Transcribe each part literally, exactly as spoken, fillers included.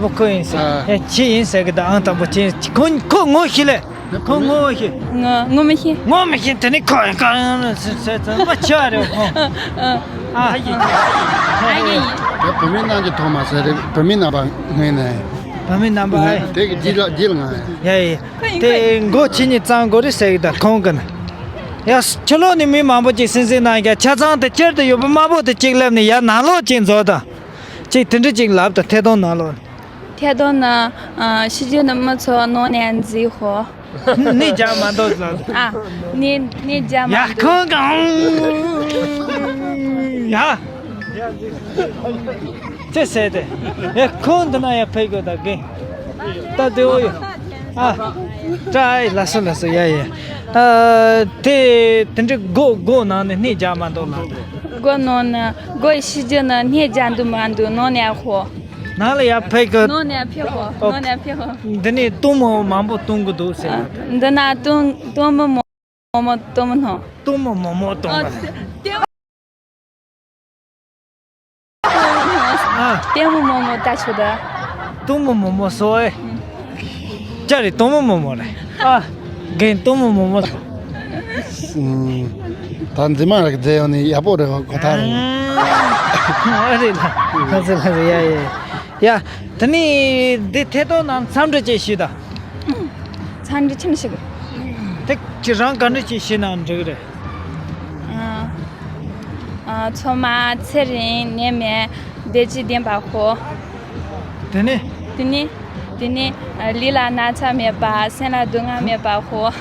པོ་ཁོ་ཡིན་ཟེར། ཨ། ཡ་ཁྱི་ཡིན་ཟེར་གི་ད། ཨང་དང་པོ་ཁྱི་ཡིན། ཁོ་ཁོ་ངོ་ཤེས་ལེ། ཁོ་ངོ་ཤེས། ངོ་ངོ་མི་ཤེས། ངོ་མི་ཤེས། དེ་ནི་ཁོ་གང་ཟེར་ཟེར་ཟེར་མ་ཆེ་བ་རེད་ཁོ། ཨ་ཡིན། ཨ་ཡིན། ཡ་བུད་མེད་རྣམས་ཀྱི་ཐོག་མ་ཟེར་རེད། བུད་མེད་རྣམ་པ་ངོས་ནས། བུད་མེད་རྣམ་པ་ཨེ། དེ་གི་རྗེས་ལ་རྗེས་ལ་ང་། ཡ་ཡ། དེ་མགོ་ཁྱེད་གཉིས་གཙང་དགོས་རེད་ཟེར་གི་ད་ཁོང་གི་ན། ཡ་ཕྱི་ལོགས་ནས་མི་མང་པོ་ཅིག་སིང་སིང་གནང་ཀྱང་ཆ་ཚང་དེ་སྤྱིར་དུ་ཡོད་པ་དམར་པོ་དེ་གཅིག་སླེབས་ནས་ཡ་ནང་ལོགས་ཅིག་འཛུལ་དང་། ཅིག་དེ་འདྲ་ཅིག་ལབ་དང་ཐད་གཏོང་ནང་ལོགས་ནས། ཐད་གཏོང་ན། ཨ། ཕྱི་རྒྱལ་ནས་མི་ཚོ་ནང་ནས་འཛུལ་ཤོག། ནི་རྒྱག་མ་འདུག་ཟེར། ཨ། ནི་ནི་རྒྱག་མ་ཡ་འདུག། ཁོང་གང་ཡ། ཅེས་ཟེར་ཏེ། ཡ་ཁོང་འདི་ན་ཡ་ཕེབས་དགོས་ད་གིན། ད་དེ་འོ་ཡོ། ཨ། ཀྲའི་ལ་སོ་ལ་སོ་ཡ་ཡ། ཨ། དེ་དེ་འདྲའི་སྒོ་སྒོ་ནང་ནས་ནི་རྒྱག་མ་འདུག་ལ། སྒོ་ནང་ན་སྒོ་ཕྱི་རྒྱལ་ན་ནི་རྒྱག་འདུག་མ་འདུག་ནང་ནས་ཡ་ཧོ། ནང་ལ་ཡར་ཕེབས་གི། ནང་ནས་ཡར་ཕེབས་ཧོ། ཨོ། ནང་ནས་ཡར་ཕེབས་ཧོ། འདི་ནས་གཏུམ་མོ་མང་པོ་གཏོང་གི་འདུག་ཟེར། ཨ། འདི་ན་གཏུམ་གཏུམ་མོ་མོ་མོ་གཏུམ་མོ་ནོ། གཏུམ་མོ་མོ་མོ་གཏུམ་མོ། ཨ། ལྟད་ཨ། ལྟད་མོ་མོ་མོ་ལྟ་ཆོག་ད། གཏུམ་མོ་མོ་མོ་སོ་ཨེ། ཨུ། ཅི་རེད། གཏུམ་མོ་མོ་མོ་རེད། ཨ། རྒན་གཏུམ་མོ་མོ་མོ། ཨུམ། ད་འཛིན་མ་རེ་མཛད་ཡོང་ནས་ཡག་པོ་རེད་ཁོ་ཐག་རེད། ཨ་རེད་ལ། ལགས་སོ་ལགས་སོ། ཡ་ཡ་ཡ། དེ་ནས་འདི་ཐད་གཏོང་ནང་འཚམས་འདྲི་ཅིག་ཞུས་དང་། འཚམས་འདྲི་ཆེན་ཞིག། དེ་ཁྱེད་རང་ག་འདྲ་ཅིག་ཞུས་ན་འགྲིག་རེད། ཨ། ཨ། ཚང་མ་ཚེ་རིང་ནད་མེད་བདེ་སྐྱིད་ལྡན་པ་ཤོག། དེ་ནས། དེ་ནས། དེ་ནས། ཨ། ལུས་ལ་ན་ཚ་མེད་པ། སེམས་ལ་སྡུག་བསྔལ་མེད་པ་ཤོག།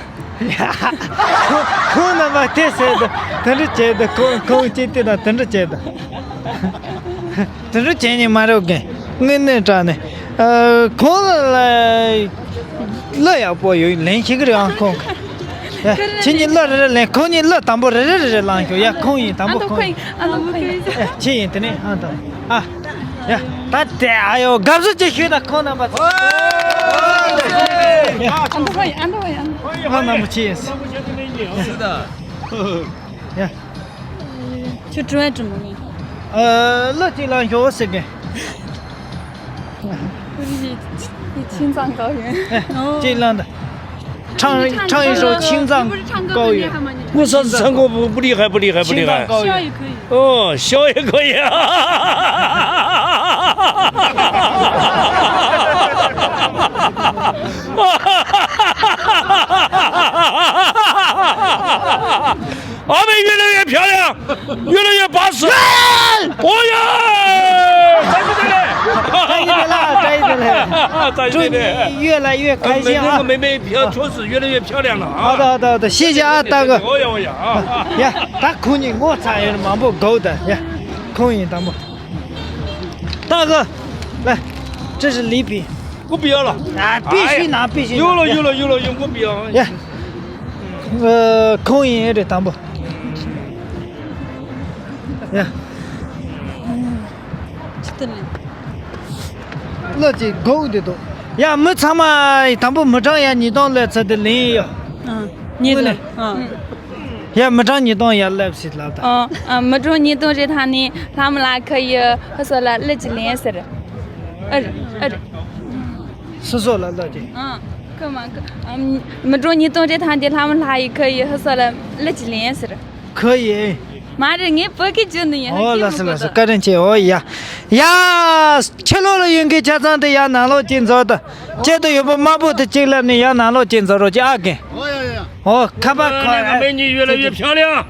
ཁོང་རྣམ་པ་དེ་ཟེར་དུ་དེ་འདྲ་བྱས་དུ་ཁོང་ཁོང་ཅི་དེ་དང་དེ་འདྲ་བྱས་དུ། དེ་འདྲ་བྱས་ནས་མ་རེད་གི། དངོས་གནས་དྲང་ནས། ཨ། ཁོང་ལ་གླུ་ཡག་པོ་ཡོད་ལེན་ཤེས་གི་རེད་ཨང་ཁོང་། ཡ། ཁྱེད་གཉིས་གླུ་རེ་རེ་ལེན། ཁོང་གཉིས་གླུ་དང་པོ་རེ་རེ་རེ་རེ་བླངས་ཤོག། ཡ། ཁོང་ཡིན། དང་པོ་ཁོང་ཡིན། ཨ་ནི་ཁོང་ཡིན། ཨ། ཁྱེད་ཡིན། དེ་ནས་ཨ་དང་། ཨ། ཡ། ད་དེ་ཨ་ཡོ་དགའ་བསུ་ཅིག་ཞུས་ན་ཁོང་རྣམ་པ་ཚོ། ཨ་ནི་ཁོང་ཡིན། ཨ་ནི་ཁོང་ཡིན། ཨ་ནི་ཁོང་ཡིན། ཁོང་རྣམ་པ་ཁྱེད་ཡིན། ཡ། ཁྱོད་ཀྲུང་ཨེ་ཀྲུང་མོ་ནི། ཨ། གླུ་གཅིག་བླངས་ཤོག་ཟེར་གི། 你青藏高原。哎，这样的，唱唱一首《青藏高原》。我说唱歌不不厉害，不厉害，不厉害。青藏高原。哦，学也可以啊。阿美越来越漂亮，越来越巴适。哦耶！再见再见。再见了，再见了。再见再见。祝你越来越开心啊。呃，美，那个美美漂，确实越来越漂亮了啊。好的，好的，好的，谢谢啊，大哥。哦呀，哦呀，啊。呀，他可能我才有蛮不够的呀，可以的嘛。大哥，来，这是礼品。我不要了。啊，必须拿，哎呀，必须拿。有了，有了，有了，有，我不要。呀。 ཨ། ཁོང་ཡིན་རེད་དང་པོ། ཡ། གླུ་ཅིག་གོ་འདི་འདུག། ཡ། མི་ཚང་མ་དང་པོ་མི་གྲངས་ཡ་ཉིས་སྟོང་སླེབས་ཚར་དེ་ལེན་ཡོད། ཨ། ཉིས་སྟོང་། ཨ། ཡ། མི་གྲངས་ཉིས་སྟོང་ཡར་སླེབས་ཤིག་ལབ་དང་། ཨ། ཨ། མི་གྲངས་ཉིས་སྟོང་རེ་ཐང་ནས་ལྷ་མོ་ལ་ཁ་ཡི་ཧུ་སོ་ལ་གླུ་ཅིག་ལེན་ཟེར། ཨ་རེད། ཨ་རེད། སོ་སོ་ལ་ལབ་ཀྱི། ཨ། ཁོ་མ་ཁོ། ཨ། མི་གྲངས་ཉིས་སྟོང་རེ་ཐང་དེ་ལྷ་མོ་ལྷ་ཡི་ཁོ་ཡི་ཧུ་སོ་ལ་གླུ་ཅིག་ལེན་ཟེར། ཁོ་ཡི། མ་རེད། ངས་བོད་སྐད་བརྗོད་ནི་ཡིན། ཨོ། ལགས་སོ་ལགས་སོ། བཀའ་དྲིན་ཆེ། ཨོ་ཡ། ཡ། ཕྱི་ལོགས་ལ་ཡོད་མཁན་ཆ་ཚང་དེ་ཡར་ནང་ལོགས་ཅིག་འཛུལ་དང་། སྐྱིད་དུ་ཡོད་པ་དམར་པོ་དེ་གཅིག་སླེབས་ནས་ཡར་ནང་ལོགས་ཅིག་འཛུལ་རོགས་གྱིས་ཨ་རྒན། ཨོ་ཡ་ཡ། ཨོ། ཁ་པར་ཁོ། 那个美女越来越漂亮。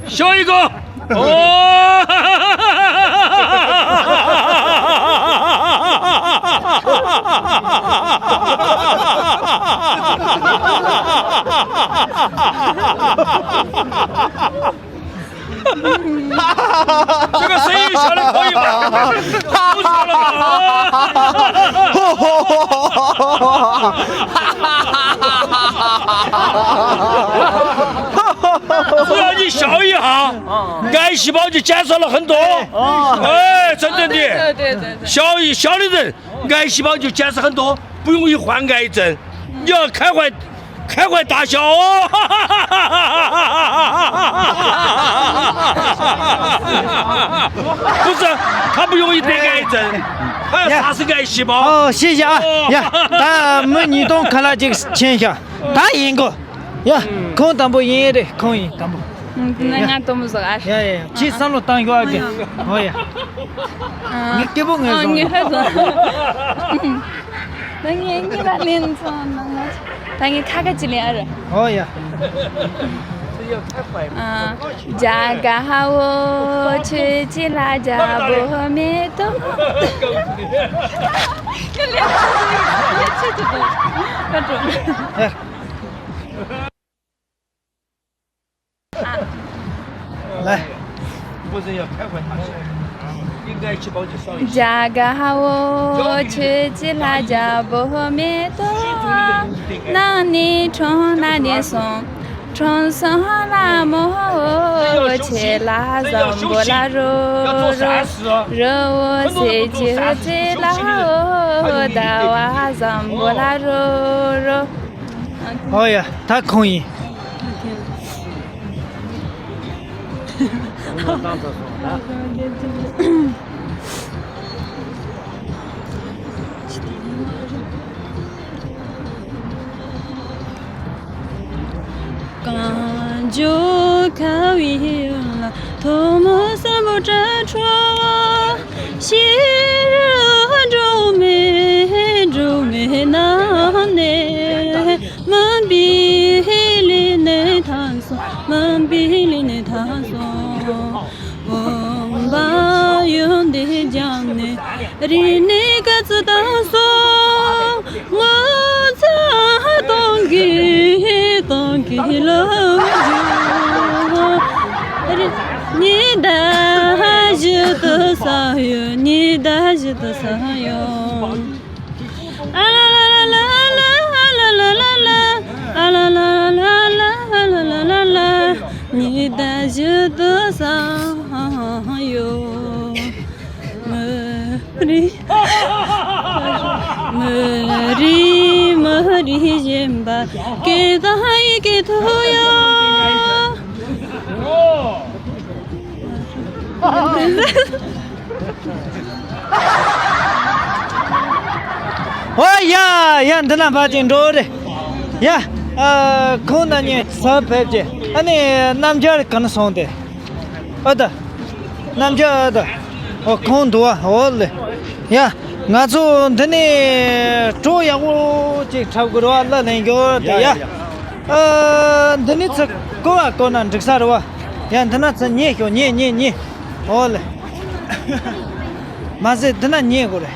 笑一个。哦。这个声音小的可以吗？不错了吧？只要你笑一下，癌细胞就减少了很多。哎，真正的，对对对对。笑一笑的人，癌细胞就减少很多，不容易患癌症。你要开怀，开怀大笑哦。不是，他不容易得癌症，他要杀死癌细胞。哦，谢谢啊。哦。ཡ། ད་མི་ཉིས་སྟོང་ཁ་ལག་ཅིག་ཁྱེར་ཤོག་ད་ཡིན་གོ་ཡ། ཁོང་དང་པོ་ཡིན་རེད། ཁོང་ཡིན་དང་པོ། ང་དོ་མོ་ཟོག་ཨ། ཡ་ཡ་ཡ། ཁྱེད་བསམ་བློ་བཏང་ཤོག་ཨ། ཨོ་ཡ། ངས་སྐད་པོ་ངས་ཨ། བཟུང་ངས་ཧ་ཟོ། ད་ངས་ངས་ལ་ལན་ཚོ་ནང་ང་། ད་ངས་ཁ་ཁ་ཅིག་ལེན་ཨ་རེ། ཨོ་ཡ། ཨ། རྒྱ་དགའ་བོ་ཆོས་ཅི་ལ་རྒྱ་བོ་མེད་དོ། ལ། རྒྱ་དགའ་བོ་ཆོས་ཅི་ལ་རྒྱ་བོ་མེད་དོ། ནང་ནས་འཁྲུངས་ནང་ནས་སོང་། འཁྲུངས་སོང་ལ་མོ་ཆེ་ལ་བཟང་པོ་ལ་རོ་རོ། རི་བོ་སེ་ཅི་ཅི་ལ་ཟླ་བ་བཟང་པོ་ལ་རོ་རོ། ཨོ་ཡ། ད་ཁོང་ཡིན། གངས་ལྗོངས་ཁ་བའི་ཡུལ་ལ་ཐོག་མོ་སམ་བྷོ་ཊ་འཕྲོ་བ། ཤེས་རབ་སྒྲོན་མེ་སྒྲོན་མེ་རྣམས་ནས། མུན་པའི་གླིང་ནས་ཐར་སོང་། མུན་པའི་གླིང་ནས་ཐར་སོང་། བུམ་པ་གཡོན་དེ་བརྐྱངས་ནས་རིག་གནས་སྐར་ཚོགས་བཏང་སོང་། ངོ་ཚ་གཏོང་གི་གཏོང་གི་ལོ་རྒྱུས། ཉི་ཟླ་བཞིན་དུ་ས་ཡོད། ཉི་ཟླ་བཞིན་དུ་ས་ཡོད། ཉི་ཟླ་བཞིན་དུ་ས་ཡོད། མི་རིགས། མི་རིགས། མི་རིགས་གཞན་པ་སྐད་དང་ཡི་གེ་ཐོག་ཡོད། ཨོ་ཡ་ཡ། འདི་ན་ཕར་ཅིག་འགྲོ་རེ། ཡ། ཨ། ཁོང་ན་ནི་ས་ཕེབས་ཀྱི། ཨ་ནི་རྣམ་རྒྱལ་ག་ན་སོང་སྟེ། ཨ་ད། རྣམ་རྒྱལ་ཨ་ད། ཨོ་ཁོང་འདུག་ཨ། ཨོ་ལེ། ཡ། ང་ཚོ་འདི་ནས་བྲོ་ཡག་པོ་ཅིག་འཁྲབ་དགོས་རེད་བ། གླུ་ལེན་རྒྱུ་དེ་ཡ། ཡ་ཡ། ཨ། འདི་ནས་ཚུར་བསྐོར་བ་བསྐོར་ན་འགྲིག་ས་རེད་བ། ཡ། འདི་ན་ཚུར་ཉེ་ཤོག་ཉེ་ཉེ་ཉེ། ཨོ་ལེ། མ་ཟད་འདི་ན་ཉེ་དགོས་རེད།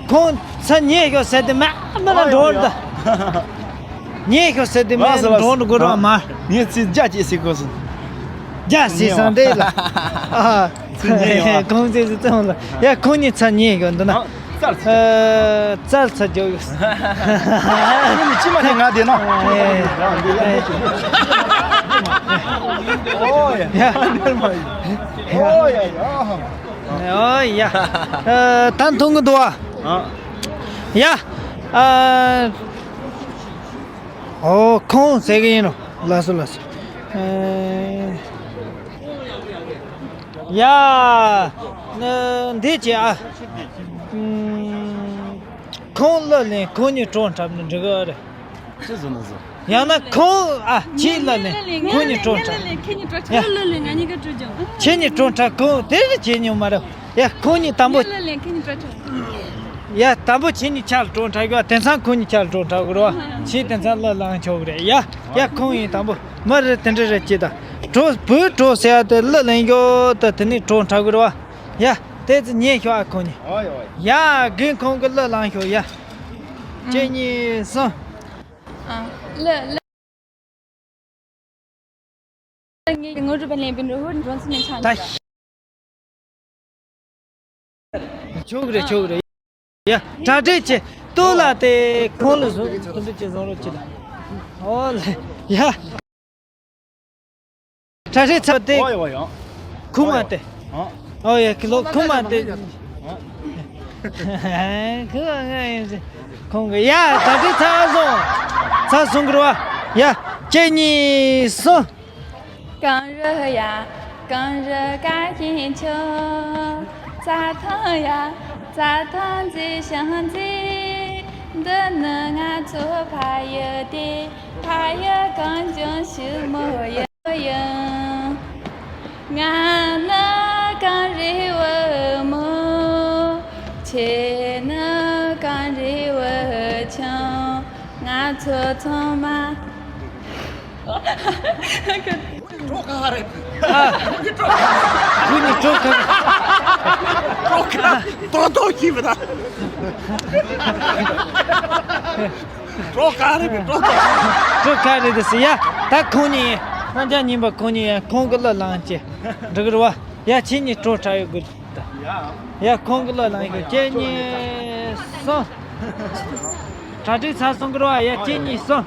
ཁོང་ཚུར་ཉེ་ཤོག་ཟེར་དེ་མ་མ་ན་འགྲོ་རེད་ད། ཉེ་ཤོག་ཟེར་དེ་མ་ལགས་སོ་ལགས་སོ། འགྲོ་འགྲོ་རོགས་མ། ངས་ཚིག་རྒྱ་སྐྱེད་སྲིད་གོ་སོང་། རྒྱ་སྲིད་སང་དེ་ལ། ཨ། ཚིག་ཉེ་ཡོང་ཨ། ཁོང་ཚོས་སུ་ཙམ་ལ། ཡ། ཁོང་གཉིས་ཚུར་ཉེ་ཡོད་འདི་ན། ཨ། ཙར་ཚུར། ཨ། ཙར་ཚུར་རྒྱོབ་ཡོད། ཁྱོད་ནི་ཅི་མ་ནས་ང་བསྡད་ན། ཨོ་ཡ། ཡ། ཨོ་ཡ་ཡ། ཨོ་ཡ། ཨ། ད་མཐོང་གི་འདུག་ཨ། ཡ། ཨ། ཨོ། ཁོང་ཟེར་གི་ཡིན་ནོ། ལགས་སོ་ལགས་སོ། ཨེ། ཡ། ན་འདི་བྱས་ཨ། ཨུམ། ཁོང་གླུ་ལེན། ཁོང་གཉིས་བྲོ་འཁྲབ་ན་འགྲིག་གི་རེད། ཅི་བཟོ་ན་བཟོ། ཡང་ན་ཁོང་ཨ། ཁྱེད་གླུ་ལེན། ཁོང་གཉིས་བྲོ་འཁྲབ། ཁྱེད་གཉིས་བྲོ་འཁྲབ། ཁོང་གླུ་ལེན། ང་གཉིས་ཀ་བྲོ་རྒྱབ། ཁྱེད་གཉིས་བྲོ་འཁྲབ། ཁོང་དེ་རིགས་བྱེད་མྱོང་མ་རེད། ཡ། ཁོང་གཉིས་དང་པོ། ངས་ལ་ལན་ཁྱེད་གཉིས་བྲོ་འཁྲབ། ཡ། དང་པོ་ཁྱེད་གཉིས་ཆ་ལ་བྲོ་འཁྲབ་དགོས། དེང་སང་ཁོང་གཉིས་ཆ་ལ་བྲོ་འཁྲབ་དགོས་རེད་བ། ཁྱེད་དེང་སང་གླུ་བླངས་ཆོག་གི་རེད་ཡ། ཡ། ཁོང་ཡིན་དང་པོ། མི་རེ་དེ་འདྲ་རེ་སྐྱིད་ད། བྲོ་བུ་བྲོ་ཟེར་ཡ་དེ་གླུ་ལེན་རྒྱུ་དེ་དེ་ནས་བྲོ་འཁྲབ་དགོས་རེད་བ། ཡ། དེ་ཚོ་ཉན་ཤོག་ཨ་ཁོང་གཉིས། ཡ། རྒན་ཁོང་གི་གླུ་བླངས་ཤོག་ཡ། གཅིག་གཉིས་གསུམ། ཨ། གླུ་གླུ། ངས་ངོ་སྤྲོད་པ་ལེན་པའི་འགྲོ་ཧུར་འགྲོ་ཚུལ་ནས་ཆགས། ད་ཆོག་གི་རེད། ཆོག་གི་རེད། ཡ། གྲ་སྒྲིག་བྱེད། ལྟོ་ལ་དེ་ཁོང་ལ་བཟོ་ཁོང་ཚོ་ཅི་བཟོ་རོགས་བྱེད་ད། ཨོ་ལེ། ཡ། གྲ་སྒྲིག་ཚར་དེ། ཨོ་ཡ་ཡ། ཁུག་མ་དེ། ཨོ་ཡ། ཁི་ལོ་ཁུག་མ་དེ། ཁུག་མ་ཡིན་ཟེར། ཁོང་གི་ཡ། གྲ་སྒྲིག་ཚར་སོང་། ཚར་སོང་གི་རེད་བ། ཡ། གཅིག་གཉིས་གསུམ། གངས་རི་ཡ། གངས་རི་ཀ་ཤིང་ཆུ། རྩྭ་ཐང་ཡ། རྩྭ་ཐང་མཛེས་ཤིང་མཛེས། འདི་ནི་ང་ཚོ་ཕ་ཡུལ་ཏེ། ཕ་ཡུལ་གངས་ལྗོངས་ཕྱུག་མོ་ཡུལ་ཡིན། ང་ནི་གངས་རིའི་བུ་མོ། ཁྱེད་ནི་གངས་རིའི་བུ་ཆུང་། ང་ཚོ་ཚང་མ། གྲོགས་ག་རེད། ཨ། ཁྱོད་ནི་གྲོགས་ག། གྲོགས་ག་ཏོག་ཏོག་གིས་མི་ད། གྲོགས་ག་རེད་པས། གྲོགས་ག། གྲོགས་ག་རེད་ཟེར་ཡ། ད་ཁོང་གཉིས། རྣམ་རྒྱལ་གཉིས་པ་ཁོང་གཉིས་ཡ། ཁོང་གི་གླུ་བླངས་ཀྱི་འགྲིག་རེད་བ། ཡ་ཁྱེད་གཉིས་གྲོགས་འཁྲབ་ཡོད་དགོས་ད། ཡ་ཁོང་གི་གླུ་བླངས་ཡོད། གཅིག་གཉིས་གསུམ། གྲ་སྒྲིག་ཚར་སོང་གི་རེད་བ། ཡ་གཅིག་གཉིས་གསུམ།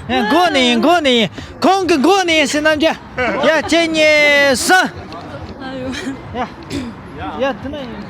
ཡ། མགོ་ནས་ཡིན། མགོ་ནས་ཡིན། ཁོང་གི་མགོ་ནས་ཡིན་ཟེར། རྣམ་རྒྱལ། ཡ་གཅིག་གཉིས་གསུམ། ཡ། ཡ་དེ་ན་ཡིན།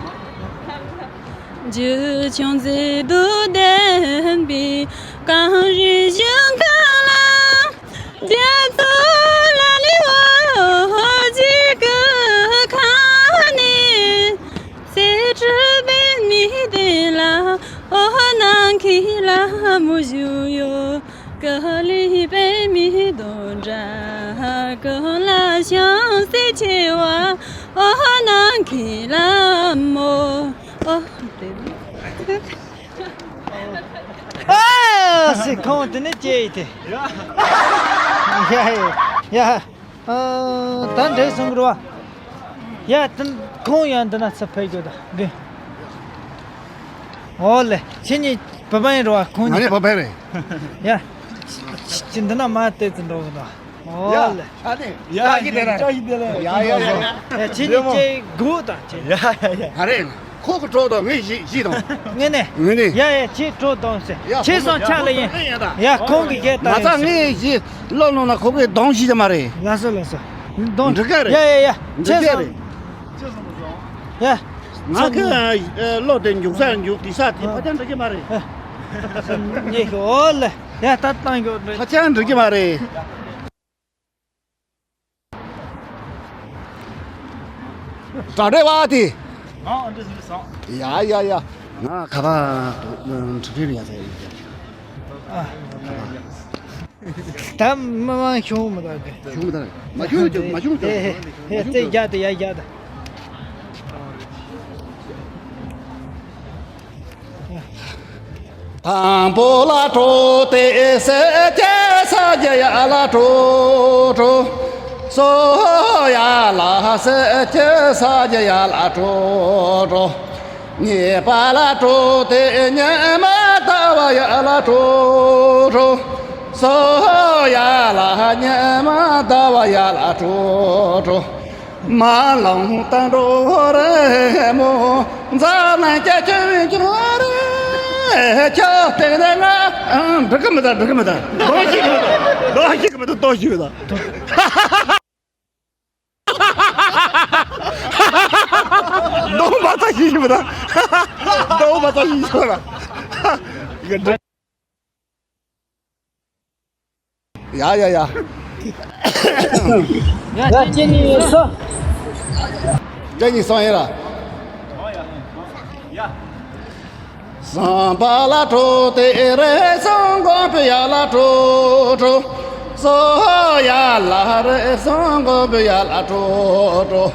ཨ་སི། ཁོང་དེ་ནས་སྐྱེས་ཡི་དེ། ཡ་ཡ་ཡ། ཨ། ད་འགྲིག་སོང་གི་རེད་བ། ཡ་དེ་ཁོང་ཡང་འདི་ན་ཚུར་ཕེབས་རྒྱུ་ད་འདི། ཨོ་ལེ། ཁྱེད་གཉིས་བུད་མེད་རེད་བ། ཁོང་གཉིས། ང་གཉིས་བུད་མེད་རེད། ཡ། ཁྱེད་འདི་ན་མར་ལྟས་ཙམ་འགྲོ་གི་འདུག་ཨོ་ལེ། ཡ་ཡ་ཡ། ཡ་ཡ་ཡ། ཡ་ཁྱེད་གཉིས་ཀྱི་སྒུག་དང་ཁྱེད། ཡ་ཡ་ཡ། ཨ་རེད། ཁོ་གི་གྲོགས་དང་ངའི་གཞིས་གཞིས་དང་། ངས་ནས། ངས་ནས། ཡ་ཡ། ཁྱེད་གྲོགས་དང་ཟེར། ཡ་ཁྱེད་ཁོ་སང་ཆགས་ལ་ཡིན། ཡ་ཁོང་གི་སྐད་ད། མ་ཚ་ངའི་གཞིས་ལོ་ལོ་ན་ཁོ་གི་གདོང་གཞིས་ཀྱི་མ་རེད། ལགས་སོ་ལགས་སོ། གདོང་། འགྲིག་ག་རེད། ཡ་ཡ་ཡ། ཁྱེད་འགྲིག་ག་སང་། རེད། ཡ། ང་གི་ལོ་དེ་འཇུག་ས་འཇུག་དེ་ས་དེ་ཕ་ཆང་འགྲིག་གི་མ་རེད། ཉེ་ཤོ་ལེ། ཡ་ད་བཏང་ཡོད་རེད། ཕ་ཆང་འགྲིག་གི་མ་རེད། གྲ་སྒྲིག་བ་དེ། ང་ཨ་འདྲ་ཟིག་སོང་། ཡ་ཡ་ཡ། ང་ཁ་པར་འཁྲིག་འཁྲིག་ཡ་ཟེར་ཡ། ཨ། ད་མི་མང་ཤོང་མི་ད་གི། ཤོང་མི་ད། མ་ཤོང་ཀྱང་མ་ཤོང་ཀྱང་། ཨེ་ཨེ། རྩེ་རྒྱག་དེ་ཡ་རྒྱག་དེ། དང་པོ་ལ་འགྲོ་སྟེ་སྲས་ཀྱི་ས་རྒྱ་ཡ་ལ་འགྲོ་འགྲོ། སོ་ཡ་ལ་སྲས་ཀྱི་ས་རྒྱ་ཡ་ལ་འགྲོ་འགྲོ། གཉིས་པ་ལ་འགྲོ་སྟེ་ཉི་མ་ཟླ་བ་ཡ་ལ་འགྲོ་འགྲོ། སོ་ཡ་ལ་ཉི་མ་ཟླ་བ་ཡ་ལ་འགྲོ་འགྲོ། མ་ལོང་ད་འགྲོ་རེ་མོ། མཛའ་ན་སྐྱ་ཆུ་བའི་ཆུ་རེ། ཁྱོད་སྟེང་ནས་ང་། འགྲིག་གི་མི་ད། འགྲིག་གི་མི་ད། ལོག་ཤེས་གི་མི་ད། ལོག་ཤེས་གི་མི་ད། ལྟོགས་ཤི་མི་ད། ལྟོགས་མ་ད་ཤེས་གི་མི་ད། ལྟོགས་མ་ད་ཤེས་གི་མི་ད། ཡ་ཡ་ཡ། ཡ་གཅིག་གཉིས་གསུམ། གཅིག་གཉིས་གསུམ་ཡིན་ལ། གསུམ་པ་ལ་འགྲོ་སྟེ་རེ་ཟུང་དགོན་པའི་ཡ་ལ་འགྲོ་འགྲོ། སོ་ཡ་ལ་རེ་ཟུང་དགོན་པའི་ཡ་ལ་འགྲོ་འགྲོ།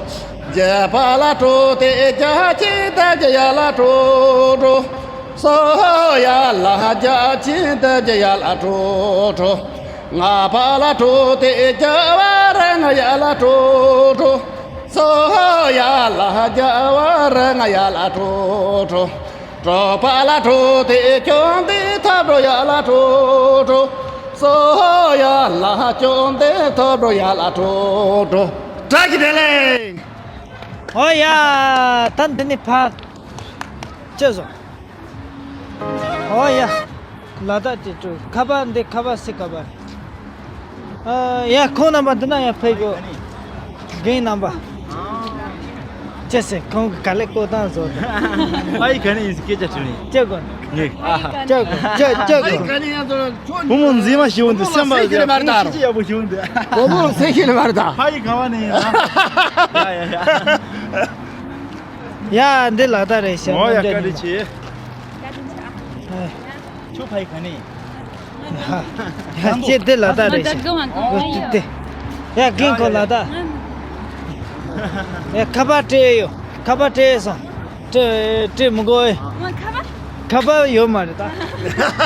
བརྒྱད་པ་ལ་འགྲོ་སྟེ་རྒྱ་ཆེན་དར་གྱི་ཡ་ལ་འགྲོ་འགྲོ། སོ་ཡ་ལ་རྒྱ་ཆེན་དར་གྱི་ཡ་ལ་འགྲོ་འགྲོ། ལྔ་པ་ལ་འགྲོ་སྟེ་རྒྱལ་བ་རིན་ཡ་ལ་འགྲོ་འགྲོ། སོ་ཡ་ལ་རྒྱལ་བ་རིན་ཡ་ལ་འགྲོ་འགྲོ། དྲུག་པ་ལ་འགྲོ་སྟེ་བཅོམ་ལྡན་ཐབས་སྒྲོགས་ཡ་ལ་འགྲོ་འགྲོ། སོ་ཡ་ལ་བཅོམ་ལྡན་ཐབས་སྒྲོགས་ཡ་ལ་འགྲོ་འགྲོ། བཀྲ་ཤིས་བདེ་ལེགས། ཨོ་ཡ། ད་འདི་ནས་ཕར་ཅི་བཟོ། ཨོ་ཡ། ལ་དྭགས་ཀྱི་ཅོ་ཁ་པར་འདི་ཁ་པར་སི་ཁ་པར། ཨ་ཡ། ཁོང་རྣམ་པ་འདི་ན་ཡ་ཕེབས་དགོས། རྒན་རྣམ་པ། ཅི་ཟེར། ཁོང་གི་ག་ལེ་བསྐོ་སྟངས་བཟོ་དང་། ཕ་ཡི་ག་ནས་ཡིན་ཟེར་སྐད་ཆ་དྲིས་ནས། ཅི་དགོས། ངས་ཨ་ཧ། ཅི་དགོས། ཅི་ཅི་དགོས། བུ་མོ་མཛེས་མ་ཞིག་འོང་དུས་སེམས་པ་ཟེར་ཁྱི་ཡག་པོ་ཞིག་འོང་དུས། བུ་མོ་སེ་ཁྱི་ལ་བར་ད། ཕ་ཡི་ག་བ་ནས་ཡིན་ཨ། ཡ་ཡ་ཡ། ཡ་འདི་ལ་ད་རེད་ཤག་འོ་ཡ། བཀའ་དྲིན་ཆེ། ཁྱོད་ཕ་ཡི་ག་ནས་ཡིན། ཡ་ཅེ་དེ་ལ་ད་རེད་ཤག་འོ་དེ། ཡ་རྒན་ཁོ་ལ་ད། ཡ་ཁ་པར་སྤྲད་ཡོད། ཁ་པར་སྤྲད་སོང་། སྤྲད་སྤྲད་མི་དགོས། ཁ་པར་ཡོད་མ་རེད་ད།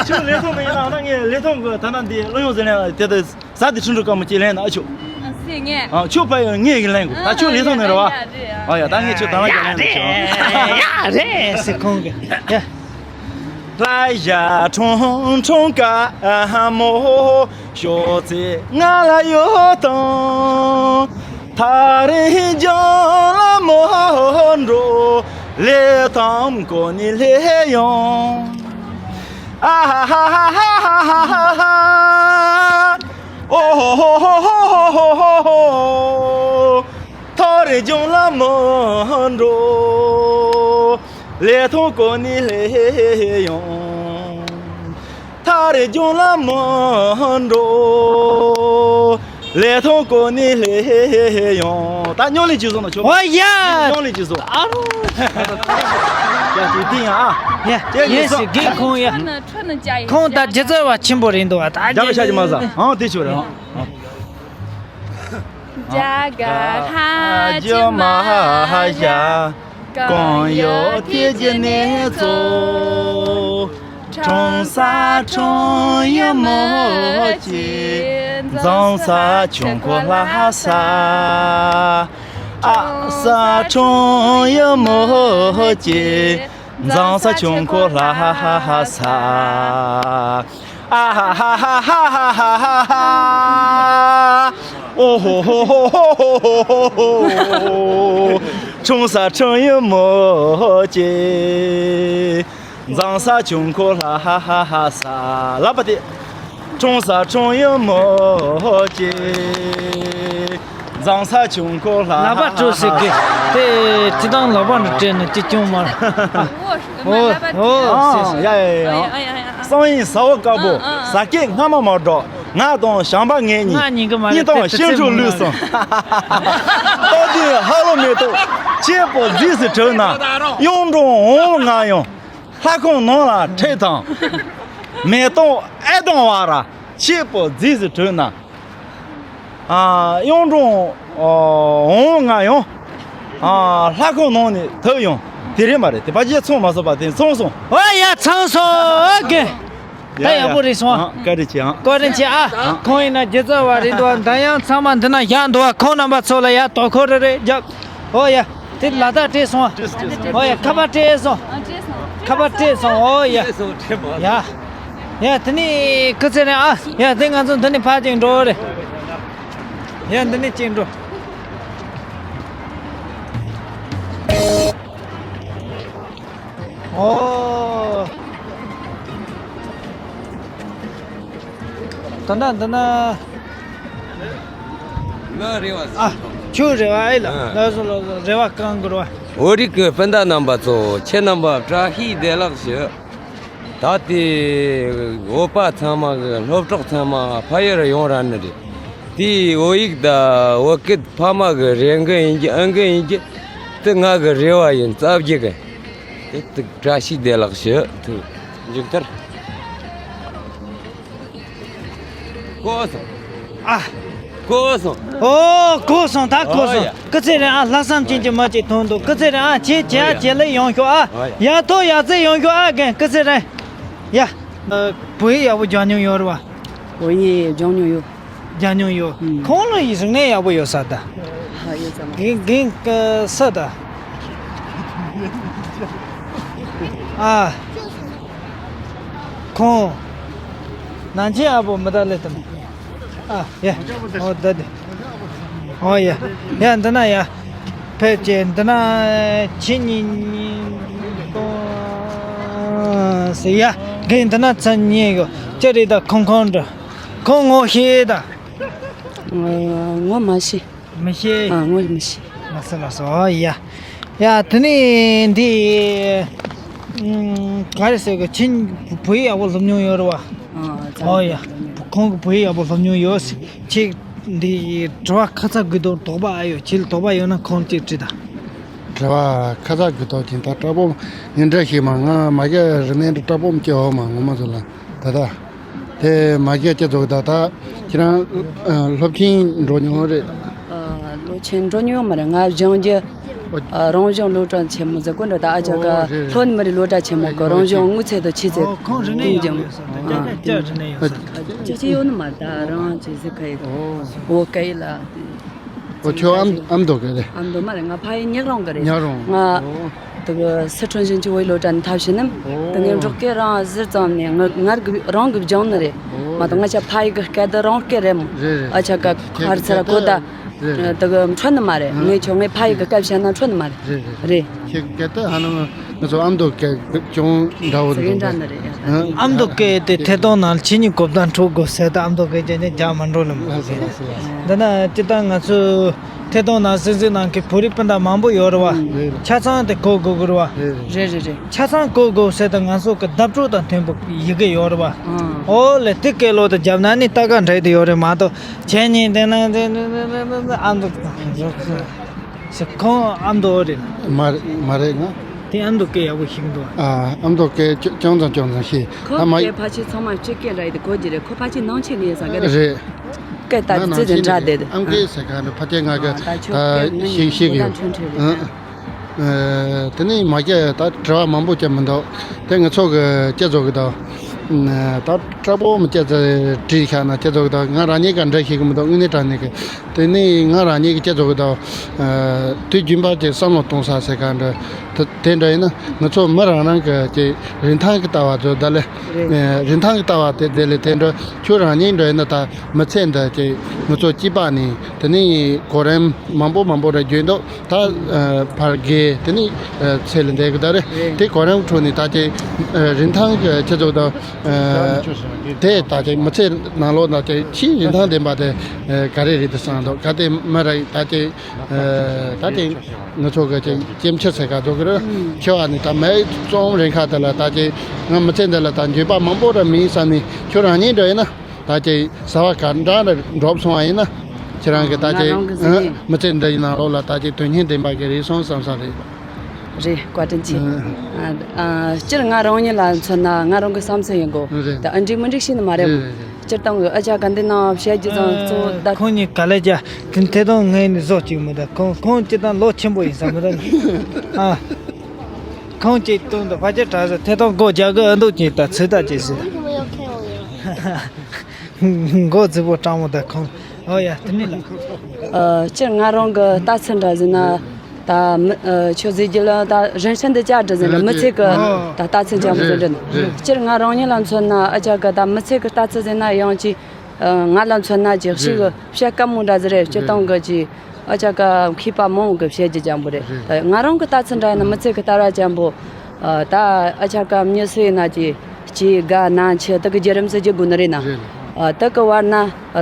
ཁྱོད་ལས་ཐོག་ནས་ཡིན་ན་ང་ངས་ལས་ཐོག་གི་ད་ན་འདི་བློ་ཡོང་ཟེར་ནས་དེ་དུས། ཟ་དེ་ཁྲུང་ཁྲུང་དཀར་མོ་ཅིག་ལེན་ན་ཨ་ཆོ། ཨ་སེ་ངས། ཨ་ཆོ་ཕ་ཡོད་ངས་གི་ལེན་གོ། ད་ཆོ་ལས་སོང་ནས་རེད་བ། ཨ་ཡ་ད་ངས་ཆོ་ད་ལ་གི་ལེན་ནས་ཆོ། ཡ་རེད་ཟེར་ཁོང་གི། ཡ། ལྷ་ཞྭ་ཁྲུང་ཁྲུང་དཀར་མོ་ཤོག་ཚེ་ང་ལ་ཡོད་དང་། ཐག་རིང་ལྗོངས་ལ་མོ་འགྲོ། ལས་དང་གོ་ནི་ལས་ཡོང་། ཨ་ཧ་ཧ། ཨོ་ཧོ་ཧོ། ཐག་རིང་ལྗོངས་ལ་མོ་འགྲོ། ལས་དང་གོ་ནི་ལས་ཡོང་། ཐག་རིང་ལྗོངས་ལ་མོ་འགྲོ། ལས་དང་གོ་ནི་ལས་ཡོང་། ད་སྨྱོ་ལས་ཅི་བཟོ་ན་ཆོག་འོ་ཡ། སྨྱོ་ལས་ཅི་བཟོ། ཨ་རོ། ཡ་ཅི་དེ་ཡ་ཨ། ཡ་ཅེ་ཡིན་ཡིན་སི་རྒན་ཁོང་ཡ། ཁོང་ད་རྒྱུ་རྩ་བ་ཆེན་པོ་རེད་འདུག་བ། ད་རྒྱ་བ་ཤ་ཅི་མ་ཟ། ཨང་དེ་ཆོ་རེད་ཨང་། རྒྱ་གར་ལྷ་རྒྱུད་མ་བཞག་གང་ཡོད་དེ་རྒྱུད་ནས་གཙོ། ཁྲུང་ས་ཁྲུང་ཡུ་མོ་ཅིག་འཛོམས་ས་ཆུང་ཁོ་ལྷ་ས། ཨ་ས་ཁྲུང་ཡུ་མོ་ཅིག་འཛོམས་ས་ཆུང་ཁོ་ལྷ་ས། ཨ་ཧ་ཧ། ཨོ་ཧོ་ཧོ། ཁྲུང་ས་ཁྲུང་ཡུ་མོ་ཅིག་འཛོམས་ས་ཆུང་ཁོ་ལྷ་ས། ལབ་པ་དེ། ཁྲུང་ས་ཁྲུང་ཡུ་མོ་ཅིག་འཛོམས་ས་ཆུང་ཁོ་ལྷ། ལབ་པ་སྤྲོ་ཟེར་གི། དེ་ཁྲི་དང་ལག་པ་འདྲ་སྤྲད་ན་ཅི་ཅུང་མ། ཨོ་ཨོ། ཨ་ཡ་ཡ་ཡ། སང་ཉིན་ཟ་འོག་དཀར་པོ། ཟ་སྐད་སྔ་མ་མ་འགྲོ། ང་དང་བྱམས་པ་ངེད་གཉིས། ང་ཉིན་གི་མ་རེད། གཉིས་དང་ཤིང་ཕྲུག་ལུས་སོང་། སྟོབས་ལྡན་ཧ་ལོ་མེ་ཏོག་ཁྱེད་པོ་རྫིས་སུ་གྲོལ་ན། གཡུང་དྲུང་འོང་ང་ཡང་། ལྷ་ཁང་ནང་ལ་ཁྲིད་དང་། མེ་ཏོག་ཨེ་དང་བ་ར་ཁྱེད་པོ་རྫིས་སུ་གྲོལ་ན། ཨ་གཡུང་དྲུང་འོང་ང་ཡང་། ཨ་ལྷ་ཁང་ནང་ནས་ཐོན་ཡོང་། དེ་རེད་མ་རེད། དེ་པ་ཅིའི་ཚང་མ་སོང་པ་དེ་ཚང་སོང་། ཨོ་ཡ་ཚང་སོང་། ཨོ་གེ། ད་ཡག་པོ་རེད་སོང་། བཀའ་དྲིན་ཆེ་ཨང་། བཀའ་དྲིན་ཆེ་ཨ། ཁོང་ཡིན་ན་རྒྱུ་རྩ་བ་རེད་འདུག་ད་ཡང་ཚང་མ་འདི་ན་བཞག་འདུག་ཁོང་རྣམ་པ་ཚོ་ལ་ཡ་དོ་ཁོ་རེ་རེ་རྒྱབ། ཨོ་ཡ། དེ་ལ་དྭགས་སྤྲད་སོང་། ཨོ་ཡ། ཁ་པར་སྤྲད་སོང་། ཁ་པར་སྤྲད་སོང་། ཨོ་ཡ། ཡ། ཡ་དེ་ནི་སྐུ་ཚེ་རིང་ཨ། ཡ་དེ་ང་ཚོ་འདི་ནས་ཕར་ཅིག་འགྲོ་རེད། ཡ་འདི་ནས་ཅིག་འགྲོ། ཨོ། ད་ན་ད་ན། ང་རེ་བ་ཨ། ཁྱོད་རེ་བ་ཨེ་ལ། ཨ། ལགས་སོ་ལགས་སོ། རེ་བ་གང་དགོས་རེ་བ། བོད་རིགས་ཀྱི་སྤུན་ཟླ་རྣམ་པ་ཚོ། ཁྱེད་རྣམ་པ་བཀྲ་ཤིས་བདེ་ལེགས་ཞུ། ད་ལྟའི་བོད་པ་ཚང་མ་གི་སློབ་གྲོགས་ཚང་མ་ཕ་ཡུལ་ཡོང་ར་ནི་རེད། དེའི་བོད་ཡིག་དང་བོད་སྐད་ཕ་མ་གི་རེ་འགན་ཡིན་གྱི་ཨང་འགན་ཡིན་གྱི། དེ་ང་གི་རེ་བ་ཡིན། རྩ་བརྒྱུད་གི། དེ་དུ་བཀྲ་ཤིས་བདེ་ལེགས་ཞུ། དུ་མཇུག་མཐར། གོ་སོང་། ཨ། གོ་སོང་། ཨོ་གོ་སོང་། ད་གོ་སོང་། ཨོ་ཡ། སྐུ་ཚེ་རིང་ཨ། ལྷག་བསམ་ཅན་གྱི་མི་གཅིག་ཐོན་འདུག་སྐུ་ཚེ་རིང་ཨ། ཁྱེད་ཁྱེད་ཨ། ཨོ་ཡ། ཁྱེད་ལ་ཡོང་ཤོག་ཨ། ཨོ་ཡ། ཡ་ཐོ་ཡ་ཚེ་ཡོང་ཤོག་ཨ། རྒན་སྐུ་ཚེ་རིང་། ཡ། བོད་ཡིག་ཡག་པོ་སྦྱང་མྱོང་ཡོད་རེད་བ། བོད་ཡིག་སྦྱང་མྱོང་ཡོད། སྦྱང་མྱོང་ཡོད། ཨུམ། ཁོང་ལ་ཡི་རིག་གནས་ཡག་པོ་ཡོད་ས་ད། ཧ་ཡོད་ཙམ། རྒན་རྒན་ས་ད། ཨ། ཁོང་། ནང་ཆེན་ཨ་བོ་མི་ད་ལེ་དམ། ཨ་ཡ། ཨོ་ད་དེ། ཨོ་ཡ། ཡ་འདི་ན་ཡ། ཕེབས་ཀྱི་འདི་ན་ཁྱེད་གཉིས་གཉིས་གཏོང་ཟེར་ཡ། རྒན་འདི་ན་ཚན་གཉིས་གོ་ཅི་རེད་ད། ཁོང་ཁོང་འདྲ། ཁོང་ངོ་ཤེས་ད། ངོ་མ་ཤེས། མི་ཤེས། ཨ་ངོ་མི་ཤེས། ལགས་སོ་ལགས་སོ། ཨོ་ཡ། ཡ། དེ་ནས་འདི། ཨམ། ག་རེ་ཟེར་གི། ཁྱེད་བོད་ཡིག་ཡག་པོ་སློབ་མྱོང་ཡོད་རེད་བ། ཨ། ཨོ་ཡ། ཁོང་གིས་བོད་ཡིག་ཡག་པོ་སློབ་མྱོང་ཡོད། ཁྱེད་འདི་དྲི་བ་ཁ་ཚ་དགོས་དོན་དོགས་པ་ཨེ་ཡོད། ཁྱེད་ལ་དོགས་པ་ཡོད་ན་ཁོང་ལ་ཅིག་དྲིས་དང་། དྲི་བ་ཁ་ཚ་དགོས་དོན་ཅན་ད་དྲག་པོ་ཡིན་འདྲ་ཞིག་མ། ང་མ་གི་རིག་གནས་འདི་དྲག་པོ་སྐྱེ་བ་མ་ངོ་མ་ཚོ་ལ་ད་ད། དེ་མ་གི་སྐྱེ་ཚོ་ད་ད་ཁྱེད་རང་ཨ་སློབ་ཆེན་འགྲོ་མྱོང་རེད། ཨ། སློབ་ཆེན་འགྲོ་མྱོང་མ་རེད། ང་སྦྱང་རྒྱུ། ཨ། རང་སྦྱོང་སློབ་གྲྭ་ཆེན་མོ་ཟེར་གོ་འདྲ། ད་ཨ་ཅག་ག་ཨོ་རེད་རེད། ལྷོ་ནུབ་མི་རིགས་སློབ་གྲྭ་ཆེན་མོ་གི་རང་སྦྱོང་དངོས་ཚན་དང་ཆེད་ཚད། ཨོ། ཁོང་རིག་གནས་ཡག་པོ་ཡོད་ས་རེད། སྐད་ཆ་སྐད་རིག་གནས་ཡོད་ས་རེད། ཅི་ཅི་ཡོད་ནི་མ་རེད། ད་རང་ཅི་ཟེར་ག་ཡིན། ཨོ། འོ་ག་ཡིན་ལ། ཨོ། ཁྱོད་ཨ་མདོ། ཨ་མདོ་གི་རེད། ཨ་མདོ་མ་རེད། ང་ཕ་ཡུལ་ཉག་རོང་གི་རེད། ཉག་རོང་། ང་ཨོ། དེ་གི་སི་ཁྲོན་ཞིང་ཆེན་བོད་ཡིག་སློབ་གྲྭ་ནས་མཐར་ཕྱིན་ནམ། ཨོ། དེ་ངས་འབྲོག་སྐད་རང་ཟུར་ཙམ་ནས་ང་ངར་གི་རང་གི་སྦྱངས་ནི་རེད། ཨོ། མ་གཏོགས་ང་ཅག་ཕ་ཡུལ་གི་སྐད་དེ་རང་སྐད་རེད་མོ། རེད་རེད། ཨ་ཅག་ག་ཁར་ཚར་གོ་ད། རེད་རེད། དེ་གི་འཕྲོད་ནི་མ་རེད། ཨ། ངས་ཁྱོད་ངའི་ཕ་ཡུལ་གི་སྐད་བཤད་ན་འཕྲོད་ནི་མ་རེད། རེད་རེད། རེད། ཁྱེད་སྐད་དེ་ཧ་ནང་ང་ཚོ་ཨ་མདོ་སྐད་ཅུང་འདྲ་བོ་ཟེར་འདུག་འདྲ་ནི་རེད། ཨ། ཨ་མདོ་སྐད་དེ་ཐད་གཏོང་ནང་ཁྱེད་གཉིས་གོ་བརྡ་འཕྲོད་དགོས་ཟེར་ད། ཨ་མདོ་སྐད་ཅན་ཅན་རྒྱག་མ་འགྲོ་ནི་མ་ཟེར། འདི་ན་སྤྱིར་བཏང་ང་ཚོ་ཐད་གཏོང་ནང་སྲིད་འཛིན་ནང་གི་བོད་རིགས་སྤུན་ཟླ་མང་པོ་ཡོད་རེད་བ། རེད། ཆ་ཚང་དེ་གོ་དགོས་གི་རེད་བ། རེད་རེད། རེད་རེད་རེད། ཆ་ཚང་གོ་དགོས་ཟེར་ད་ང་ཚོ་གི་བརྡ་སྤྲོད་དང་མཐུན་པའི་ཡི་གེ་ཡོད་རེད་བ། ཨང་། ཨོ་ལེ། དེ་སྐད་ལོ་དེ་རྒྱབ་ན་ནི་ལྟ་ག་འདྲ་དེ་ཡོད་རེད་མ་གཏོགས། ཁྱེད་གཉིས་དེ་ན་དེ་ཨ་མདོ་ཟེར། ཁོང་ཨ་མདོ་རེད། མ་རེད། མ་རེད། ང་དེ་ཨ་མདོ་སྐད་ཡག་པོ་ཤེས་འདུག་ཨ། ཨ་མདོ་སྐད་ཅུང་ཅུང་ཙམ་ཅུང་ཙམ་ཤེས། ཁོ་ད་མ་སྐད་ཕལ་ཆེར་ཚང་མ་སྤྱི་སྐད་འདྲ་ཡི་དེ་གོ་རྒྱུ་རེད། ཁོ་ཕལ་ཆེར་ནང་ཆེན་ནས་ཡིན་ས་ག་རེད། རེད། སྐད་ད་ཙི་ཙི་འདྲ་བསྡད་དེ། ཨ་མདོ་སྐད་ཟེར་ག་འདྲ་ཕལ་ཆེར་ང་གི་ད་ཤེས་ཤེས་གི་ཡོད། ཨ། ཨ། དེ་ནས་མ་སྐད་ད་དྲི་བ་མང་པོ་ཅིག་མི་འདུག་དེ་ང་ཚོ་གི་སྐད་ཚོ་གི་ད། ད་དྲག་པོ་མི་སྐད་ཚོ་དྲིས་བཞག་ན་སྐད་ཚོ་གི་ད་ང་རང་ཉིད་ཀ་འདྲ་ཤེས་གི་མི་འདུག་དངོས་གནས་དྲང་གནས་གི། དེ་ནས་ང་རང་ཉིད་ཀྱི་སྐད་ཆ་གི་ད། ཨ། དུས་རྒྱུན་པར་གྱི་བསམ་བློ་གཏོང་ས་ཟེར་ག་འདྲ། དེ་དེ་འདྲ་ཡིན་ན་ང་ཚོ་མི་རང་རང་གི་ཀྱི་རིན་ཐང་གི་ལྟ་བ་ཚོ་ད་ལེ། རེད། ཨ། རིན་ཐང་གི་ལྟ་བ་དེ་དེ་ལས་དེ་འདྲ་ཁྱོད་རང་ཉིད་འདྲ་ཡིན་ན་ད་མི་ཚེ་འདི་ཀྱི་ང་ཚོ་སྐྱེས་པ་ནས་དེ་ནས་གོ་རིམ་མང་པོ་མང་པོ་རེ་བརྒྱུད་འདུག་ད། ཨ། ཕར་རྒས་དེ་ནས། ཨ། ཚེ་ལས་འདས་གི་ད་རེད། རེད། དེ་གོ་རིམ་ཁྲོད་ནས་ད་ཀྱི། ཨ། རིན་ཐང་གི་སྐད་ཆ་ད། ཨ། དེ་ད་ཀྱི་མི་ཚེ་ནང་ལོགས་ན་ཀྱི་ཆེས་རིན་ཐང་ལྡན་པ་དེ། ཨ། ག་རེ་རེད་དེ་བསམ་འདུག་གལ་ཏེ་མི་རེ་ད་ཀྱི། ཨ། ད་ཀྱི་ང་ཚོ་གི་ཀྱི་སྐྱེ་འཆི་ཟེར་ག་འདུག་གི་རེད། ཨང་། ཁྱོད་ཨ་ནི་ད་མི་རྩོམ་རིང་ཁ་དེ་ལ་ད་ཀྱི་ང་མི་ཚེ་འདི་ལ་ད་འགྱོད་པ་མང་པོ་ར་མིན་བསམ་ནས་ཁྱོད་རང་ཉིད་འདྲ་ཡིན་ན་ད་ཀྱི་བྱ་བ་ག་འདྲ་ར་འགྲུབ་སོང་བ་ཡིན་ན་ཁྱེད་རང་གི་ད་ཀྱི། ང་རང་གི་གཟིགས་ཨ། ནས། མི་ཚེ་འདི་ཡི་ནང་ལོགས་ལ་ད་ཀྱི་དོན་སྙིང་ལྡན་པ་གི་རེད་སོང་བསམ་ས་རེད། རེད། བཀའ་དྲིན་ཆེ། ཨ། ཨ། སྤྱིར་ང་རང་ཉིད་ལ་མཚོན་ན་ང་རང་གི་བསམ་ཚུལ་ཡིན་གོ། རེད། ད་ཨ་འགྲིག་མི་འགྲིག་ཤེས་ནི་མ་རེད་མོ། རེད་རེད་རེད། སྤྱིར་བཏང་གི་ཨ་ཅག་ག་འདི་ནང་བཤད་རྒྱུ་ཙང་གཙོ་བོ་ད། ཁོང་གཉིས་ག་ལེ་རྒྱ་དེ་ཐད་གཏོང་ངས་ནི་བཟོ་གཅིག་མི་ད། ཁོང་ཁོང་སྤྱིར་བཏང་ལོ་ཆེན་པོ་ཡིན་ས་མི་ད། ཨ། ཁོང་གཅིག་སྟོན་དུ་ཕ་ཆེ་དྲག་ས་ཐད་གཏོང་སྒོ་རྒྱག་གི་ཨ་འདུག་ཅིག་ད་ཚོད་ལྟ་བྱེད་ཟེར། མགོ་རྫི་པོ་སྤྲང་མོ་ད་ཁོང་། ཨོ་ཡ། དེ་ནི་ལ། ཨ། སྤྱིར་ང་རང་གི་ལྟ་ཚུལ་འདྲ་ཟེར་ན། ད་མི། ཨ། ཁྱོད་ཟེར་རྒྱུ་ལ་ད་རིན་ཆེན་འདི་བཅར་འདྲ་ཟེར་ན་མི་ཚེ་གི་ཨོ། ད་ལྟ་ཚུལ་འཇམ་པོ་ཟེར་འདྲ། རེད། སྤྱིར་ང་རང་ཉིད་ལ་མཚོན་ན་ཨ་ཅག་གི་ད་མི་ཚེ་གི་ལྟ་ཚུལ་ཟེར་ན་ཡང་ཅིག་ཨ། ང་ལ་མཚོན་ན་ཅིག་ཞིག་རེད། བཤད་དཀའ་མོ་འདྲ་ཟེར་རེད། སྤྱིར་བཏང་གི་ཅིག་ཨ་ཅག་ག་མཁས་པ་མང་བོ་གི་བཤད་རྒྱུ་འཇམ་པོ་རེད། རེད། ད་ང་རང་གི་ལྟ་ཚུལ་འདྲ་ཡིན་ན་མི་ཚེ་གི་ལྟ་བ་འཇམ་པོ། ཨ། ད་ཨ་ཅག་ག་མྱི་སུ་ཡིན་ན་ཅིག་སྐྱེ་རྒ་ན་འཆི་དེ་གི་བརྒྱུད་རིམ་ཟེར་རྒྱུ་དགོས་ནི་རེད་ན། རེད། ཨ། དེ་གི་བར་ན་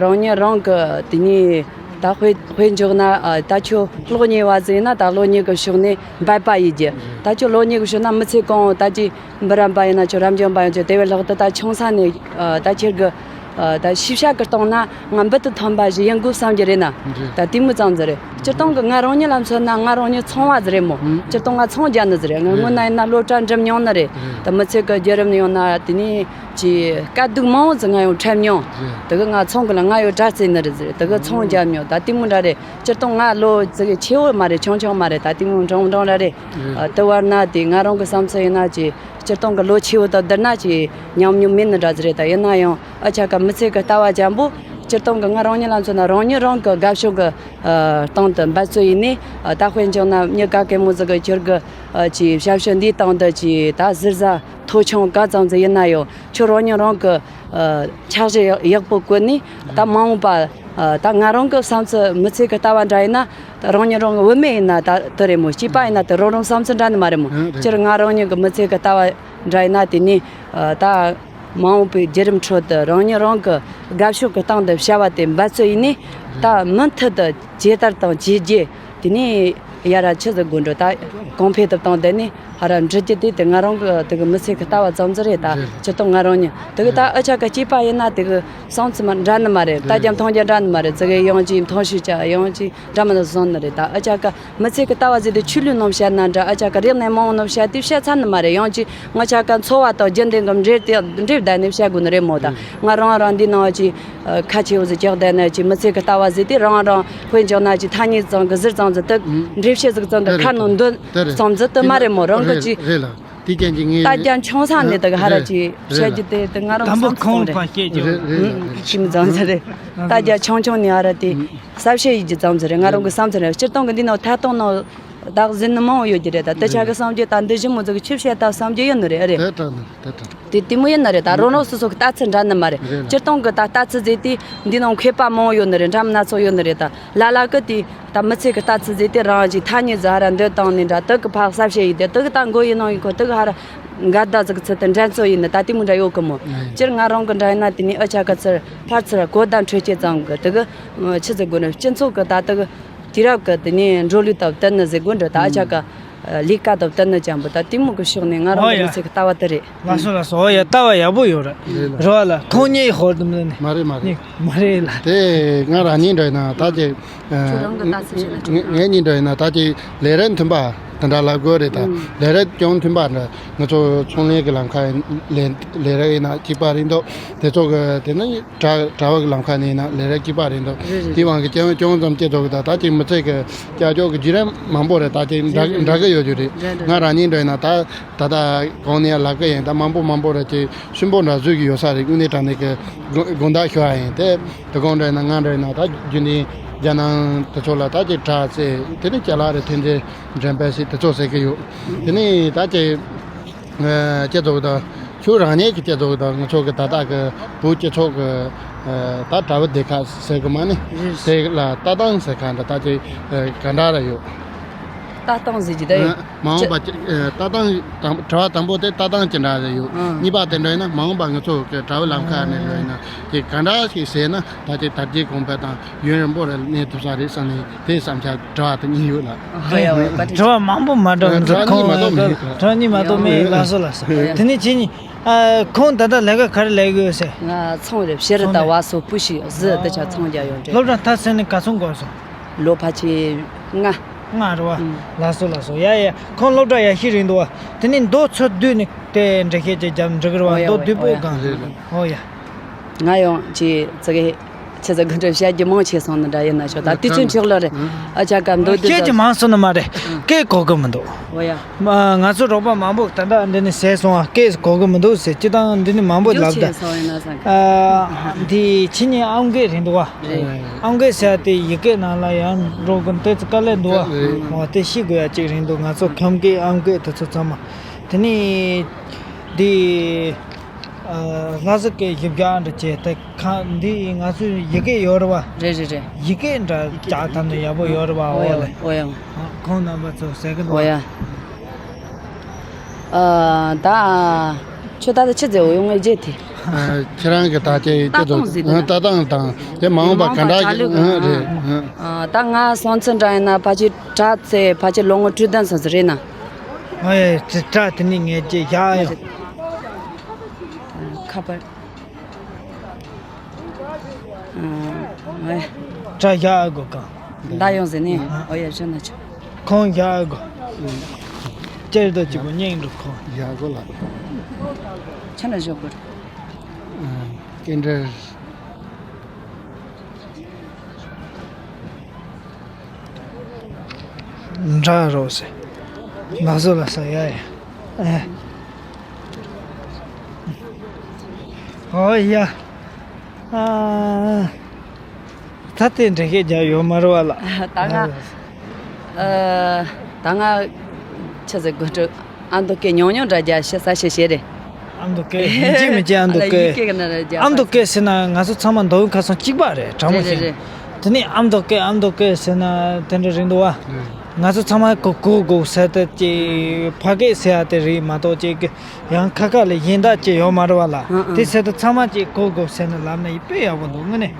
རང་ཉིད་རང་གི་དེ་ནས་ད་དཔེ་དཔེ་འཇོག་ན། ཨ། ད་ཁྱོད་གློག་བརྙན་བ་ཟིག་ཡིན་ན་ད་གློག་བརྙན་གི་ཕྱོགས་ནས་འབད་པ་ཡིན་རྒྱུ། རེད། ད་ཁྱོད་གློག་བརྙན་གི་ཕྱོགས་ན་མི་ཚེ་གང་བོ་ད་ཅིག་འབུམ་རམས་པ་ཡིན་ན་ཆོག་རབ་འབྱམས་པ་ཡིན་ཆོག་དེ་བས་ལྷག་ཏུ་ད་ཆུང་ས་ནས། ཨ། ད་ཁྱེད་ཀྱི། ཨ། ད་ཤེས་བྱ་གི་སྟེང་ན་ང་འབུར་དུ་ཐོན་པ་ཞིག་ཡིན་དགོས་བསམ་གྱི་རེད་ན། རེད། ད་དེ་མོ་ཙམ་ཟིག་རེད། སྤྱིར་བཏང་གི་ང་རང་ཉིད་ལ་མཚོན་ན་ང་རང་ཉིད་ཚོང་བ་ཟིག་རེད་མོ། ཨང་། སྤྱིར་བཏང་ང་ཚོང་རྒྱག་ནི་ཟིག་རེད། ང་རེད། སྔོན་ན་ཡིན་ན་སློབ་གྲྭ་འགྲིམ་མྱོང་ནི་རེད། རེད། ད་མི་ཚེ་གི་བརྒྱུད་རིམ་ཡོང་ན་དེ་ནས་ཀྱི་དཀའ་སྡུག་མང་བོ་ཟིག་ང་ཡང་འཕྲད་མྱོང་། རེད། དེ་གི་ང་ཚོང་གི་ལ་ང་ཡོད་དྲ་རྩེ་ནི་རེད་ཟེར། དེ་གི་ཚོང་རྒྱག་མྱོང་ད་དེ་མོ་འདྲ་རེད། སྤྱིར་བཏང་ང་ལོ་ཟིག་ཆེ་བོ་མ་རེད། ཆུང་ཆུང་མ་རེད། ད་དེ་མོ་འབྲིང་འབྲིང་ར་རེད། རེད། ཨ། དེ་བར་ན་དེ་ང་རང་གི་བསམ་ཚུལ་ཡིན་ན་ཅི། སྤྱིར་བཏང་གི་ལོ་ཆེ་བོ་དང་བསྡུར་ན་ཅི་ཉམས་མྱོང་མེད་ནི་འདྲ་ཟིག་རེད། ད་ཡིན་ན་ཡང་ཨ་ཅག་ག་མི་ཚེ་གི་ལྟ་བ་འཇམ་པོ། སྤྱིར་བཏང་གི་ང་རང་ཉིད་ལ་མཚོན་ན་རང་ཉིད་རང་གི་དགའ་ཕྱོགས་གི། ཨ། སྟེང་དུ་འབད་རྩོལ་ཡིན་ནས། ཨ། ད་དཔེ་འཇོག་ན་མྱི་ག་གེ་མོ་ཟིག་གི་ཁྱོད་གི། ཨ། ཅི་ཞབས་ཞུ་འདིའི་སྟེང་དུ་ཅི་ད་ཟུར་ཟ་མཐོ་ཆུང་ག་ཙམ་ཟིག་ཡིན་ན་ཡང་ཁྱོད་རང་ཉིད་རང་གི། ཨ། ཕྱག་བཞེས་ཡག་པོ་བཀོལ་ནས་ད་མ་འོངས་པ། ཨ། ད་ང་རང་གི་བསམ་ཚུལ་མི་ཚེ་གི་ལྟ་བ་འདྲ་ཡིན་ན། ད་རང་ཉིད་རང་གི་བུད་མེད་ཡིན་ན་ད་དེ་རེད་མོ། སྐྱེས་པ་ཡིན་ན་དེ་རང་རང་བསམ་ཚུལ་འདྲ་ནི་མ་རེད་མོ། ཨ། རེད། སྤྱིར་ང་རང་ཉིད་གི་མི་ཚེ་གི་ལྟ་བ་འདྲ་ཡིན་ན་དེ་ནས། ཨ། ད་མ་འོངས་པའི་བརྒྱུད་རིམ་ཁྲོད་དུ་རང་ཉིད་རང་གི་དགའ་ཕྱོགས་ཀྱི་སྟེང་དུ་བྱ་བ་དེ་འབད་རྩོལ་ཡིན་ནས། ད་མུ་མཐུད་དུ་ཇེ་དར་དང་ཇེ་རྒྱས། དེ་ནས་ ཡ་ར་ཆི་ཟིག་དགོས་འགྲོ། ད་གོང་འཕེལ་དུ་བཏང་དེ་ནས་ཧ་ར་འབྲི་རྒྱུ་དེ་དེ་ང་རང་གི་དེ་གི་མི་ཚེ་གི་ལྟ་བ་ཙམ་ཟིག་རེད། ད་རེད། སྤྱིར་བཏང་ང་རང་ཉིད་དེ་གི་ད་རེད། ཨ་ཅག་གི་སྐྱེས་པ་ཡིན་ན་དེ་གི་བསམ་ཚུལ་མ་འདྲ་ནི་མ་རེད། ལྟ་རྒྱ་མཐོང་རྒྱ་འདྲ་ནི་མ་རེད། ཙི་གེ་ཡང་ཅིག་མཐོང་ཤོས་ཅག་ཡང་ཅིག་འདྲ་མི་འདྲ་བཟང་ནི་རེད། ད་ཨ་ཅག་གི་མི་ཚེ་གི་ལྟ་བ་ཟེར་དེ་ཆོས་ལུགས་ནང་བཤད་ན་འདྲ། ཨ་ཅག་གི་རིག་གནས་མང་བོ་ནང་བཤད་དེ་བཤད་ཚར་ནི་མ་རེད། ཡང་ཅིག་ང་ཅག་གི་འཚོ་བ་དང་རྒྱུན་ལྡན་གི་འབྲེལ་ཏེ་འབྲེལ་བསྡད་ནས་བཤད་དགོས་ནི་རེད་མོ། ད་རེད། ང་རང་རང་འདི་ནང་ཅིག་ཨ། ཁ་ཆེ་བོ་ཟིག་རྒྱག་བསྡད་ན་ཅིག་མི་ཚེ་གི་ལྟ་བ་ཟིག་དེ་རང་རང་དཔེ་འཇོག་ན་ཅིག་ཐ་སྙད་ཙམ་གི་ཟུར་ཙམ་ཟིག་དེ་ཨུམ། འགྲེལ་བཤད་ཟིག་ཙམ་དེ། དེ་ཁ་རེད། ནང་འདོན་དེ་རེད། ཙམ་ཟིག་དེ་མ་རེད་མོ། རང་གི་རེད། ཅིག་རེད་ལ། དེ་ཅན་གྱི་ངའི་ལྟ་རྒྱ་འཆང་ས་ནས་དེ་ག་ཧ་ར་རེད། ཅིག་རེད་བཤད་ལ། རྒྱུ་དེ་དེ་ང་རང་དམ་པོ་བསམ་ཁོང་བསམ་པ་སྐད་ཅིག་རེད། རེད་ལ། ཨུམ། ཁྱིམ་ཙམ་ཟིག་རེད། ལྟ་རྒྱ་འཆང་འཆང་ནས་ཧ་ར་དེ་ཨུམ། གསལ་བཤད་ཡེད་རྒྱུ་ཙམ་ཟིག་རེད། ང་རང་གི་བསམ་ཚུལ་རེད། སྤྱིར་བཏང་གི་འདི་ནང་ཐད་གཏོང་ནང་བདག་ཟིན་ནི་མང་བོ་ཡོད་ཀྱི་རེད། ད་དེ་ཆ་གི་བསམ་རྒྱུ་ད་འདི་ཞིབ་མོ་ཟིག་ཆི་བཤད་ད་བསམ་རྒྱུ་ཡོད་ནི་རེད། ཨ་རེད། དེ་དྲང་ནི་དེ་དྲང་། དེ་དེ་མོ་ཡིན་ནི་རེད། ད་རང་རང་སོ་སོ་གི་ལྟ་ཚུལ་འདྲ་ནི་མ་རེད། རེད་ལ། སྤྱིར་བཏང་གི་ད་ལྟ་ཚུལ་ཟེར་དེ་འདི་ནང་མཁས་པ་མང་བོ་ཡོད་ནི་རེད། འདྲ་མི་སྣ་ཚོགས་ཡོད་ནི་རེད། ད་ལ་ལ་གི་དེ་ད་མི་ཚེ་གི་ལྟ་ཚུལ་ཟེར་དེ་རང་གི་ཐ་སྙད་ཟིག་ཧ་ར་འདོན་བཏང་ནི་འདྲ། དེ་གི་ཕར་གསལ་བཤད་ཡེད་དེ་དེ་གི་ད་མགོ་ཡིན་ནང་ཡིན་ཁོ་དེ་གི་ཧ་ར་འགལ་ཟླ་ཟིག་ཚུལ་དུ་འགྲན་རྩོད་ཡེད་ནི་ད་དེ་མོ་འདྲ་ཡོད་གི་མོ། ཨ་ཡ། སྤྱིར་ང་རང་གི་འདྲ་ཡིན་ན་དེ་ནས་ཨ་ཅག་གི་ཚུར་ཕར་ཚུར་གོ་བརྡ་འཕྲོད་བྱེད་ཙམ་གི་དེ་གི་ཆི་ཟེར་དགོས་ནི། སྤྱི་ཚོགས་གི་ད་དེ་གི་དུས་རབས་ཀྱི་དེ་ནས་འགྲོ་ལུགས་དང་བསྟུན་ནི་ཟེར་དགོས་འདྲ། ད་ཨ་ཅག་ག་ལས་ཀ་དང་བསྟུན་ནི་ཅན་པོ་ད་དེ་མོ་གི་ཕྱོགས་ནས་ང་རང་ཨོ་གི་ཡ། མི་ཚེ་གི་ལྟ་བ་དེ་རེད། ལགས་སོ་ལགས་སོ། ཨོ་ཡ། ལྟ་བ་ཡག་པོ་ཡོད་རེད། རེད་ལ། རེད་བ་ལ། ཁོང་གཉིས་ཧོར་དུ་མི་ནི་མ་རེད་མ་རེད། མ་རེད་ལ། དེ་ང་རང་ཉིད་འདྲ་ཡིན་ན་ད་ཅིག་ཨ། ཁྱོད་རང་གི་ལྟ་ཚུལ་བཤད་ན་ཆོག་གི། ངས་ངས་ཉིད་འདྲ་ཡིན་ན་ད་ཅིག་ལས་རིགས་མཐུན་པ་དེ་འདྲ་ལབ་དགོས་རེད། ད་ཨུམ། ལས་རིགས་ཅུང་མཐུན་པ་འདྲ། ང་ཚོ་ཚོང་ལས་ཀྱི་ལམ་ཁ་ལས་ལས་རིགས་ཡིན་ན་གཅིག་པ་རེད་འདུག། དེ་ཚོ་གི་དེ་ནི་གྲྭ་གྲྭ་བ་གི་ལམ་ཁ་ནས་ཡིན་ན་ལས་རིགས་གཅིག་པ་རེད་འདུག། རེད་རེད། དེའི་དབང་གིས་ཅུང་ཅུང་ཙམ་སྐྱེ་ཐོག་གི། ད་ད་ཅིག་མི་ཚེ་གི་ཀྱག་ཀྱོག་གི་བརྒྱུད་རིམ་མང་པོ་རེད། ད་ཅིག་འདྲ་རེད་རེད། འདྲ་གི་ཡོད་རྒྱུ་རེད། རེད་རེད། ང་རང་ཉིད་འདྲ་ཡིན་ན་ད་ད་ལྟ་གོང་ནས་ལབ་གི་ཡིན། ད་མང་པོ་མང་པོ་རེད། ཅིག་ཆེན་པོ་འདྲ་བཟོ་གི་ཡོད་ས་རེད། དངོས་གནས་དྲང་གནས་ཀྱི་དགོངས་དགོངས་དག་ཞུ་བ་ཡིན། དེ་དེ་གོང་འདྲ་ཡིན་ན་ང་འདྲ་ཡིན་ན་ད་རྒྱུན་ལྡན་རྒྱ་ནང་དེ་ཚོ་ལ་ད་ཅིག་གྲྭ་ཟེར། དེ་ནས་ཅ་ལག་རེད། ཐོན་རྫས་འགྲེམས་སྤེལ་ཟེར་དེ་ཚོ་ཟེར་གི་ཡོད། དེ་ནས་ད་ཅིག་ཨ། སྤྱི་ཚོགས་དང་ཁྱོད་རང་ཉིད་ཀྱི་སྤྱི་ཚོགས་དང་ང་ཚོ་གི་ད་ལྟ་གི་བོད་སྤྱི་ཚོགས་ཀྱི་ཨ། ད་གྲྭ་བ་སྡེ་ཁག་ཟེར་གི་མ་ནི། རེད། དེ་ལ་ལྟ་སྟངས་ཟེར་ག་འདྲ་ད་ཅིག་ཨ། ག་འདྲ་རེ་ཡོད། ལྟ་སྟངས་ཟེར་གྱི་ད་ཨ། ཡོད། མ་འོངས་པ་ཅི་ཨ། ལྟ་སྟངས་དང་། དྲི་བ་དང་པོ་དེ་ལྟ་སྟངས་ཅི་འདྲ་རེ་ཡོད། ཨ། གཉིས་པ་དེ་འདྲ་ཡིན་ན་མ་འོངས་པ་ང་ཚོ་གི་གྲྭ་བའི་ལམ་ཁ་ནས་འགྲོ་ཡིན་ན་དེ་ག་འདྲ་ཞིག་ཟེར་ན་ད་ཅིག་དར་རྒྱས་གོང་འཕེལ་དང་ཡུན་རིང་པོ་རེ་གནས་ཐུབ་ས་རེད་བསམ་ནས་དེ་བསམ་འཆར་དྲི་བ་དེ་གཉིས་ཡོད་ལ། ཨོ་ཡ་ཨོ་ཡ། བཀའ་དྲིན་ཆེ། དྲི་བ་མང་པོ་མ་འདྲ་བ་འདུག། ཨ། དྲི་བ་གཉིས་མ་གཏོགས་མེད། དྲི་བ་གཉིས་མ་གཏོགས་མེད། ཡ། ལགས་སོ་ལགས་སོ། ཡ། དེ་ནས་ཁྱེད་གཉིས་ཨ། ཁོང་ད་ལྟ་ལས་ཀ་ག་རེ་ལས་གི་ཡོད་ཟེར། ང་ཚོང་རེད། བྱི་རུ་དང་བ་སོ་སྤུ་ཤི་ཟི་དེ་ཆ་ཚོང་རྒྱག་ཡོད་རེད། སློབ་གྲྭ་མཐར་ཕྱིན་ནས་ག་ཚོད་འགོར་སོང་། ལོ་ཕལ་ཆེར་ལྔ། ལྔ་རེད་བ། ཨུམ། ལགས་སོ་ལགས་སོ། ཡ་ཡ། ཁོང་སློབ་གྲྭ་ཡག་ཤོས་རེད་འདུག་བ། དེ་ནས་མདོ་ཚོ་བསྡུས་ནས་དེ་འགྲེལ་བཤད་ཅིག་རྒྱབ་འགྲིག་གི་རེད་བ། ཨོ་ཡ། མདོ་ཨོ་ཡ། བསྡུས་པོ་ཨོ་ཡ། གང་རེད། ཨོ་ཡ། ང་ཡང་ཅིག་ཙི་གེ་ཆི་ཟེར་དགོས་འདྲ། བཤད་རྒྱུ་མང་ཆེ་སོང་ནི་འདྲ་ཡིན་ན་ཆོག། ད་དུས་ཚོད་འཕྲོ་བརླག་རེད། ཨ་ཅག་ག་མདོ་དུས་བཤད་རྒྱུ་ཚོ་མང་སོང་ནི་མ་རེད། ཨ། སྐད་གོ་གི་མི་འདུག། ཨོ་ཡ། མ་ང་ཚོ་རོགས་པ་མང་པོ་ད་ལྟ་འདི་ནས་ཟས་སོང་བ། སྐད་གོ་གི་མི་འདུག་ཟེར། སྤྱིར་བཏང་འདི་ནས་མང་པོ་རྒྱུ་ལབ་ད། ཆེ་སོང་ཡིན་ན་བསམ་གི། ཨ། འདི་ཁྱེད་གཉིས་ཨམ་སྐད་རེད་འདུག་བ། རེད། ཨམ་སྐད་ཟེར་ཡ་དེ་ཡི་གེ་ནང་ལ་ཡང་འགྲོ་གི་འདུག། དཀའ་ལས་འདུག་བ། རེད། འོ་དེ་ཤེས་དགོས་ཡ་གཅིག་རེད་འདུག། ང་ཚོ་ཁམས་སྐད་ཨམ་སྐད་དེ་ཚོ་ཚང་མ། དེ་ནས་འདི། ཨ། ལྷ་ས་སྐད་བཞི་བརྒྱ་འདྲ་བྱས་ཏེ། ཁ་འདི་ང་ཚོའི་ཡི་གེ་ཡོད་རེད་བ། རེད་རེད་རེད། ཡི་གེ་འདྲ་རྒྱག་ཐབས་ནི་ཡག་པོ་ཡོད་རེད་བ། ཨོ་ཡ། ཨོ་ལེ། ཨོ་ཡ། ཁོང་རྣམ་པ་ཚོ་ཟེར་གི་འདུག། ཨོ་ཡ། ཨ། ད་ཁྱོད་ད་ལྟ་ཆི་ཟེར་ཡོང་ངེ་རྗེས་དེ། ཨ། ཁྱེད་རང་གི་ད་ཅི་ལྟ་སྟངས་ཟེར་དུས་ན། ལྟ་སྟངས་དང་དེ་མ་འོངས་པ་ག་འདྲ་ཞིག་ཨ། རེད། ཨ། ད་ང་སོང་ཚུན་འདྲ་ཡིན་ན་ཕལ་ཆེར་གྲྭ་ཚེ་ཕལ་ཆེར་ལོ་ངོ་བཅུ་བདུན་ཙམ་ཟིག་རེད་ན། ཨ་ཡ། དེ་གྲྭ་དེ་ནས་ངས་ཅིག་བཞག་ཡོང་། ཁ་པར། ཨ། ཨ་ཡ། གྲྭ་བཞག་དགོས་ག། ད་ཡོང་ཟེར་ནས། ཨ། ཨོ་ཡ། བཞག་ན་ཆོག། ཁོང་བཞག་དགོས། ཨ། ཅེར་དོ་གཅིག་པོ་སྙིང་འདུག་ཁོང་། བཞག་དགོས་ལ། ཆ་ན་བཞག་དགོས། ཨ། སྐད་འདྲ། འདྲ་རོགས་ཟེར། ལགས་སོ་ལགས་སོ། ཡ་ཡ། ཨེ། ཨོ་ཡ། ཨ། ད་དེ་འདྲ་ཞིག་རྒྱག་ཡོད་མ་རེད་བ་ལགས། ད་ང་། ཨ། ད་ང་ཆི་ཟེར་དགོས་འདུག། ཨ་མདོ་སྐད་ཉུང་ཉུང་འདྲ་རྒྱག་ཤེས་ས་ཤེས་ཤེས་རེད། ཨ་མདོ་སྐད་ཡིན་གཅིག་མིན་གཅིག་ཨ་མདོ་ཨ་ལ་ཡི་སྐད། སྐད་ག་ན་ར་རྒྱག་ཨ་མདོ་སྐད་ཟེར་ན་ང་ཚོ་ཚང་མ་མདོ་དབུས་ཁམས་གསུམ་གཅིག་པ་རེད། དྲང་མོ་རེད་རེད་བཤད། རེད། དེ་ནས་ཨ་མདོ་སྐད་ཨ་མདོ་སྐད་ཟེར་ན་དེ་འདྲ་རེད་འདུག་བ། རེད། ང་ཚོ་ཚང་མ་གོ་གོ་གོ་ཟེར་ཏེ་ཅིག་ཕ་སྐད་ཟེར་ཡ་དེ་རེད་མ་གཏོགས་ཅིག་ཡང་ཁ་ཁ་ལ་གཞན་དག་ཅིག་ཡོད་མ་རེད་བ་ལ། ཨ་ཨ། དེ་ཟེར་ཏེ་ཚང་མ་ཅིག་གོ་གོ་ཟེར་ནས་ལབ་ན་ཡི་དཔེ་ཡག་པོ་འདུག་དངོས་གནས།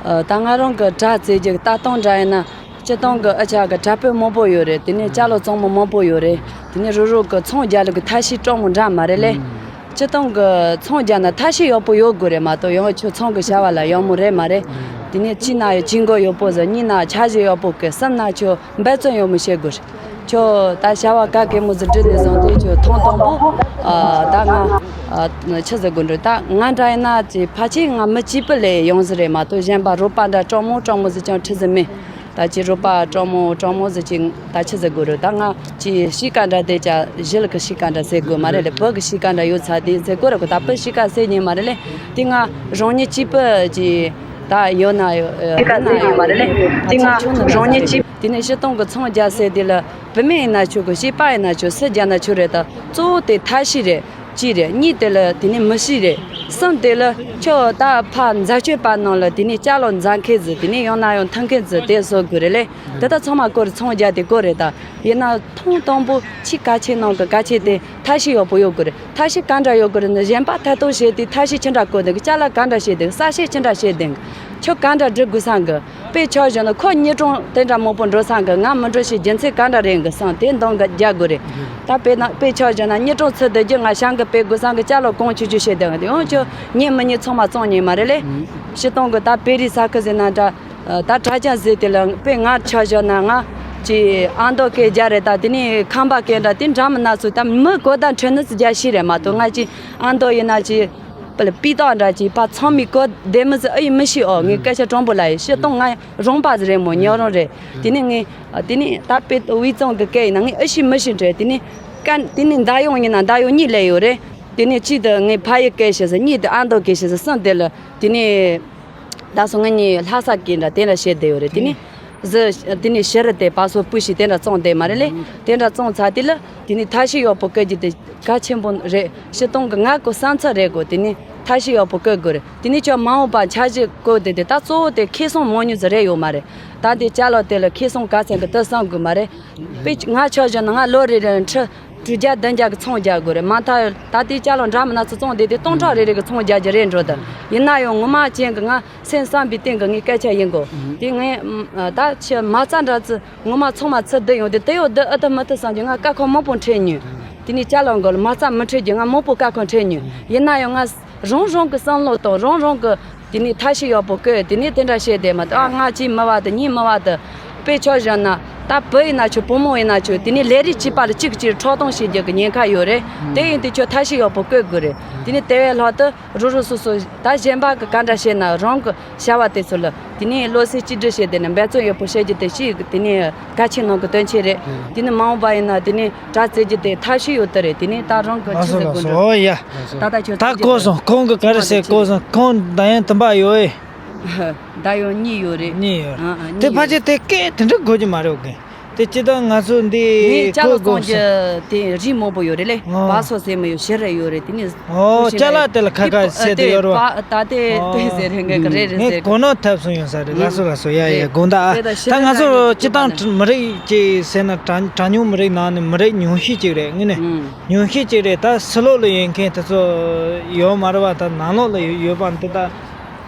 ཨ་ཨ། ཨ། ད་ང་རང་གི་གྲྭ་བཙལ་རྒྱུ་ལྟ་སྟངས་འདྲ་ཡིན་ན། སྤྱིར་བཏང་གི་ཨ་ཅག་གི་དྲ་དཔོན་མང་པོ་ཡོད་རེད། དེ་ནས་ཅ་ལག་བཙོང་མི་མང་པོ་ཡོད་རེད། དེ་ནས་རུ་རུ་གི་ཚོང་རྒྱག་ལུགས་གི་ཐབས་ཤེས་སྤྲོ་མོ་འདྲ་མ་རེད་ལེ། སྤྱིར་བཏང་གི་ཚོང་རྒྱག་ན་ཐབས་ཤེས་ཡག་པོ་ཡོད་དགོས་རེད་མ་གཏོགས། ཡང་ཁྱོད་ཚོང་གི་བྱ་བ་ལ་ཡག་མོ་རེད་མ་རེད། དེ་ནས་གཅིག་ན་ཡང་ཇུས་འགོད་ཡག་པོ་ཟིག་གཉིས་ན་འཆར་གཞི་ཡག་པོ་གི་གསུམ་ན་ཁྱོད་འབད་བརྩོན་ཡག་མོ་བྱེད་དགོས་རེད། ཁྱོད་ད་བྱ་བ་ག་གེ་མོ་ཟིག་བསྒྲུབས་ནས་བཟུང་སྟེ་ཁྱོད་ཐེངས་དང་པོ་ཨ་ད་ང་ཨ་ཆི་ཟེར་དགོས་འདུག་ད་ང་འདྲ་ཡིན་ན་ཅིག་ཕལ་ཆེར་ང་མི་གཅིག་པུ་ལས་ཡོང་ཟིག་རེད་མ་གཏོགས། གཞན་པ་རོགས་པ་འདྲ་སྤྲོ་མོ་སྤྲོ་མོ་ཟིག་ཀྱང་ཁྲིད་ཟིག་མེད། ད་ཅིག་རོགས་པ་སྤྲོ་མོ་སྤྲོ་མོ་ཟིག་ཅིག་ད་ཆི་ཟེར་དགོས་རེད། ད་ང་ཅིག་གཤིས་ཀ་འདྲ་དེ་ཅག་གཞི་ལ་གི་གཤིས་ཀ་འདྲ་ཟེར་དགོས་མ་རེད་ལེ། བུ་གི་གཤིས་ཀ་འདྲ་ཡོད་ཚ་དེ་ཟེར་དགོས་རེད་གོ། ད་བུ་གཤིས་ཀ་ཟེར་ཉན་མ་རེད་ལེ། དེ་ང་རང་ཉིད་གཅིག་པུ་ཅིག་ད་ཡོད་ན་ཡོད་ཡིན་ན་ཡོད་རེད་ལེ། དེ་ང་རང་ཉིད་གཅིག་དེ་ནས་སྤྱིར་བཏང་གི་ཚོང་རྒྱག་ཟེར་དེ་ལ་བུད་མེད་ཡིན་ན་ཆོག་གི། སྐྱེས་པ་ཡིན་ན་ཆོག་སུ་རྒྱག་ན་ཆོག་རེད། ད་གཙོ་བོ་དེ་ཐབས་ཤེས་རེད། གཅིག་རེད། གཉིས་དེ་ལ་དེ་ནས་མི་གཤིས་རེད། གསུམ་དེ་ལ་ཁྱོད་ད་ཕར་འཛད་སྤྱོད་པ་ནང་ལ་དེ་ནས་ཅ་ལག་འཛད་མཁན་ཟིག་དེ་ནས་ཡང་ན་ཡང་འཐེན་མཁན་ཟིག་དེ་བཟོ་དགོས་རེད་ལེ། དེ་དག་ཚང་མ་སྐོར་ཚོང་རྒྱག་དེ་དགོས་རེད། ད་ཡིན་ན་ཐེངས་དང་པོ་ཆེས་གལ་ཆེ་ནང་གི་གལ་ཆེ་དེ་ཐབས་ཤེས་ཡག་པོ་ཡོད་དགོས་རེད། ཐབས་ཤེས་ག་འདྲ་ཡོད་དགོས་རེད་ནི། གཞན་པ་ཐད་གཏོང་བྱེད་དུས་ཐབས་ཤེས་ཅི་འདྲ་བཀོལ་འདུག་ཅ་ལག་ག་འདྲ་བྱེད་འདུག་གསལ་བཤད་ཅི་འདྲ་བྱེད་འདུག་ཁྱོད་ག་འདྲ་སྒྲུབ་དགོས་བསམ་གི། དཔེ་ཆ་བཞག་ན་ཁོ་གཉིས་གྲོང་དེ་འདྲ་མང་པོ་འགྲོ་བསམ་གི། ང་མི་འགྲོ་ཤེས་རྒྱུ་མཚན་ག་འདྲ་རེད་གི་བསམ་དེ་འདང་གི་རྒྱག་དགོས་རེད། ད་དཔེ་ན་དཔེ་ཆ་བཞག་ན་གཉིས་གྲོང་ཚུར་སྡོད་རྒྱུ་ང་ཞང་གི་དཔེ་དགོས་བསམ་གི། ཅ་ལག་གང་ཆུ་ཆུ་བྱེད་འདུག་དེ་ཡང་ཁྱོད་ཉན་མི་ཉན་ཚང་མ་བཙོང་ཉན་མ་རེད་ལེ། སྤྱིར་བཏང་གི་ད་དཔེ་རིས་ས་ཁུལ་ཟེར་ན་འདྲ། ད་གྲྭ་རྒྱུན་ཟེར་དེ་ལ་དཔེ་ང་ཆ་བཞག་ན་ང་ཅི་ཨ་མདོ་སྐད་རྒྱག་རེད། ད་དེ་ནས་ཁམས་པ་སྐད་འདྲ་དེ་འདྲ་མི་སྣ་ཚོ་ད་མི་གོ་བརྡ་འཕྲོད་ནི་ཚོ་རྒྱག་ཤེས་རེད་མ་གཏོགས། ང་ཅི་ཨ་མདོ་ཡིན་ན་ཅི་པ་ལ་སྤུས་དག་འདྲ་ཅི་ཕར་ཚང་མས་གོ་བདེ་མི་ཟིག་ཨེ་ཡིན་མི་ཤེས། ཨོ་ངས་སྐད་ཆ་དྲང་པོ་ལ་ཡིན། སྤྱིར་བཏང་ང་རོང་པ་ཟིག་རེད་མོ། ཉག་རོང་རེད། དེ་ནས་ངས་དེ་ནས་ད་དཔེ་དབུས་གཙང་གི་སྐད་ཡིན་ན་ངས་ཨེ་ཤེས་མི་ཤེས་འདྲ། དེ་ནས་ཀ་དེ་ནས་མདའ་ཡོང་ཡིན་ན་མདའ་ཡོང་གཉིས་སླེབས་ཡོད་རེད། དེ་ནས་གཅིག་དེ་ངས་ཕ་ཡུལ་སྐད་བཤད་ཟིག་གཉིས་དེ་ཨ་མདོ་སྐད་བཤད་ཟིག་གསུམ་དེ་ལ་དེ་ནས། ད་སོ་ང་གཉིས་ལྷ་ས་སྐད་འདྲ་དེ་འདྲ་བཤད་བསྡད་ཡོད་རེད། དེ་ནས་གཟི་དེ་ནས་ཕྱི་རུ་དེ་བ་སོ་སྤུ་ཤི་དེ་འདྲ་བཙོང་བསྡད་མ་རེད་ལེ། དེ་འདྲ་བཙོང་ཚར་དེ་ལ་དེ་ནས་ཐབས་ཤེས་ཡག་པོ་བཀོལ་རྒྱུ་དེ་གལ་ཆེན་པོ་རེད། སྤྱིར་བཏང་གི་ང་གི་བསམ་ཚུལ་རེད་གོ། དེ་ནས་ཐབས་ཤེས་ཡག་པོ་བཀོལ་དགོས་རེད། དེ་ནས་ཁྱོད་མ་འོངས་པ་འཆར་གཞི་བཀོད་དེ་དེ་ད་གཙོ་བོ་དེ་ཁེ་བཟང་མང་ཉུང་ཟིག་རེད་ཡོད་མ་རེད། ད་དེ་ཅ་ལག་དེ་ལ་ཁེ་བཟང་ག་ཚད་གི་དེ་བསམ་དགོས་མ་རེད། དཔེ་ང་ཆ་བཞག་ན་ང་ལོ་རེ་རེ་ཁྲི་དྲུག་བརྒྱ་བདུན་བརྒྱ་གི་ཚོང་རྒྱག་དགོས་རེད། མ་མཐའ་ད་ལྟའི་ཅ་ལག་འདྲ་མིན་སྣ་ཚོགས་བཙོང་བསྡད་དེ་སྟོང་ཕྲག་རེ་རེ་གི་ཚོང་རྒྱག་རྒྱུ་རེད་འགྲོ་དང་། ཡིན་ན་ཡང་ངོ་མ་ཅན་གི་ང་སེམས་བསམ་པའི་སྟེང་གི་ངའི་སྐད་ཆ་ཡིན་གོ། དེ་ངས་ད་ཆི་མ་རྩ་འདྲ་ཚི་ངོ་མ་ཚང་མ་ཚུར་བསྡུ་ཡོང་དུས་དེ་ཡོད་དེ་ཨ་ཐུ་མི་ཐུ་བསམ་གྱི་ང་དཀའ་ཁག་མང་པོ་འཕྲད་མྱོང་། དེ་ནས་ཅ་ལག་འགོ་ལ་མ་རྩ་མི་འཕྲོད་རྒྱུ་ང་མང་པོ་དཀའ་ཁག་འཕྲད་མྱོང་། ཡིན་ན་ཡང་ང་རང་རང་གི་བསམ་བློ་དང་རང་རང་གི་དེ་ནས་ཐབས་ཤེས་ཡག་པོ་བཀོལ། དེ་ནས་དེ་འདྲ་བྱས་བསྡད་མ་གཏོགས། ཨ་ང་གཅིག་མི་བ་དང་གཉིས་མི་བ་དང་། དཔེ་ཆ་བཞག་ན་ད་བུ་ཡིན་ན་ཆོག་བུ་མོ་ཡིན་ན་ཆོག་དེ་ནས་ལས་རིགས་གཅིག་པ་ལ་གཅིག་གཅིག་འཕྲོག་གཏོང་བྱེད་རྒྱུ་གི་ཉེན་ཁ་ཡོད་རེད། དེ་ཡིན་དུས་ཁྱོད་ཐབས་ཤེས་ཡག་པོ་བཀོལ་དགོས་རེད། དེ་ནས་དེ་བས་ལྷག་ཏུ་རུ་རུ་སོ་སོ་ད་གཞན་པ་གི་ག་འདྲ་བྱས་ན་རང་གི་བྱ་བ་དེ་ཚོ་ལ་དེ་ནས་བློ་སེམས་གཅིག་སྒྲིལ་བྱས་བསྡད་ནས་འབད་བརྩོན་ཡག་པོ་བྱེད་རྒྱུ་དེ་ཞིག་དེ་ནས་གལ་ཆེ་ནང་གི་དོན་ཆེན་རེད། དེ་ནས་མ་འོངས་པ་ཡིན་ན་དེ་ནས་དྲ་རྩེད་རྒྱུ་དེ་ཐབས་ཤེས་ཡོད་དེ་རེད། དེ་ནས་ད་རང་གི་ལགས་སོ་ཆི་ཟེར་ལགས་དགོས་སོ། འདུག་ཨོ་ཡ། ད་ལྟ་ཁྱོད་ད་ཚོད་གོ་ཀྱི་སོང་། ཁོང་གི་ག་རེ་ཟེར་གོ་སོང་། ཁོང་ད་ཡང་དུམ་པ་ཡོད་ཨེ། ད་ཡང་གཉིས་ཡོད་རེད། གཉིས་ཡོད། ཨ་ཨ་གཉིས་དེ་ཕལ་ཡོད་ཆེར་དེ་སྐད་དེ་འདྲ་གོ་གི་མ་རེད་གི། དེ་ཅི་ད་ང་ཚོ་འདི་ངས་ཅ་ལག་གོ་གོ་བཙོང་རྒྱུ་དེ་རིགས་མང་པོ་ཡོད་རེད་ལེ། ཨོ། བ་སོ་ཟེར་མི་ཡོད། ཕྱི་རུ་ཡོད་རེད། དེ་ནས་ཨོ། ཅ་ལག་དེ་ལ་ཁ་ཁ་ཟེར་དེ་ཡོད་རེད་བ། ད་དེ་ཨོ། དེ་ཟེར་རེད། ངས་གི་རེད་རེད་ངས་ཟེར་གོ་ནོ་ཐབས་སུ་ཡོང་ས་རེད། ལགས་སོ་ལགས་སོ། ཡ་ཡ་དགོངས་དག་ད་ང་ཚོ་སྤྱི་བཏང་མི་རིགས་ཅིག་ཟེར་ན་གྲངས་གྲངས་ཉུང་མི་རིགས་ནང་ནས་མི་རིགས་ཉུང་ཤས་ཅིག་རེད། ངས་ནས་ཉུང་ཤས་ཅིག་རེད། ད་ཕྱི་ལོགས་ལ་ཡོད་མཁན་དེ་ཚོ་ཡོད་མ་རེད་བ། ད་ནང་ལོགས་ལ་ཡོད་པ་འདི་ད་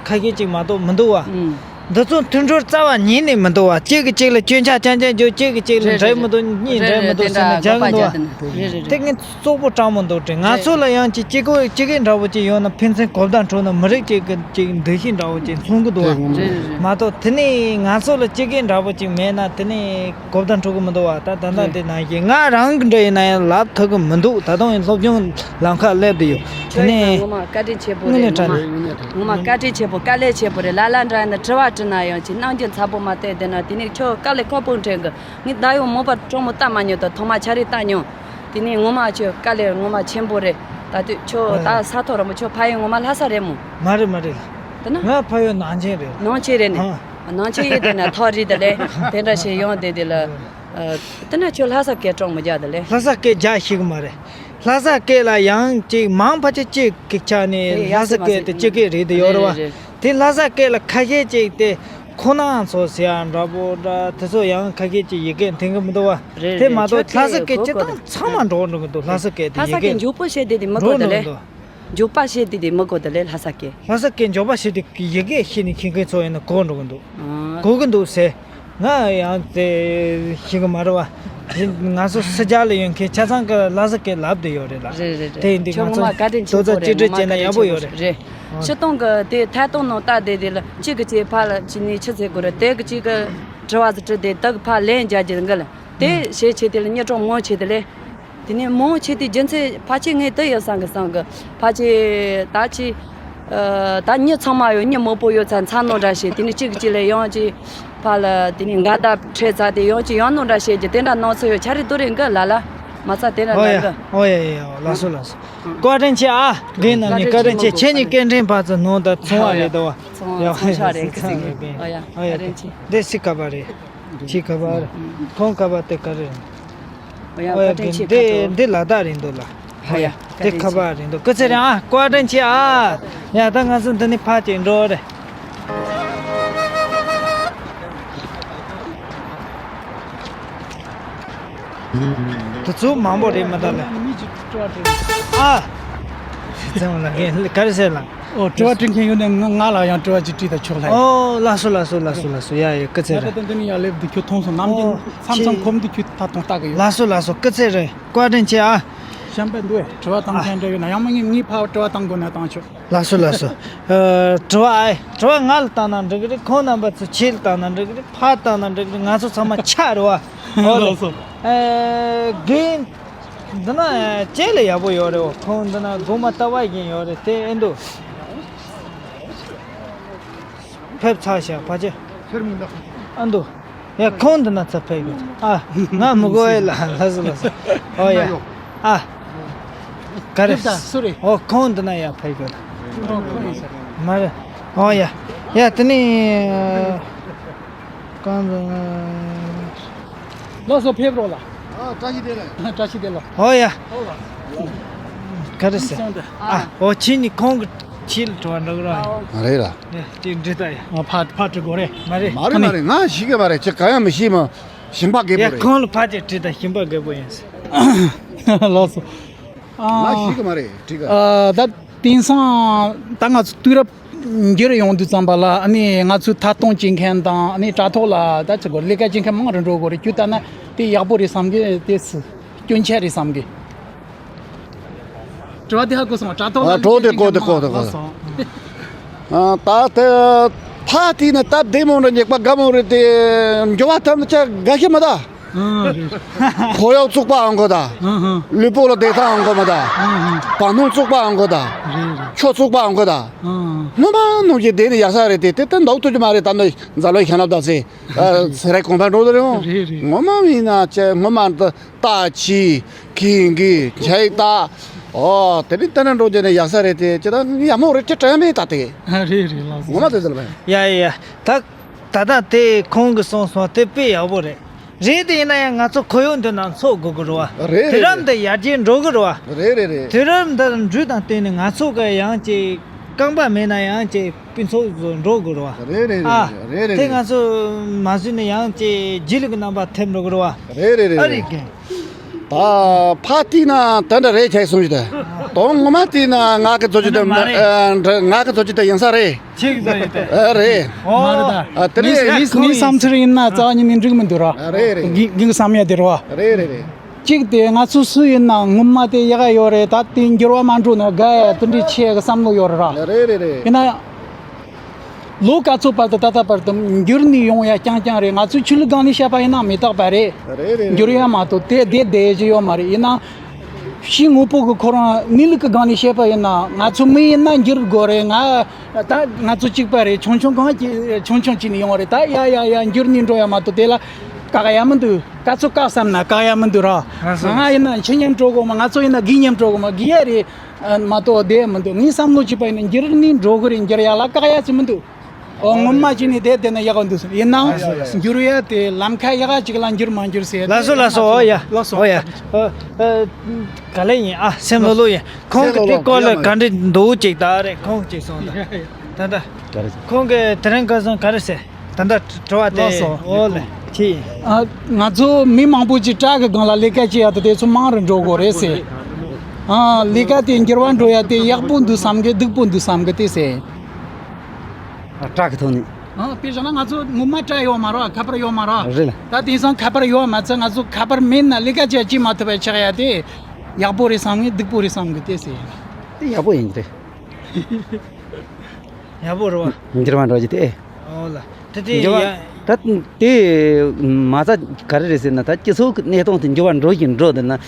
ཁ་ཤས་ཅིག་མ་གཏོགས་མི་འདུག་བ། འདི་ཚོ་མཐུན་སྒྲིལ་རྩ་བ་ཉིད་ནས་མི་འདུག་བ། གཅིག་གིས་གཅིག་ལ་སྐྱོན་ཆ་རྐྱང་རྐྱང་བརྗོད། གཅིག་གིས་གཅིག་ལ་རེད་འགྲིག་རེད། མི་འདུག་གཉིས་རེད་འགྲིག་མི་རེད། འདུག་དེ་ཟེར་ནས་འདྲ་རྒྱག་གི་འགྲོ་འདུག་བ། རེད་རེད་དེ་རེད། ངས་གཙོ་བོ་དྲང་མོ་འདུག་དྲན། ང་རེད། ཚོ་ལ་ཡང་ཅིག་སྤྱི་སྒོ་སྤྱི་སྒེར་འདྲ་བོ་ཅིག་ཡོད་ན་ཕན་ཚུན་གོ་བརྡ་འཕྲོད་ན་མི་རིགས་གཅིག་གི་ཅིག་འདུ་ཤེས་འདྲ་བོ་ཅིག་མཚོན་གི་འདུག་བ། རེད་རེད་རེད། མ་གཏོགས་དེ་ནས་ང་ཚོ་ལ་སྤྱི་སྒེར་འདྲ་བོ་ཅིག་མེད་ན་དེ་ནས་གོ་བརྡ་འཕྲོད་གི་མི་འདུག་བ། ད་ད་ལྟ་རེད། དེ་ནང་བཞིན་ང་རང་གི་འདྲ་ཡིན་ན་ཡང་ལབ་ཐུབ་གི་མི་འདུག་ད་དུང་ཡང་སློབ་སྦྱོང་ལམ་ཁ་སླེབས་བསྡད་ཡོད། དེ་ཁྱོད་ཡིན་ན་ནས་ངོ་མ་བཀའ་དྲིན་ཆེ་པོ་རེད། དངོས་གནས་ངོ་མ་དྲང་གནས། ངོ་མ་བཀའ་དྲིན་ཆེ་པོ། དཀའ་ལས་ཆེ་པོ་རེད། ལ་ལ་འདྲ་ཡིན་ན་དྲི་བ་དྲིས་ན་ཡང་ཅིག་གནང་རྒྱུ་མཚར་པོ་མ་བལྟས་བསྡད་ན། དེ་ནས་ཁྱོད་དཀའ་ལས་ཁག་པོ་འཕྲད་གི། ངས་ད་ཡང་མོ་པ་གྲོགས་མོ་ལྟ་མ་མྱོང་། ད་ཐོག་མ་ཆ་རེ་ལྟ་མྱོང་། དེ་ནས་ངོ་མ་ཁྱོད་དཀའ་ལས་ངོ་མ་ཆེན་པོ་རེད། ད་དུས་ཁྱོད་ད་ས་ཐོག་ར་མོ། ཁྱོད་ཕ་ཡུལ་ངོ་མ་ལྷ་ས་རེད་མོ། མ་རེད་མ་རེད། དེ་ན་ང་ཕ་ཡུལ་ནང་ཆེན་རེད། ནང་ཆེན་རེད་ནི། ཨ། ནང་ཆེན་ཡིན་དེ་ན་ཐོག་རེད་དེ་ལས། དེ་འདྲ་ཞིག་ཡོང་དེ་དེ་ལ། ཨ། དེ་ན་ཁྱོད་ལྷ་ས་སྐད་གྲོགས་མོ་རྒྱག་དེ་ལས། ལྷ་ས་སྐད་རྒྱག་ཤེས་གི་མ་རེད། ལྷ་ས་སྐད་ལ་ཡང་ཅིག་མང་ཕལ་ཆེར་ཅིག་གི་ཆ་ནས་ལྷ་ས་སྐད་དེ་སྤྱི་སྐད་རེད་དེ་ཡོད་རེད་བ། རེད་རེད། དེ་ལྷ་ས་སྐད་ལ་ཁ་ཤས་ཅིག་དེ་ཁོ་ན་ཚོ་ཟེར་ཡ་འདྲ་པོ་འདྲ་དེ་ཚོ་ཡང་ཁ་ཤས་ཅིག་ཡི་གེ་འཐེན་གི་མི་འདུག་བ། རེད་དེ་རེད། མ་གཏོགས་ཁྱོད་ལྷ་ས་སྐད་སྐད་སྤྱི་གོ་གོ་བཏང་ཚང་མ་འགྲོ་འགྲོ་གི་འདུག་ལྷ་ས་སྐད་དེ་ལྷ་ས་ཡི་གེ་སྐད་མགྱོགས་པོ་བཤད་དེ་དེ་མི་གོ་འགྲོ་དེ་འགྲོ་ལས། གི་འདུག་མགྱོགས་པ་བཤད་དེ་དེ་མི་གོ་དེ་ལས་ལྷ་ས་སྐད། ལྷ་ས་སྐད་མགྱོགས་པ་བཤད་དེ་ཡི་གེ་ཤེས་ནས་མཁྱེན་མཁན་ཚོ་ཡིན་ན་གོ་འགྲོ་གི་འདུག་ཨ། གོ་གི་འདུག་ཟེར། ང་ཡང་དེ་ཤེས་གི་མ་རེད་བ། ང་ཚོ་སི་ཇཱ་ལ་ཡོད་མཁན་ཆ་ཚང་གི་ལྷ་ས་སྐད་ལབ་བསྡད་ཡོད་རེད་ལ། རེད་རེད་རེད། དེ་ཡིན་དུས་ཁྱོད་ང་ངོ་མ་བཀའ་དྲིན་ཆེན་པོ་རེད། ང་ཚོ་ལྟོ་ཚང་གཅིག་སྒྲིལ་བྱས་ན་ཡག་པོ་ཡོད་རེད། རེད། ཨ། སྤྱིར་བཏང་གི་དེ་ཐད་གཏོང་ནང་ལྟ་བསྡད་དེ་ལ་གཅིག་གི་གཅིག་ཕར་ལ་ཅི་ནས་ཆི་ཟེར་དགོས་རེད། དེ་གི་གཅིག་གི་དྲི་བ་ཟིག་དྲི་དེ་དག་གི་ཕར་ལན་རྒྱག་རྒྱུ་འགི་ལ། དེ་ཞེ་ཆེ་དེ་ལ་གཉེར་གྲོགས་མང་ཆེ་དེ་ལས། དེ་ནས་མང་ཆེ་དེ་རྒྱུ་མཚན་ཕལ་ཆེར་ངས་དེ་ཡིན་བསམ་གི་བསམ་གི། ཕལ་ཆེར་ད་ཅི། ཨ། ད་མྱི་ཚང་མ་ཡོད། མྱི་མང་པོ་ཡོད་ཚ་ཚ་ནོ་འདྲ་ཞིག་དེ་ནས་གཅིག་གཅིག་ལ་ཡང་ཅི། ཕ་ལ་དེ་ནས་འགལ་ཟླ་འཕྲད་ཚ་དེ་ཡང་ཅི་ཡང་ནོ་འདྲ་བཤད་རྒྱུ་དེ་འདྲ་སྣང་ཚུལ་ཡོད། ཆ་རེ་དོ་རེ་འགི་ལ་ལ། མ་ཚ་དེ་འདྲ་ཨོ་ལ་ཡ། འགི། ཨོ་ཡ་ཡ་ཡ། ལགས་སོ་ལགས་སོ། བཀའ་དྲིན་ཆེ་ཨ། དེ་ནང་ནས་བཀའ་དྲིན་ཆེ། ཁྱེད་གཉིས་སྐད་འཕྲིན་ཕར་ཚུར་གནང་དང་། ཚོང་བ་རེད་དོ། ཚོང་ཡ། ཚོང་ཤག་རེད་གི་ཟིག་ཨོ་ཡ། ཨོ་ཡ། བཀའ་དྲིན་ཆེ། འདི་སི་ཁ་པར་རེད། ཁྱི་ཁ་པར། ཁོང་ཁ་པར་དེ་ག་རེ། ཨོ་ཡ། ཨོ་ཡ། བཀའ་དྲིན་ཆེ། འདི་ཁ་འདི་ལ་དྭགས་རེད་འདུག་ལ། ཨོ་ཡ། དེ་ཁ་པར་རེད་འདུག་སྐུ་ཚེ་རིང་ཨ། བཀའ་དྲིན་ཆེ་ཨ། ཡ། ད་ང་ཚོ་འདི་ནས་ཕར་ཅིག་འགྲོ་རེད། དུས་ཚོད་མང་པོ་རེད་མ་གཏོགས་ལ། ཨ། ཙམ་ལ་ག་རེ་ཟེར་ལ། ཨོ། དྲི་བ་དྲི་མཁན་ཡོད་ན་ང་ང་ལ་ཡང་དྲི་བ་ཅིག་དྲིས་དང་ཆོག་ལ། ཨོ། ལགས་སོ་ལགས་སོ་ལགས་སོ་ལགས་སོ། ཡ་ཡ། སྐུ་ཚེ་རིང་། ད་ལྟ་འདི་ནས་ཡར་སླེབས་དུས་ཁྱོད་མཐོང་སོང་། ནམ་རྒྱུན་ཨོ། མཚམས་མཚམས་ཁོམ་དུས་ཁྱོད་ད་མཐོང་ལྟ་གི་ཡོད། ལགས་སོ་ལགས་སོ། སྐུ་ཚེ་རིང་། བཀའ་དྲིན་ཆེ་ཨ། གཞན་པ་འདུག་ཨེ། དྲི་བ་བཏང་མཁན་འདྲ་ཡོད་ན། ཡང་མིན་ངས་ངས་ཕར་དྲི་བ་བཏང་དགོས་ན་བཏང་ཆོག་ལགས་སོ་ལགས་སོ། ཨ། དྲི་བ་ཨེ། དྲི་བ་ང་ལ་བཏང་ན་འགྲིག་གི་རེད། ཁོང་རྣམ་པ་ཚོ་ཁྱེད་ལ་བཏང་ན་འགྲིག་གི་རེད། ཕར་བཏང་ན་འགྲིག་གི་རེད། ང་ཚོ་ཚང་མ་ཆ་རེད་བ། ཨོ་ལགས་སོ། ཨེ། རྒན། འདི་ན་ཅེ་ལ་ཡག་པོ་ཡོད་རེད་བ། ཁོང་འདི་ན་སྒོ་མ་ལྟ་བ་བཞིན་ཡོད་རེད། དེ་ཨེ་འདུག་ཕེབས་ཚར་ཤག་ཕ་ཆེ། ཨ་འདུག་ཡ། ཁོང་འདི་ན་ཚ་ཕེབས་ཡོད། ཨ། ང་མི་གོ་ཨེ་ལ། ལགས་སོ་ལགས་སོ། ཨོ་ཡ། ཨ། ག་རེ། ཕེབས་ད་སུ་རེད། ཨོ། ཁོང་འདི་ན་ཡ་ཕེབས་ཡོད། མ་རེད། ཨོ་ཡ། ཡ། དེ་ནི། གང་། ལགས་སོ། ཕེབས་རོགས་ལ། ཨ། བཀྲ་ཤིས་བདེ་ལེགས། བཀྲ་ཤིས་བདེ་ལེགས། ཨོ་ཡ། ཨོ་ལ། ག་རེ་ཟེར། སོང་དེ། ཨ། ཨོ། ཁྱེད་ནི་ཁོང་གི་ཁྱི་ལ་དྲི་བ་འདྲི་གི་ར། མ་རེད་ལ། ཡ། དེ་འདྲི་ད་ཡ། ཨ། ཕ་ཕ་དྲི་དགོས་རེད། མ་རེད། མ་རེད་མ་རེད། ང་ཤེས་གི་མ་རེད། ཁྱེད་གང་ཡང་མི་ཤེས་མ། ཞིང་པ་རྒད་པོ་ཡ། རེད། ཁོང་ལ་ཕ་ཅིག་དྲིས་ད། ཞིང་པ་རྒད་པོ་ཡིན་ཟེར། ལགས་སོ། ང་ཤེས་གི་མ་རེད། དྲི་ག་ཨ། ད་དེང་སང་ད་ང་ཚོ་དུས་རབས་འགྱུར་ཡོང་དུས་ཙམ་པ་ལ། ཨ་ནི་ང་ཚོའི་ཐད་གཏོང་བྱེད་མཁན་དང་། ཨ་ནི་དྲ་ཐོག་ལ་ད་ཅི་གོ་ལས་ཀ་བྱེད་མཁན་མང་རུ་འགྲོ་དགོས་རེད། ཁྱོད་ལྟ་ན་དེ་ཡག་པོ་རེད་བསམ་གི། དེ་སུ་སྐྱོན་ཆ་རེད་བསམ་གི། དྲི་བ་དེ་ཧ་གོ་སོང་། དྲ་ཐོག་ལ། ཨ། དྲི་བ་དེ་གོ་དེ་གོ་དེ་གོ་སོང་། ཨ། ད་དེ་ཕ་དེ་ནི་སྟབས་བདེ་མོ་རེད། ཉེག་པ་དགའ་མོ་རེད། དེ་འགྱུར་བ་ཐམས་ཅད་དགའ་ཤེས་མ་ད། ཨ། རེད། ཁོར་ཡུག་བཙོག་པའང་གོ་ད། ཨ་ཧ། ལུས་པོ་ལ་བདེ་ཐང་གོ་མ་ད། ཨ་ཧ། བར་སྣང་བཙོག་པའང་གོ་ད། རེད་རེད། ཆུ་བཙོག་པའང་གོ་ད། ཨ་ཧ། སྔོན་མ་ནང་བཞིན་བསྡད་ནས་ཡག་ས་རེད། དེ་དེ་ལྟར་འདུག་ཐུབ་ཀྱི་མ་རེད། ད་ནི་འཛམ་གླིང་ཁྱེད་རྣམ་དང་ཟེར། ཨ། ཟེར་རེ་གོང་འཕེལ་འགྲོ་དེ་རེད། རེད་རེད། ངོ་མ་མིན་ན་ཅེ། སྔོན་མ་འདི་ལྟ་ཅི་གི་གི་ཆེ་ལྟ། ཨོ། དེ་ནི་ལྟ་ན་འགྲོ་རྒྱུ་ནི་ཡག་ས་རེད། དེ་ཅི་ད་ཡག་མོ་རེད། ཅི་དྲན་མེད་ད་དེ། ཨ། རེད་རེད། ལགས་སོ། ངོ་མ་དེ་ཟེར་བས། ཡ་ཡ་ཡ། ད་ད་ད་དེ་ཁོང་གིས་གསུངས་སོང་། དེ་དཔེ་ཡག་པོ་རེད། རེད། དེ་ཡིན་ན་ཡང་ང་ཚོ་ཁོར་ཡུག་འདི་ནང་འཚོ་དགོས་ཀྱི་རེད་བ། རེད་དུས་རབས་རེད་རེད། འདི་ཡར་རྒྱས་འགྲོ་གི་རེད་བ། རེད་རེད་རེད། དུས་རབས་འདི་འགྲོས་དང་བསྟུན་ནས་ང་ཚོ་གི་ཡང་ཅིག་རྐང་པ་མེད་ན་ཡང་ཅིག་སྤུས་ཚད་བཟོ་འགྲོ་དགོས་རེད་བ། རེད་རེད་རེད། ཨ། རེད་རེད་དེ་རེད། ང་ཚོ་མ་བཟོས་ནས་ཡང་ཅིག་སྒྱིད་ལུག་གི་རྣམ་པ་ཐེབས་འགྲོ་གི་རེད་བ། རེད་རེད་རེད། ཨ་རེད། རེད་གི། ད་ཕ་བལྟས་ན་དེ་འདྲ་རེད་ཁྱེད་གསུངས་ཞུ་དེ། དོན་ངོ་མ་བལྟས་ན་ང་གི་བཟོ་རྒྱུ་དེ། མ་རེད། ཨ། འདྲ། ང་གི་བཟོ་རྒྱུ་དེ་ཡིན་ས་རེད། ཁྱེད་ཀྱི་བཟོ་རྒྱུ་དེ། ཨ། རེད། ཨོ། མ་རེད་ད། ཨ། དེ་ངའི་རེད། ངའི་ངའི་བསམ་ཚུལ་ཡིན་ན་རྩ་བ་ཉིད་ནས་འགྲིག་མི་འདུག་ར། ཨ། རེད་རེད། ངའི་ངའི་བསམ་ཡ་དེ་རེད་བ། རེད་རེད་རེད། གཅིག་དེ་ང་ཚོ་སུ་ཡིན་ན་སྔོན་མ་དེ་ཡག་ག་ཡོད་རེད། ད་དེ་འགྱུར་བ་མ་འགྲོ་ན་དགའ་ཡ་དེ་འདྲའི་ཆེ་གི་བསམ་བློ་ཡོད་རེད་ར། རེད་རེད་རེད། ཡིན་ན་ཡང་། ལོ་ག་ཚོད་བར་དུ་ད་ལྟ་བར་དུ་འགྱུར་ནས་ཡོང་ཡ་རྐྱང་རྐྱང་རེད། ང་ཚོས་ཆོས་ལུགས་སྒང་ནས་བཤད་པ་ཡིན་ན་མི་རྟག་པ་རེད། རེད་རེད་རེད། འགྱུར་ཡ་མ་གཏོགས་དེ་དེ་བསྡད་རྒྱུ་ཡོད་མ་རེད། ཡིན་ན་ཕྱི་དངོས་པོ་གི་ཁོ་རང་གནས་ལུགས་ཀྱི་སྒང་ནས་བཤད་པ་ཡིན་ན། ང་ཚོ་མི་ཡིན་ན་འགྱུར་དགོས་རེད། ང་ད་ང་ཚོ་གཅིག་པ་རེད། ཆུང་ཆུང་གང་གི་ཆུང་ཆུང་བྱས་ནས་ཡོང་བ་རེད། ད་ཡ་ཡ་ཡ་འགྱུར་ནས་འགྲོ་ཡ་མ་གཏོགས་དེ་ལ་བཀག་ཡ་མི་འདུག་ག་ཚོད་བཀག་བསམ་ན་བཀག་ཡ་མི་འདུག་ར། ང་ཡིན་ན་ཁྱི་མཉམ་འགྲོ་དགོས་མ། ང་ཚོ་ཡིན་ན་གི་མཉམ་འགྲོ་དགོས་མ། གི་ཡ་རེད། ཨ། མ་གཏོགས་བསྡད་མི་འདུག་ངའི་བསམ་བློ་བྱས་པ་ཡིན་ན་འགྱུར་ནི་འགྲོ་གི་རེད། འགྱུར་ཡག་ལ་བཀག་ཡག་ཅིག་མི་འདུག་ཨོ། ངོ་མ་བྱས་ནས་བསྡད་བསྡད་ན་ཡག་ག་འདུག་ཟེར། ཡིན་ནའང་། ལགས་སོ། ལགས་སོ། འགྱུར་ཡ་དེ་ལམ་ཁ་ཡག་ག་ཅིག་ལ་འགྱུར་མ་འགྱུར་ཟེར། ལགས་སོ། ལགས་སོ། ཨོ་ཡ། ལགས་སོ། ཨོ་ཡ། ཨ། ཨ། ག་ལེ་ཡིན། ཨ། སེམས་ལྷོད་ལྷོད་ཡིན། ཁོང་གིས་དེ་སྐོར་ལ་ག་འདྲ་འདུག་ཅིག་ད་རེད། ཁོང་ཅིག་གསུངས་ད། ད་ད། ག་རེ་ཟེར། ཁོང་གིས་དེ་རིང་ཁ་སང་ག་རེ་ཟེར། ད་ལྟ་དྲི་བ་དེ། ལགས་སོ། འོ་ལེ། ཅི། ཨ། ང་ཚོ་མི་མང་པོ་ཅིག་དྲ་གི་སྒང་ལ་ལས་ཀ་བྱེད་ཡ་དེ་དེ་ཚོ་མང་རུ་འགྲོ་དགོས་རེད་ཟེར། ཨ། ལས་ཀ་དེ་འགྱུར་བ་འགྲོ་ཡ་དེ་ཡག་པོ་འདུག་བསམ་གི། སྡུག་པོ་འདུག་བསམ་གི་དེ་ཟེར། ཨ། དྲ་གི་ཐོག་ནས། ཨ། དཔེ་བཞག་ན་ང་ཚོ་ངོ་མ་དྲ་ཡོད་མ་རེད། ཁ་པར་ཡོད་མ་རེད། རེད་ལ། ད་དེང་སང་ཁ་པར་ཡོད་མ་ཚད་ང་ཚོ་ཁ་པར་མེད་ན་ལས་ཀ་བྱེད་ཀྱི་མ་ཐུབ་པ་ཆགས་ཡ་དེ་ཡག་པོ་རེད་བསམ་གི། སྡུག་པོ་རེད་བསམ་གི། དེ་ཟེར་ཡ། དེ་ཡག་པོ་ཡིན་གི་རེད། ཡག་པོ་རེད་བ། འགྱུར་བ་འགྲོ་རྒྱུ་དེ། ཨོ་ལ། དེ་དེ་འགྱུར་བ། ཡ། ད་དེ་མ་རྩ་ག་རེ་རེད་ཟེར་ན། ད་སྤྱི་ཚོགས་ཀྱི་གནས་སྟངས་དེ་འགྱུར་བ་འགྲོ་བཞིན་འགྲོ་བསྡད་ན།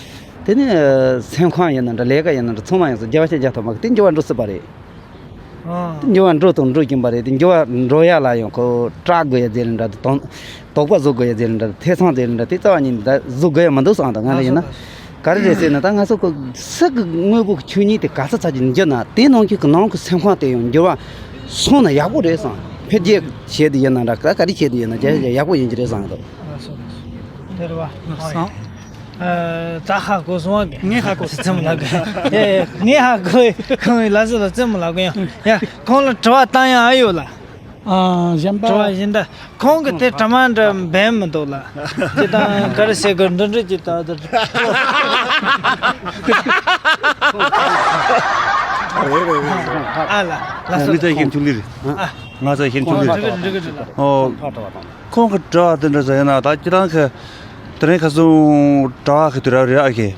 དེ་ནི་སེམས་ཁམས་ཡིན་ན་འདྲ། ལས་ཀ་ཡིན་ན་འདྲ། ཚང་མ་ཡིན་ས་རྒྱལ་བ་ཤེས་རྒྱ་ཐོག་མ་གི་དེ་འགྱུར་བ་འགྲོ་སྲིད་པ་རེད། ཨ། འགྱུར་བ་འགྲོ་དང་འགྲོ་བཞིན་པ་རེད། དེ་འགྱུར་བ་འགྲོ་ཡ་ལ་ཡང་ཁོ་སྐྲག་དགོས་ཡ་ཟེར་འདྲ། དང་དོགས་པ་བཟོ་དགོས་ཡ་ཟེར་འདྲ། ཐེ་ཚོམ་ཟེར་འདྲ། དེ་རྩ་བ་ཉིད་ནས་ད་བཟོ་དགོས་ཡ་མི་འདུག་བསམ། ད་ང་ལ་ཡིན་ན། ག་རེ་རེད་ཟེར་ན། ད་ང་ཚོ་ཁོ་སུ་གི་དངོས་པོ་གི་ཆོས་ཉིད་དེ་ག་ས་ཚ་གི་འགྱུར་ན། དེ་ནང་གི་གི་ནང་གི་སེམས་ཁམས་དེ་ཡང་འགྱུར་བ་སོང་ན་ཡག་པོ་རེད་བསམ། འཕེལ་རྒྱས་བྱེད་དུ་ཡིན་ན་འདྲ། ག་ག་རེ་བྱེད་དུ་ཡིན་ན་རྒྱ་ཡག་པོ་ཡིན་གྱི་རེད་བསམ་འདུག། ལགས་སོ། ལགས་སོ། དེ་རེད་བ། ལགས་སོ། ཨ། ད་ཧ་གོ་སོང་བ། ངས་ཧ་གོ་སོང་། རྩེད་མོ་ལབ་གི། ཡ་ཡ། ངས་ཧ་གོ། ཁོང་ལ་ཟེར་ལ་རྩེད་མོ་ལབ་གི་ཡང་། ཡ། ཁོང་ལ་དྲི་བ་བཏང་ཡ་ཨེ་ཡོད་ལ། ཨ། གཞན་པ། དྲི་བ་གཞན་དག་ཁོང་གི་དེ་དྲི་མ་འདྲ་འབེན་མི་འདུག་ལ། ཅི་དང་ག་རེ་ཟེར་དགོས། འདི་འདྲ་ཅིག་ད་ད། ཨ་ལ། ལགས་སོ། ང་ཚོ་ཧན་ཆུ་ལི་རེད། ཨ། ང་ཚོ་ཧན་ཆུ་ལི་རེད། འགྲིག་གི་འགྲིག་གི་འགྲིག་གི། ཨོ། ཁོང་གི་དྲི་བ་དེ་འདྲ་ཟེར་ན། ད་ཁྱེད་རང་གི་དེ་རིང་ཁ་སང་དྲ་བ་གི་དུས་རབས་རེད་ཨ་ཁེ།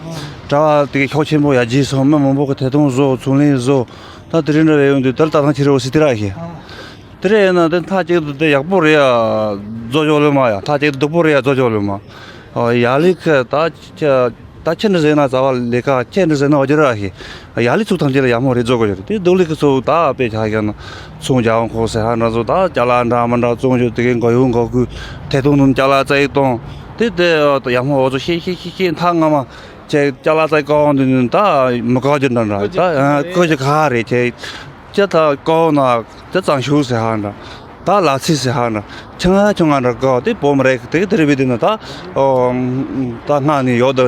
དྲ་བ་དེ་གི་ཤུགས་ཆེན་པོ་ཡར་རྒྱས་སོང་། མི་མང་པོ་གི་ཐད་གཏོང་བཟོ། ཚོང་ལས་བཟོ། ད་དེ་རིང་འདྲ་བའི་ཡོང་དུས་དེར་ལྟ་སྟངས་ཁྱེད་རེ་འོ་སི་དེ་ར་ཨ་ཁེ། དེ་རེད་ཡིན་ན་དེ་མཐའ་གཅིག་ཏུ་དེ་ཡག་པོ་རེད་ཡ་རྫོགས་ཆོག་ལོས་མ། ཡ་མཐའ་གཅིག་ཏུ་སྡུག་པོ་རེད་ཡ་རྫོགས་ཆོག་ལོས་མ། ཨོ། ཡ་ལི་ཁ་ད་ཁྱེད། ད་ཁྱེད་འདྲ་ཟེར་ན་རྩ་བ་ལས་ཀ་ཁྱེད་འདྲ་ཟེར་ན་འོ་ཅི་ར་ཨ་ཁེ། ཡ་ལི་ཚུགས་ཐམས་ཅད་ལ་ཡག་མོ་རེད་བཟོ་དགོས་ཡོད་རེད། དེ་སྡུག་ལི་ཁ་ཚུགས་ད་དཔེ་ཆ་ཡང་ན་ཚོང་རྒྱག་འོང་ཁོ་ཟེར་ཧ་འདྲ་ཚོ། ད་ཅ་ལག་འདྲ་མི་འདྲ་བཙོང་རྒྱུ་དེ་གའི་མགོ་ཡུ་མགོ་ཁུ་ཐད་གཏོང་ནང་ཅ་ལག་བཙལ་གཏོང་དེ་དེ་ཡག་མོ་འོ་ཚོ་ཤེས་ཤེས་ཤེས་ཤེས། མཐའ་སྔ་མ་ཁྱེད་ཅ་ལག་བཙལ་གོ་འོང་དུས་ད་མི་དགའ་རྒྱུ་འདྲ་འདྲ། ད་ཀོ་ཅི་ག་རེད་ཁྱེད། ཅི་ད་ཀོ་ན་ད་གཙང་ཤུགས་ཟེར་ཧ་འདྲ། ད་ལ་ཚིག་ཟེར་ཧ་འདྲ། ཆུང་ང་ཆུང་ང་འདྲ་གོ། དེ་བོད་མི་རིགས་དེ་དེ་རེད་བས། དེ་ན་ད། ཨོ། ད་སྔ་ནས་ཡོད་དེ་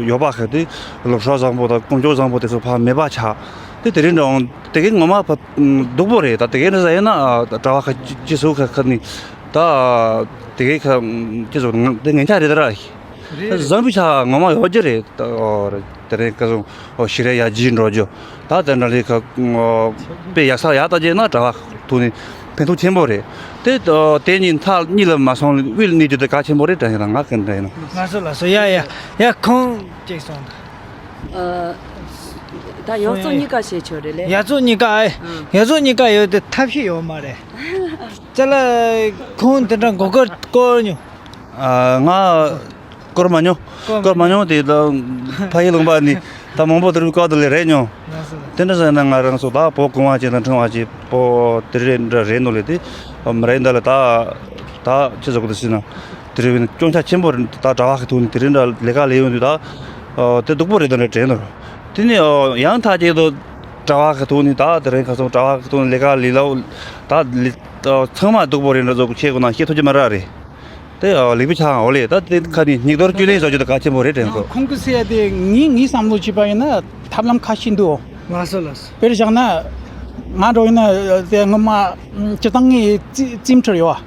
ཡོད་པ་ཁ། དེ་ལུགས་སྲོལ་བཟང་པོ་དང་ཀུན་སྤྱོད་བཟང་པོ་དེ་ཚོ་ཕར་མེད་པ་ཆགས། དེ་དེ་རིང་འདྲ་འོང་དེ་གའི་ངོ་མ་ཕ་སྡུག་པོ་རེད། ད་དེ་གའི་འདྲ་ཟ་ཡིན་ན་ཨ་དྲ་བ་ཁ་ཅི་ཅི་སུ་ཁ་ཁ་ནི་ད་དེ་གའི་ཁ་ཅི་སུ་དེ་ངན་ཆ་རེད་ད་ར། རེད། བཟང་པོའི་ཆ་ངོ་མ་ཡོད་རྒྱུ་རེད། ཨོ། དེ་རིང་སྐལ་བཟང་། ཨོ། ཞི་རེ་ཡར་རྒྱས་འགྲོ་རྒྱུ། ད་དེ་འདྲ་ལས་ཀ་དཔེ་ཡག་ས་ཡག་ལྟ་རྒྱུ་ན་དྲ་བ་ཐོག་ནས་ཕན་ཐོགས་ཆེན་པོ་རེད། དེ་དེ་ཉིད་མཐའ་གཉིས་ལ་མ་སོང་དབུས་ལ་གནས་རྒྱུ་དེ་གལ་ཆེན་པོ་རེད་དྲན་ཡིན་ན་ང་གི་འདྲ་ཡིན་ན། ལགས་སོ་ལགས་སོ། ཡ་ཡ་ཡ། ཁོང་ཅིག་སོང་ད། ཨ། ད་ཡོངས་རྫོགས་གཉིས་ཀ་བྱེད་ཆོག་རེད་ལེ། ཡ་རྫོགས་གཉིས་ཀ་ཨེ། ཡ་རྫོགས་གཉིས་ཀ་ཡོད་དེ་ཐབས་ཤེས་ཡོད་མ་རེད། ཅ་ལག་ཁོང་དེ་འདྲ་མགོ་སྐོར་སྐོར་མྱོང་། ཨ། ང་སྐོར་མ་མྱོང་། སྐོར་མ་སྐོར་མ་མྱོང་དེ་ད་ཕ་ཡུལ་ལུང་པ་ནས་ད་མང་པོ་དེར་བཀག་དུ་ལས་རེད་མྱོང་། ལགས་སོ་ལགས་སོ། དེ་འདྲ་ཟེར་ན་ང་རང་ཚོ་ད་བོད་གོང་བ་ཅན་དང་ཕྲེང་བ་ཅན་པོ་དེ་རེད་འདྲ་རེད་འདུག་ལས། དེ་མི་རེད་འདྲ་ལ་ད་ད་ཅི་ཟེར་དགོས་འདུག་ཟེར་ན། དེ་རེད་བས་ན་སྐྱོན་ཆ་ཆེན་པོ་རེད། ད་དྲ་བ་གི་ཐོག་ནས་དེ་རེད་འདྲ་ལས་ཀ་ལས་ཡོང་དུས་ད་དེ་སྡུག་པོ་རེད་འདྲ་དྲན་འདུག། དེ་ནས་ཡང་མཐའ་གཅིག་ཏུ་དྲ་བ་གི་ཐོག་ནས་ད་དེ་རིང་ཁ་སང་དྲ་བ་གི་ཐོག་ནས་ལས་ཀ་ལས་ལ་ད་ལས་ཚང་མ་སྡུག་པོ་རེད་འདྲ་ཚོ་ཁྱེད་ཁོ་ན་ཤེས་ཐུབ་ཀྱི་མ་རེད། དེ་ལེགས་པོ་ཆགས་འོ་ལེ། ད་དེ་ཁ་ནས་སྙིགས་དོར་བཅུད་ལེན་བཟོ་རྒྱུ་དེ་གལ་ཆེན་པོ་རེད་དྲན་སོང་། ཁོང་གི་ཟེར་ཡ་དེ་ངས་ངའི་བསམ་བློ་བྱས་པ་ཡིན་ན་ཐབས་ལམ་ཁ་ཤས་འདུག། ལགས་སོ་ལགས་སོ། དཔེར་བཞག་ན་ང་འདྲ་ཡིན་ན་དེ་སྔོན་མ་སྤྱིར་བཏང་ངའི་རྩིས་རྩིས་འཕྲུལ་ཡོད་བ།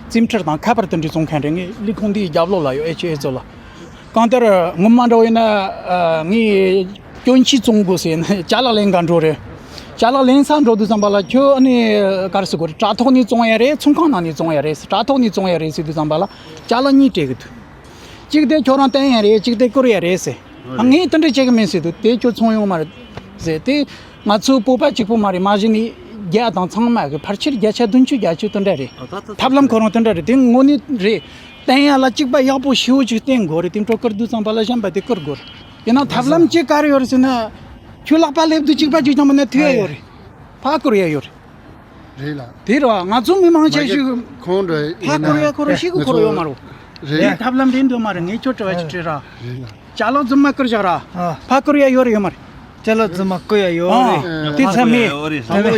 རྩིས་འཕྲུལ་དང་ཁ་པར་དེ་འདྲ་བཙོང་མཁན་རེད། ངའི་ལས་ཁུངས་འདིའི་རྒྱབ་ལོགས་ལ་ཡོད། ཨེ་ཆི་ཨེ་ཚོ་ལ། གང་ལྟར་སྔོན་མ་འདྲ་ཡིན་ན་ངས་སྐྱོན་ཆས་བཙོང་དགོས་ཟེར་ན་ཅ་ལག་ལེན་ག་འགྲོ་རེད། ཅ་ལག་ལེན་ས་འགྲོ་དུས་ཙམ་པ་ལ་ཁྱོད་ཨ་ནི་ག་རེ་ཟེར་དགོས་རེད། དྲ་ཐོག་ནས་བཙོང་ཡ་རེད། ཚོང་ཁང་ནང་ནས་བཙོང་ཡ་རེད། དྲ་ཐོག་ནས་བཙོང་ཡ་རེད་ཟེར་དུས་ཙམ་པ་ལ་ཅ་ལག་གཉིས་སྤྲད་གི་འདུག། གཅིག་དེ་ཁྱོད་རང་བསྟན་ཡ་རེད། གཅིག་དེ་བསྐུར་ཡ་རེད་ཟེར། ཨ། ངས་དེ་འདྲ་བྱེད་གི་མིན་ཟེར་འདུག། དེ་ཁྱོད་ཚོང་ཡོང་མ་རེད་ཟེར། དེ་ང་ཚོའི་བོད་པ་གཅིག་པོ་མ་རེད། མ་གཞི་ནས་རྒྱ་དང་ཚང་མ་གི་ཕལ་ཆེར་བརྒྱ་ཆ་བདུན་ཅུ་བརྒྱད་ཅུ་དེ་འདྲ་རེད། ཨ། ད་ད་ཐབས་ལམ་ཁོ་རང་དེ་འདྲ་རེད། དེ་དངོས་གནས་རེད། བསྟན་ཡ་ལ་གཅིག་པ་ཡག་པོ་ཞེ་པོ་ཅིག་བསྟན་དགོས་རེད། དེ་འཕྲོ་བསྐུར་དུས་ཙམ་པ་ལ་གཞན་པ་དེ་བསྐུར་དགོས་རེད། ཡིན་ན་ཐབས་ལམ་གཅིག་ག་རེ་ཡོད་རེད་ཟེར་ན། ཁྱོད་ལག་པ་སླེབས་དུས་གཅིག་པ་གཅིག་རྐྱང་མིན་ན་ཐུག་ཡ་ཡོད་རེད། ཕར་བསྐུར་ཡ་ཡོད་རེད། རེད་ལ། དེ་རེད་བ། ང་ཚོ་མི་མང་ཆེ་ཤོས་ཕར་བསྐུར་ཡ་ཁོ་རང་ཤེས་གི་ཁོ་རང་ཡོད་མ་རེད། རེད། ཐབས་ལམ་རེད་འདོད་མ་རེད། ངས་ཁྱོད་དྲི་བ་ཅིག་དྲིས་ར། རེད་ལ། ཅ་ལག་རྫུན་མ་བསྐུར་བཞག་ར། ཨ། ཕར་བསྐུར་ཡ་ཡོད་རེད་ཡོད་མ་རེད། ཅ་ལག་རྫུན་མ་བསྐུར་ཡ་ཡོད་རེད། ཨ། དེ་ཚད་མེད།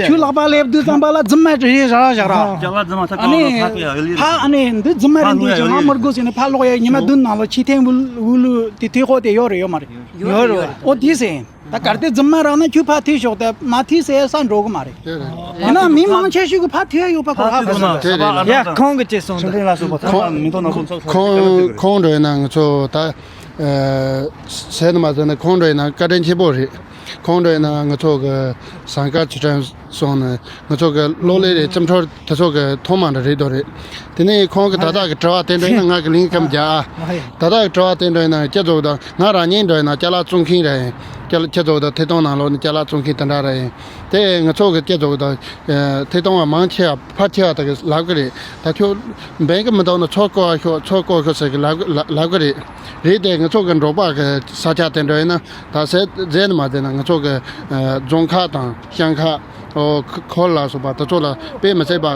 ཁྱོད་ལག་པ་སླེབས་དུས་ཙམ་པ་ལ་རྫུན་མ་རེད་བཞག་ར་བཞག་ར། ཨ། ཅ་ལག་རྫུན་མ་ཐག་ཨ་ནི་ཕར་བསྐུར་ཡ་ཡོད་རེད། ཕར་ཨ་ནི་འདི་རྫུན་མ་རེད་འདི་ཅང་མ་དགོས་ཟེར་ནས་ཕར་ལོག་ཡ་ཉི་མ་བདུན་ནང་ལ་ཕྱི་ཐེངས་འུ་ལུ་དེ་ཐེ་ཧོ་དེ་ཡོད་རེད་ཡོད་མ་རེད། ཡོད་རེད། ཨོ་དེ་ཟེར། ད་གལ་ཏེ་རྫུན་མ་རག་ན་ཁྱོད་ཕར་ཐུག་ཤོག་དེ་མ་ཐུག་ཟེར་ས་འགྲོ་གི་མ་རེད། དེ་རེད། ཡིན་ན་མི་མང་ཆེ་ཤོས་ཀྱིས་ཕར་ཐུག་ཡ་ཡོད་པ་ཁོ་ཧ་གོ་སོང་། དེ་རེད། ཡ་ཁོང་གིས་ཅི་གསུངས་འདུག་ཁོང་ཁོང་འགྲོ་ཡིན་ན་ང་ཚོ་ད་ཟེར་ནི་མ་ཟེར་ན་ཁོང་འགྲོ་ཡིན་ན་བཀའ་དྲིན་ཆེན་པོ་རེད། ཁོང་འགྲོ་ཡིན་ན་ང་ཚོ་གི་ཟངས་དཀར་ཆུ་ཕྲན་སོང་ནས་ང་ཚོ་གི་གློག་ཀླད་རེད་རྩིས་འཕྲུལ་དེ་ཚོ་གི་ཐོག་མ་འདྲ་རེད་དོ་རེད། དེ་ནས་ཁོང་གི་ད་ལྟ་གི་དྲི་བ་དེ་འདྲ་ཡིན་ན་ང་གི་ལིང་ཀམ་རྒྱག་ཨ། ད་ལྟ་གི་དྲི་བ་དེ་འདྲ་ཡིན་ན་ཁྱེད་ཚོ་དང་ང་རང་ཉིད་འདྲ་ཡིན་ན་ཅ་ལག་བཙོང་མཁན་རེད། ཁྱེད་ཁྱེད་ཚོ་དང་ཐད་གཏོང་ནང་ལོགས་ནས་ཅ་ལག་བཙོང་མཁན་དེ་འདྲ་རེད། དེ་ང་ཚོ་གི་ཁྱེད་ཚོ་དང་ཐད་གཏོང་བ་མང་ཆེ་བ་ཕལ་ཆེ་བ་དག་གིས་ལབ་གི་རེད། ད་ཁྱོད་འབེན་གི་མི་འདུག་ན་ཚུར་བསྐོར་ཤོག་ཚུར་བསྐོར་ཤོག་ཟེར་གི་ལབ་གི་ལབ་ལབ་གི་རེད། རེད་དེ་ང་ཚོ་གི་འབྲོག་པ་གི་ས་ཆ་དེ་འདྲ་ཡིན་ན་ད་ཟེར་ཟེར་ནི་མ་བསྡད་ན་ང་ཚོ་གི་རྫོང་ཁག་དང་ཤང་ཁག་ཨོ་ཁ་ཁོལ་ལ་སོགས་པ་དེ་ཚོ་ལ་དཔེ་མི་སྲིད་པ་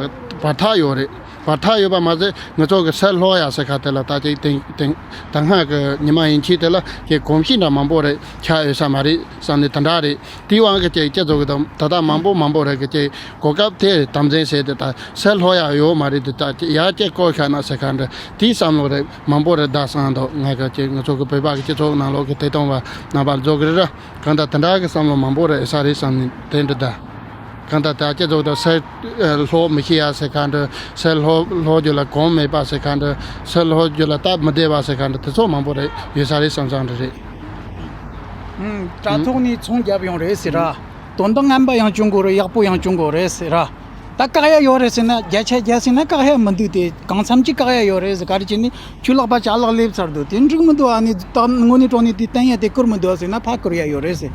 བར་ཐག་ཡོད་རེད། བར་ཐག་ཡོད་པ་མ་ཟད་ང་ཚོ་གི་སེལ་ལྷོ་ཡ་ཟེར་ཁ་དེ་ལ་ད་ཅིག་དེང་དེང་ད་སྔ་གི་ཉི་མ་ཡིན་ཕྱིན་དེ་ལ་ཀྱི་གོམས་གཤིས་འདྲ་མང་པོ་རེད་ཆགས་ཡོད་ས་མ་རེད་བསམ་ནས་དེ་འདྲ་རེད། དེའི་དབང་གི་ཅིག་སྤྱི་ཚོགས་ཀྱི་ད་ད་ལྟ་མང་པོ་མང་པོ་རེད་གི་ཅིག་གོ་སྐབས་དེ་དམ་འཛིན་བྱས་ཏེ་ད་སེལ་ལྷོ་ཡ་ཡོད་མ་རེད་དེ་ད་ཅིག་ཡར་ཅིག་བསྐོར་ཤག་ན་ཟེར་ཁ་འདྲ་དེའི་བསམ་བློ་རེད་མང་པོ་རེད་ད་བསམ་འདུག་ང་གི་ཅིག་ང་ཚོ་གི་བོད་པ་གི་སྤྱི་ཚོགས་ནང་ལོགས་ཀྱི་ཐད་གཏོང་བ་རྣམ་པ་རྫོགས་གི་རེད་ར། གང་ལྟར་དེ་འདྲ་གི་བསམ་བློ་མང་པོ་རེ་ཨེ་ས་རེད་བསམ་ནས་དེ་འདྲ་ད། གང་ལྟར་ད་སྤྱི་ཚོགས་དང་སེལ་ལྷོ་མི་ཤེས་ཡ་ཟེར་ཁ་འདྲ་སེལ་ལྷོ་ལྷོ་རྒྱུད་ལ་གོམས་མེད་པ་ཟེར་ཁ་འདྲ་སེལ་ལྷོ་རྒྱུད་ལ་སྟབས་མི་བདེ་བ་ཟེར་ཁ་འདྲ་དེ་ཚོ་མང་པོ་རེ་ཡོད་ས་རེད་བསམ་བསམ་འདྲ་རེད། ཨང་། དྲ་ཐོག་ནས་ཚོང་རྒྱབ་ཡོང་རེད་ཟེར་ར། དོན་དག་ངན་པ་ཡང་བྱུང་དགོས་རེད་ཡག་པོ་ཡང་བྱུང་དགོས་རེད་ཟེར་ར། ད་བཀག་ཡ་ཡོད་རེད་ཟེར་ན་བརྒྱ་ཆ་བརྒྱ་ཟེར་ན་བཀག་ཡ་མི་འདུག་དེ་གང་འཚམ་གྱིས་བཀག་ཡ་ཡོད་རེད་ཟེར། ག་རེ་བྱས་ནས་ཁྱོད་ལག་པ་ཅ་ལག་སླེབས་ཚར་འདུག་དེ་འགྲིག་མི་འདུག་ཨ་ནི་ད་དངོས་གནས་དྲང་གནས་དེ་བསྟན་ཡ་དེ་བསྐུར་མི་འདུག་ཨ་ཟེར་ན་ཕར་བསྐུར་ཡ་ཡོད་རེད་ཟེར།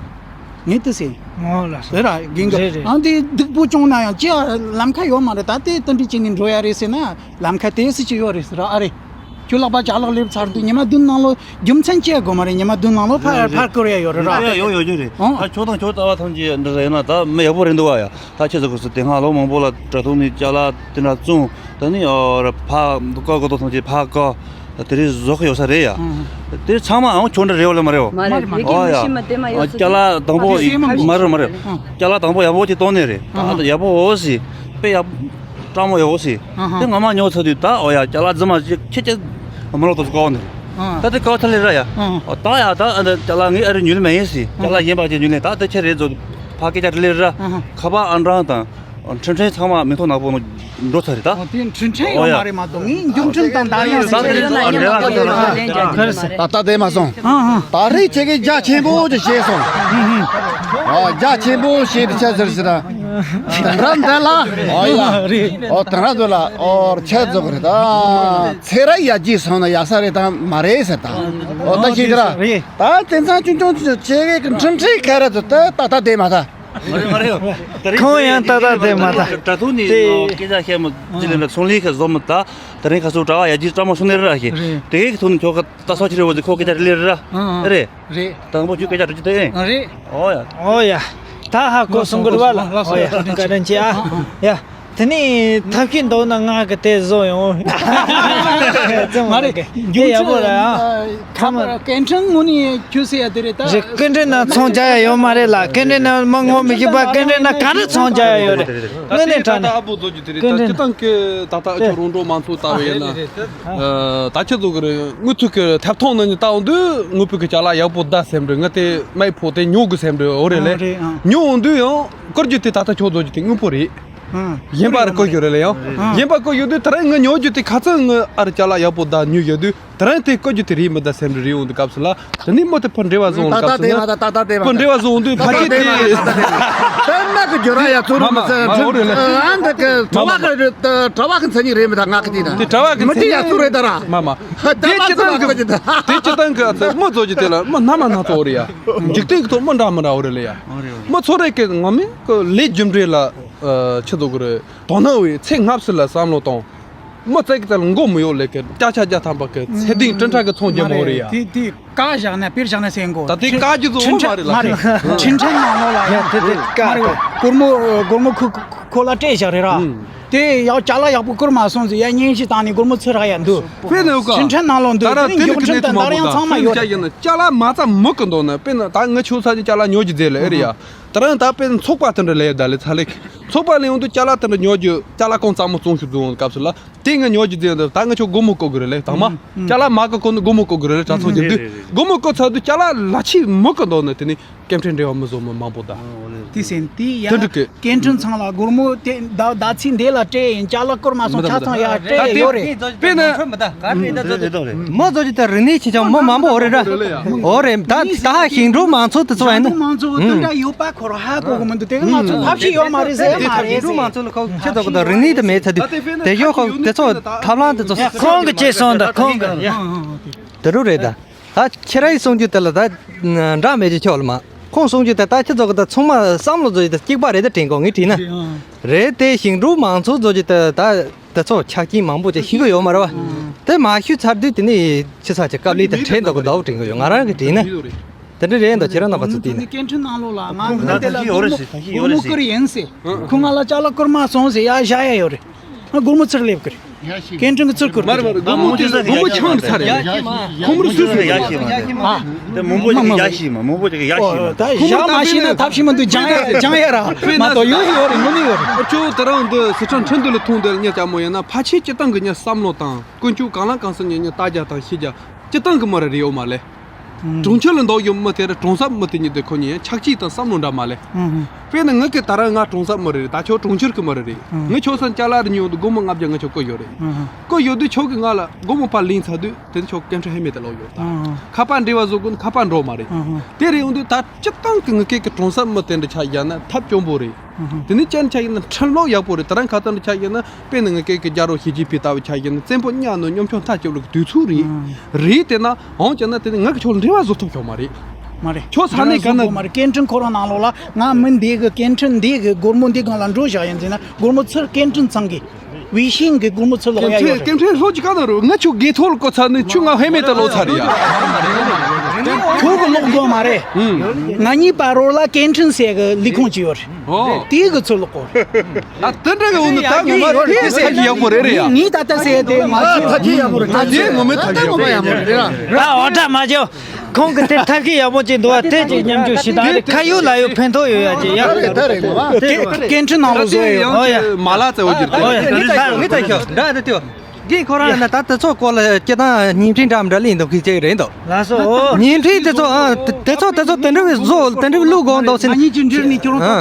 ངས་དེ་ཟེར། ངོ་ལ་སོ། རེད་ར་རྒན་གི་རེད་རེད། ཨང་དེ་སྡུག་པོ་བྱུང་ན་ཡང་ཅི་ལམ་ཁ་ཡོད་མ་རེད། ད་དེ་དེ་འདྲ་བྱས་ནས་འགྲོ་ཡ་རེད་ཟེར་ན་ལམ་ཁ་དེ་སུ་ཅི་ཡོད་རེད་ཟེར་ར་ཨ་རེད། ཁྱོད་ལག་པ་ཅ་ལག་སླེབས་ཚར་འདུག་ཉི་མ་བདུན་ནང་ལོ་རྒྱུ་མཚན་ཅི་ཡ་དགོས་མ་རེད། ཉི་མ་བདུན་ནང་ལོ་ཕར་རེད་རེད། ཕར་བསྐུར་ཡ་ཡོད་རེད་ར། རེད་ཡོད་ཡོད་རྒྱུ་རེད། ཨང་། ད་ཁྱོད་དང་ཁྱོད་ལྟ་བུ་ཐམས་ཅད་འདི་རེད་ན་ད་མི་ཡག་པོ་རེད་འདུག་བ་ཡ། ད་ཁྱེད་ཚོ་གི་སུ་དེ་སྔ་ལོ་མང་པོ་ལ་དྲ་ཐོག་ནས་ཅ་ལག་དེ་འདྲ་བཙོང་ད་ནི་ཨོ་ར་ཕ་བཀག་གི་དོ་ཐམས་ཅད་ཕ་བཀག་ད་དེ་རིགས་བཟོ་གི་ཡོད་ས་རེད་ཡ། ཨང་། དེ་ཚང་མ་ཨང་ཁྱོད་འདྲ་རེད་བ་ལ་མ་རེད་བ། མ་རེད། ཨོ་ཡ། ཅ་ལག་དང་པོ་ཨ་དེ་སེམས་མ་མ་རེད་མ་རེད། ཨང་། ཅ་ལག་དང་པོ་ཡག་པོ་ཅིག་གཏོང་ནི་རེད། ཨང་། ད་ཡག་པོ་འོ་སི་དཔེ་ཡག་སྤྲང་མོ་ཡག་འོ་སི། ཨང་། དེ་ང་མ་ཉོ་ཚར་དུས་ད་ཨོ་ཡ་ཅ་ལག་རྫུན་མ་ཅིག་ཁྱེད་ཀྱི་མ་ལོག་ཏུ་བཀག་ནི་རེད། ཨང་། ད་དེ་བཀག་ཐལ་ལེ་ར་ཡ། ཨང་། ཨོ་ད་ཡ་ད་ཨ་ད་ཅ་ལག་ངའི་ཨ་རི་ཉོས་ལེ་མ་ཡིན་སི་ཅ་ལག་གཞན་པ་ཅིག་ཉོས་ལེ་ད་དེ་ཁྱེད་རེད་ཚོ་ཕ་སྐད་ཆ་དྲི་ལེ་ར། ཨང་། ཁ་པར་ཨང་གྲངས་དང་། འཕྲིན་ཕྲན་ཚང་མ་མི་ཐོག་ནག་པོ་ནང་འགྲོ་ཚར་རེད་ད། ཨོ་དེ་འཕྲིན་ཕྲན་ཡོད་མ་རེད་མ་གཏོགས་ངས་མགྱོགས་འཕྲིན་དང་འདར་ཡང་ཟེར་རེད་ན་ཉི་མ་གཏོགས་ཡོད་རེད། ད་ལྟ་བསྡད་མ་སོང་། ཨ་ཨ། ད་རེས་ཁྱེད་ཀྱིས་རྒྱ་ཆེན་པོ་ཅིག་བཤད་སོང་། ཨ་རྒྱ་ཆེན་པོ་བཤད་དུས་ཆ་ཟེར་ཟེར་ན། དེ་འདྲ་འདི་ལ་ཨོ་ཡ་རེད། ཨོ་དེ་འདྲ་འདི་ལ་ཨོ་ཁྱེད་ཚོ་གི་རེད་ད། ཚེ་རབས་ཡར་རྒྱས་སོང་ན་ཡག་ས་རེད་དང་མ་རེད་ཟེར་ད། ཨོ་ད་ཤེས་གི་ར། རེད། ད་དེང་སང་ཆུང་ཆུང་ཆེ་གེ་གི་འཕྲིན་ཕྲན་ག་རེ་ཚོ་ད་ད་ལྟ་བསྡད་མ་ད། མ་རེད་མ་རེད། ཁོང་ཡང་ད་ལྟ་དེ་མ་ད། དྲ་ཐོག་ནས་དེ་སྐད་ཆ་བཤད་མི་ཅི་ལས་ན་ཚོང་ལས་ཁ་བཟོ་མི་ད། དེ་རིང་ཁ་སོ་གྲྭ་བ་ཡ་ཇི་སྤྲང་མོ་སོང་ནས་རེད་ཤེ། རེད། དེ་གའི་ཐོག་ནས་ཁྱོད་ཁ་ད་སོ་ཆི་རེད་བ་ཟེར་ཁོ་སྐད་ཆ་རེད་ལེ་རེད་ར། ཨང་ཨང་། རེད། རེད། དང་པོ་ཁྱོད་སྐད་ཆ་རེད་ཅི་དེ་ཨེ། ཨང་རེད། ཨོ་ཡ། ཨོ་ཡ། ད་ཧ་གོ་སོང་གི་རེད་བ་ལ། ཨོ་ཡ། བཀའ་དྲིན་ཆེ་ཨ། ཡ། དེ་ནས་ཐབས་ཤེས་འདོད་ན་ང་གི་དེ་བཟོ་ཡོང་། མ་རེད། དེ་ཡག་པོ་རེད་ཨ། ཁ་མ། སྐད་འཕྲིན་དངོས་གནས་ཁྱོད་ཟེར་ཡ་དེ་རེད་ད། རེད། སྐད་འཕྲིན་ན་ཚོང་རྒྱག་ཡ་ཡོད་མ་རེད་ལ། སྐད་འཕྲིན་ན་མི་ངོ་མི་ཤེས་པ་སྐད་འཕྲིན་ན་ག་རེ་ཚོང་རྒྱག་ཡ་ཡོད་རེད། དངོས་གནས་དྲང་གནས། ད་ཨ་བོ་བཟོ་རྒྱུ་དེ་རེད་ད། སྐད་འཕྲིན། སྤྱི་བཏང་གི་ད་ལྟ་ཁྱོད་རོང་འབྲོག་མང་ཚོགས་ལྟ་བུ་ཡིན་ན། ད་ཁྱེད་ཚོ་གི་རེད་དངོས་ཐོག་གི་ཐབ་ཐང་ནང་ནས་ལྟ་འོང་དུས་དངོས་པོ་གི་ཅ་ལག་ཡག་པོ་ད་སེམས་རེད། ང་དེ་མེད་ཕོ་དེ་ཉོ་དགོས་སེམས་རེད། འོ་རེད་ལེ། ཨ་རེད་ཨ། ཉོ་འོང་དུས་ཡང་བསྐུར་རྒྱུ་དེ་ད་ལྟ་ཁྱོད་བཟོ་རྒྱུ་དེ་དངོས་པོ་རེད། ཨང་། གཞན་པ་རུ་བསྐུར་རྒྱུ་རེད་ལེ་ཡང་། ཨང་། གཞན་པ་བསྐུར་ཡོད་དུས་དེ་རིང་ངས་ཉོ་རྒྱུ་དེ་ཁ་སང་ངས་ཨ་རུ་ཅ་ལག་ཡག་པོ་བདག་ཉོས་ཡོད་དུས་དེ་རིང་དེ་བསྐུར་རྒྱུ་དེ་རེད་མི་བདག་སེམས་རེ་རེ་འོང་དུས་སྐབས་སུ་ལ་དེ་ནས་མི་དེ་ཕར་འབྲེལ་བ་བཟོ་འོང་སྐབས་སུ་ལ་ཕར་འབྲེལ་བ་བཟོ་འོང་དུས་ཕ་ཆེ་དེ། དེ་ན་གི་ཇོ་ར་ཡ་ཚོ་རུ་མི་ཚེ་མ་མ་འོ་རེད་ལེ། ཨ་འདི་གི་གྲྭ་བ་གི་གྲྭ་བ་གི་མཚན་ཉིད་རེད་མི་བདག་ང་གི་དེ་ན་དེ་གྲྭ་བ་གི་མི་དེ་ཡ་ཚོ་རེད་ད་ར། མ་མ། དེ་སྤྱི་བཏང་གི་དེ་སྤྱི་བཏང་གི་ཨ་ཚོ་མི་བཟོ་རྒྱུ་དེ་ལ་མི་སྣ་མ་སྣ་ཚོགས་རེད་ཡ། འཇིག་རྟེན་གི་ཐོག་མི་འདྲ་མི་འདྲ་འོ་རེད་ལེ་ཡ། མི་ཚོ་རེ་གི་ངོ་མི་གི་ལས་རྒྱུ་འབྲས་ལ། ཨ་ཆི་ཟེར་དགོས་རེད། དོ་སྣང་བའི་ཚེ་སྔ་ཕྱི་ལ་བསམ་བློ་གཏོང་། མི་ཚེ་གི་ཚད་ལ་མགོ་མི་གཡོག་ལས་ཀི་བརྒྱ་ཆ་བརྒྱ་ཐམ་པ་གི་ཚེ་གདིང་དྲིན་ཕྲག་གི་ཚོང་རྒྱུ་མ་རེད་ཡ། དེ་དེ་བཀའ་བཞག་ན་དཔེར་བཞག་ན་ཟེར་གོ། ད་དེ་བཀའ་རྒྱུ་ཚོ་མ་རེད་ལ། མ་རེད། འཕྲིན་ཕྲན་ནང་ལོགས་ལ་ཡ་དེ་དེ་བཀའ་མ་རེད། སྒོར་མོ་སྒོར་མོ་ཁུ་ཁོ་ལ་སྤྲད་བཞག་རེད་ར། དེ་ཡང་ཅ་ལག་ཡག་པོ་བསྐུར་མ་སོང་ཟེར་ཡ་སྙན་ཞུ་བཏང་ནས་སྒོར་མོ་ཚུར་རག་ཡ་འདུག་དཔེ་ནས་འུ་ཀ་འཕྲིན་ཕྲན་ནང་ལོགས་འདུག་ད་ར་དེ་ནི་དེ་གི་ནི་མགྱོགས་འཕྲིན་དང་འདར་ཡང་ཚང་མ་ཡོད་རེད། ཅ་ལག་མ་ཚ་མུ་གི་འདུག་ན་དཔེ་ན་ད་ངས་ཁྱོད་ཚ་ཅ་ལག་ཉོ་རྒྱུ་མཛད་ལེ་ཨེ་རེད་ཡ། དེ་རིང་ད་དཔེར་ན་ཚོགས་པ་དེ་འདྲ་ལས་ད་ལས་ཚ་ལེ། ཚོགས་པ་ལས་ཡོང་དུས་ཅ་ལག་དེ་འདྲ་ཉོ་རྒྱུ་ཅ་ལག་གང་ཙམ་མོ་བཙོང་ཤུགས་བཟུང་སྐབས་སུ་ལ་དེ་ངས་ཉོ་རྒྱུ་དེ་འདྲ་ད་ངས་ཁྱོད་སྒོར་མོ་བསྐུར་དགོས་རེད་ལེ་དང་མ། ཨུམ། ཅ་ལག་མ་བསྐུར་གོང་དུ་སྒོར་མོ་བསྐུར་དགོས་རེད་ལེ་དྲ་ཚོགས་ཀྱི་འདུག་རེད་རེད་རེད། སྒོར་མོ་བསྐུར་ཚར་དུས་ཅ་ལག་ལ་ཆེས་མུ་གི་འདུག་ནས་དེ་ནི་ སྐད་འཕྲིན་འབྲེལ་བ་མི་བཟོ་མི་མང་པོ་ད། དེ་ཟེར་དེ་ཡ། དེ་འགྲིག་གི། སྐད་འཕྲིན་ཚང་ལ་སྒོར་མོ་དེ་ཟླ་ཟླ་ཚིག་འདི་ལ་སྤྲད་ཡིན། ཅ་ལག་སྐོར་མ་སོང་། མི་ཆ་ཚང་ཡ་སྤྲད་ཡོད་རེད། དཔེར་ན། མི་བཟོ་རྒྱུ་དེ་རིག་གནས་ཆེ་ཆུང་མི་མང་པོ་འོ་རེད་ར། འོ་རེད། ད་ད་ཧ་ཞིང་འབྲོག་མང་ཚོགས་དེ་ཚོ་ཡིན་ན། ཞིང་འབྲོག་མང་ཚོགས་དེ་འདྲ་ཡོད་པ་ཁོ་རང་ཧ་གོ་གི་མི་འདུག་དེ་གི་ང་ཚོ་ཐབས་ཤེས་ཡོད་མ་རེད་ཟེར་མ་རེད་ཟེར། ཞིང་འབྲོག་མང་ཚོགས་ལ་ཁོ་ཁྱེད་ཚོ་གི་ད་རིག་གནས་དེ་མེད་ཚ་དུས་དེ་ཡོད་ཁོ་དེ་ཚོ་ཐབས་ལམ་དེ་ཚོ། ཁོང་གི་ཅེས་སོང་ད་ཁོང་གི་དེ་རུ་རེད་ད། ད་ཁྱེད་རའི་གསུང་རྒྱུ་དེ་ལ་ད་འདྲ་མེད་ཀྱི་ཆོག་ལ་མ། ཁོང་གསུང་རྒྱུ་དེ་ད་ཁྱེད་ཚོ་གི་ད་ཚང་མ་བསམ་བློ་བཟོ་རྒྱུ་དེ་གཅིག་པ་རེད། ད་དྲན་གོ་ངས་དྲིས་ན། རེད་དེ་ཞིང་འབྲོག་མང་ཚོགས་བཟོ་རྒྱུ་དེ་ད་དེ་ཚོ་ཆ་རྐྱེན་མང་པོ་ཅིག་ཤེས་གི་ཡོད་མ་རེད་བ། དེ་མ་ཤེས་ཚར་དུས་དེ་ནི་ཕྱི་ས་ཀྱི་དཀའ་ལས་དེ་འཕྲད་འདུག་གི་འདུག་དྲན་གི་ཡོད། ང་རང་གི་དྲིས་ན། དེ་འདྲ་རེད་འདུག་ཁྱེད་རང་རྣམ་པ་ཚོ་དེ་ནི། སྐད་འཕྲིན་ནང་ལོགས་ལ་ང་ང་དེ་ལ་སྒོར་མོ་སྒོར་མོ་བསྐུར་ཡིན་ཟེར། ཁོ་ང་ལ་ཅ་ལག་བསྐུར་མ་སོང་ཟེར་ཡ་བཞག་ཡ་ཡོད་རེད། ང་སྒོར་མོ་ཚུར་སླེབས་ཀི་རེད། སྐད་འཕྲིན་གི་ཚུར་བསྐུར་གི་རེད། མ་རེད་མ་རེད། སྒོར་མོ་དེ་སྒོར་མོ་ཆང་ཚར་རེད། ཁོ་མོར་སུས་སུ་ཡ་ཤེས་མ། ཁོ་མོ་དེ་གི་ཡ་ཤེས་མ། མོ་པོ་དེ་གི་ཡ་ཤེས་མ། ད་ཁོ་མོ་ཡ་མ་ཤེས་ན་ཐབས་ཤེས་མི་འདུག་སྦྱང་ཡ་སྦྱང་ཡ་ར་མ་གཏོགས་ཡོད་ཡོད་རེད། དངོས་གནས་ཡོད་རེད། ཁྱོད་དེ་རིང་འདི་སི་ཁྲོན་ཁྲིན་ཏུའུ་ལ་ཐོན་དེ་ལ་ཉེ་ལྕགས་མོ་ཡིན་ན་ཕལ་ཆེར་སྤྱིར་བཏང་གི་ཉེ་བསམ་བློ་དང་ཀུན་སྤྱོད་གང་ལ་གང་འཚམ་ཉེ་ཉེ་ལྟ་རྒྱ་དང་ཤེས་རྒྱ་སྤྱིར་བཏང་གི་མི་རེ་རེ་ཡོད་མ་ལེ། གྲོང་ཁྱེར་ལ་འདུག་ཡོད་མི་དེ་ར་གྲོང་གསེབ་མི་དེ་གཉིས་དེ་ཁོ་གཉིས་ཡང་ཆགས་སྐྱིད་དང་བསམ་བློ་འདྲ་མ་ལེ། དཔེར་ན་ངི་གི་ད་ར་ང་གྲོང་གསེབ་མི་རེ་རེད། ད་ཁྱོད་གྲོང་ཁྱེར་གི་མི་རེ་རེད། ངི་ཁྱོད་སང་ཅ་ལག་རེ་ཉོ་དུས་སྒོར་མོ་ལྔ་བརྒྱ་ངི་ཁྱོད་བསྐུར་ཡོད་རེད། བསྐུར་ཡོད་དུས་ཁྱོད་གི་ང་ལ་སྒོར་མོ་ཕར་ལེན་ཚར་དུས་དེ་ནི་ཁྱོད་སྐད་འཕྲིན་ཧེ་མེད་དུ་ལོག་ཡོད་ད། ཁ་པར་འབྲེལ་བ་བཟོ་དགོས་ན་ཁ་པར་འགྲོ་མ་རེད། དེ་རེད། འོན་ཏེ་ད་སྤྱིར་བཏང་གི་ངི་སྐད་གི་གྲོང་གསེབ་མི་དེ་འདྲ་ཆ་བཞག་ན་ཐབས་སྐྱོ་པོ་རེད། དེ་ནི་ཅན་ཆ་ཡིན་ན་ཁྲིམས་ལོག་ཡག་པོ་རེད། ད་རང་ཁ་ཏོན་ཆ་ཡིན་ན་དཔེར་ན་ངི་སྐད་ཀྱི་རྒྱ་རོ་ཞི་ཅིན་ཕིང་ལྟ་བུ་ཆ་ཡིན་ན་བཙན་པོ་གཉའ་ནས་གཉོམ་ཆུང་མཐའ་སྐྱོབ་ལུགས་དུས་ཚོད་རེད། རེད་དེ་ན་འོང་ཅེ་ན་དེ་ནི་ངི་ཁྱོད་འབྲེལ་བ་བཟོ་ཐུབ་ཆོག་མ་རེད། མ་རེད། ཁྱོད་ས་གནས་ག་ན་མ་རེད། སྐད་འཕྲིན་ཁོ་རང་ནང་ལོགས་ལ་ང་མི་འདི་གི་སྐད་འཕྲིན་འདི་གི་སྒོར་མོ་འདི་སྒང་ལ་འགྲོ་བཞག་ཡིན་ཟེར་ན་སྒོར་མོ་ཚུར་སྐད་འཕྲིན་ཚང་གི་ཝེ་ཤིན་གི་སྒོར་མོ་ཚུར་ལོག་ཡ་ཡོད་རེད། སྐད་འཕྲིན་ལྷོད་ཀྱི་ག་ན་རུ་ང་ཁྱོད་དགེ་ཐོག་ལ་བཀོད་ཚར་ནས་ཁྱོད་ང་ཧེ་མེད་དུ་ལོག་ཚར་ཡ། ཁྱོད་གི་ལོག་དགོས་མ་རེད། ང་གཉིས་བར་རོ་ལ་སྐད་འཕྲིན་ཟེར་གི་ལས་ཁུངས་ཅིག་ཡོད་རེད། ཨོ། དེའི་གི་ཚུར་ལོག་གོ། ད་དེ་འདྲ་གི་འོ་ན་ད་ངོ་མ་དེ་ཚ་གི་ཡག་པོ་རེད་རེད་ཡ། ངས་ད་ལྟ་ཟེར་དེ་ང་ཚོ་ད་ཐབས་ཤེས་ཡག་པོ་རེད། ད་དེ་ངོ་མ་ཐབས་ཤེས་ཡག་པོ་རེད། ད་འོ་ད་མ་བྱོ། ཁོང་གི་དེ་ཐབས་ཤེས་ཡག་པོ་ཅིག་འདུག་བ། དེ་ཅིག་མཉམ་ཞུགས་ཞུ་དང་། དེ་ཁ་ཡོད་ལག་ཡོད་ཕན་ཐོགས་ཡོད་ཡ་ཅིག་ཡ། དེ་སྐད་འཕྲིན་ནང་ལ་བཟོ་ཡོད། ཨོ་ཡ། མ་ལགས་ཚེ་འོ་གྱུར་ཏེ། ཨོ་ཡ། ངས་ད་ཤོག་འདྲ་དེ་དེ། རྒན་ཁོ་རང་ན་ད་དེ་ཚོ་སྐོར་ལ་སྐྱེ་སྟངས་བརྙན་འཕྲིན་འདྲ་མི་འདྲ་ལེན་འདུག་གི་ཅིག་རེད་འདུག་ལགས་སོ། ཨོ། བརྙན་འཕྲིན་དེ་ཚོ་ཨ་དེ་ཚོ་དེ་ཚོ་དེ་འདྲ་བའི་བཟོ་དེ་འདྲ་བའི་བླུག་དགོས་འདུག་ཟེར་ན། ཨ་ནི་ཅི་འདྲ་ནི་ཁྱོད་རང་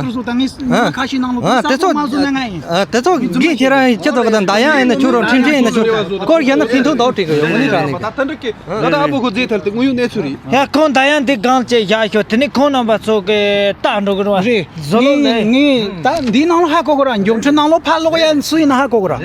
ཨ་ཁ་ཤས་ནང་ལོགས་ཨ་དེ་ཚོ་མ་བཟོ་ན་ང་ཡིན། ཨ་དེ་ཚོ་རྒན་ཁྱེད་རང་ཁྱེད་ཚོ་གི་ད་ད་ཡང་ཡིན་ན་ཁྱོད་རང་འཕྲིན་འཕྲིན་ཡིན་ན་ཁྱོད་སྐོར་བཞག་ན་ཕན་ཐོགས་འདུག་དྲན་གི་ཡོད། དངོས་གནས་དྲང་གནས། ད་དེ་འདྲ་གི་ད་ལྟ་ཨ་ཕོ་ཁོ་རྫས་ཐལ་ཏེ་དངོས་ཡོད་གནས་ཚུལ་རེད། ཡ་ཁོང་ད་ཡང་འདི་གང་བྱས་བཞག་ཤོག་དེ་ནི་ཁོང་རྣམ་པ་ཚོ་གི་ལྟ་འགྲོ་གི་རེད་བ། རེད། བཟོ་ལོ་ངས་ལས། ངས་ད་འདི་ནང་ལ་ཧ་གོ་གི་ར། མགྱོགས་འཕྲིན་ནང་ལོགས་ཕར་ལོག་ཡ་སུ་ཡིན་ན་ཧ་གོ་གི་ར།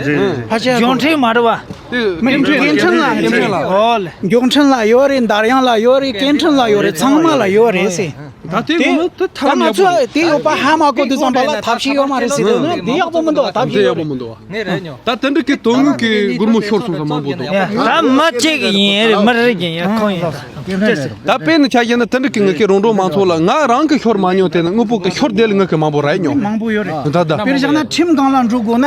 ཕལ་ཆེར་ཧ་གོ། མགྱོགས་འཕྲིན་མ་རེད་བ། དེ་མི་སྐད་འཕྲིན་ལ་སྐད་འཕྲིན་ལ། ཨོ་ལེ། མགྱོགས་འཕྲིན་ལ་ཡོད་རེད། འདར་དབྱངས་ལ་ཡོད་རེད། སྐད་འཕྲིན་ལ་ཡོད་རེད། ཚང་མ་ལ་ཡོད་རེད་ཟེར། ད་དེ་ངོ་མ་དེ་ཐབས་ད་ང་ཡག་པོ་ཚོ་རེད། དེ་ཡོད་པ་ཧ་མ་གོ་དུས་ཙམ་པ་ལ་ཐབས་ཤེས་ཡོད་མ་རེད་ཟེར་དུས་ནི་དེ་ཡག་པོ་མི་འདུག་ཐབས་དེ་ཤེས་ཡག་ཡོད་པོ་རེད། མི་འདུག་ངས་རེད་ཉོ། ད་དེ་འདྲ་གི་དོན་དངོས་ཀྱི་སྒོར་མོ་ཤོར་སོང་ས་མང་པོ་འདུག་ཡ་ད་མ་གཅིག་ཡིན་རེད། མི་རེ་རེ་ཡིན་ཡ་ཁོང་ཡིན། ད་དཔེར་ན་ཆ་བཞག་ན་དེ་འདྲ་གི་ངི་གི་རོང་འབྲོག་མང་ཚོགས་ལ་ང་རང་གི་ཤོར་མ་མྱོང་། དེ་ནི་དངོས་པོ་གི་ཤོར་དེ་ལ་ངི་གི་མང་པོ་རེད་ཉོ། མང་པོ་ཡོད་རེད། ད་ད་དཔེར་བཞག་ན་ཁྲིམས་སྒང་ལ་འགྲོ་དགོས་ན་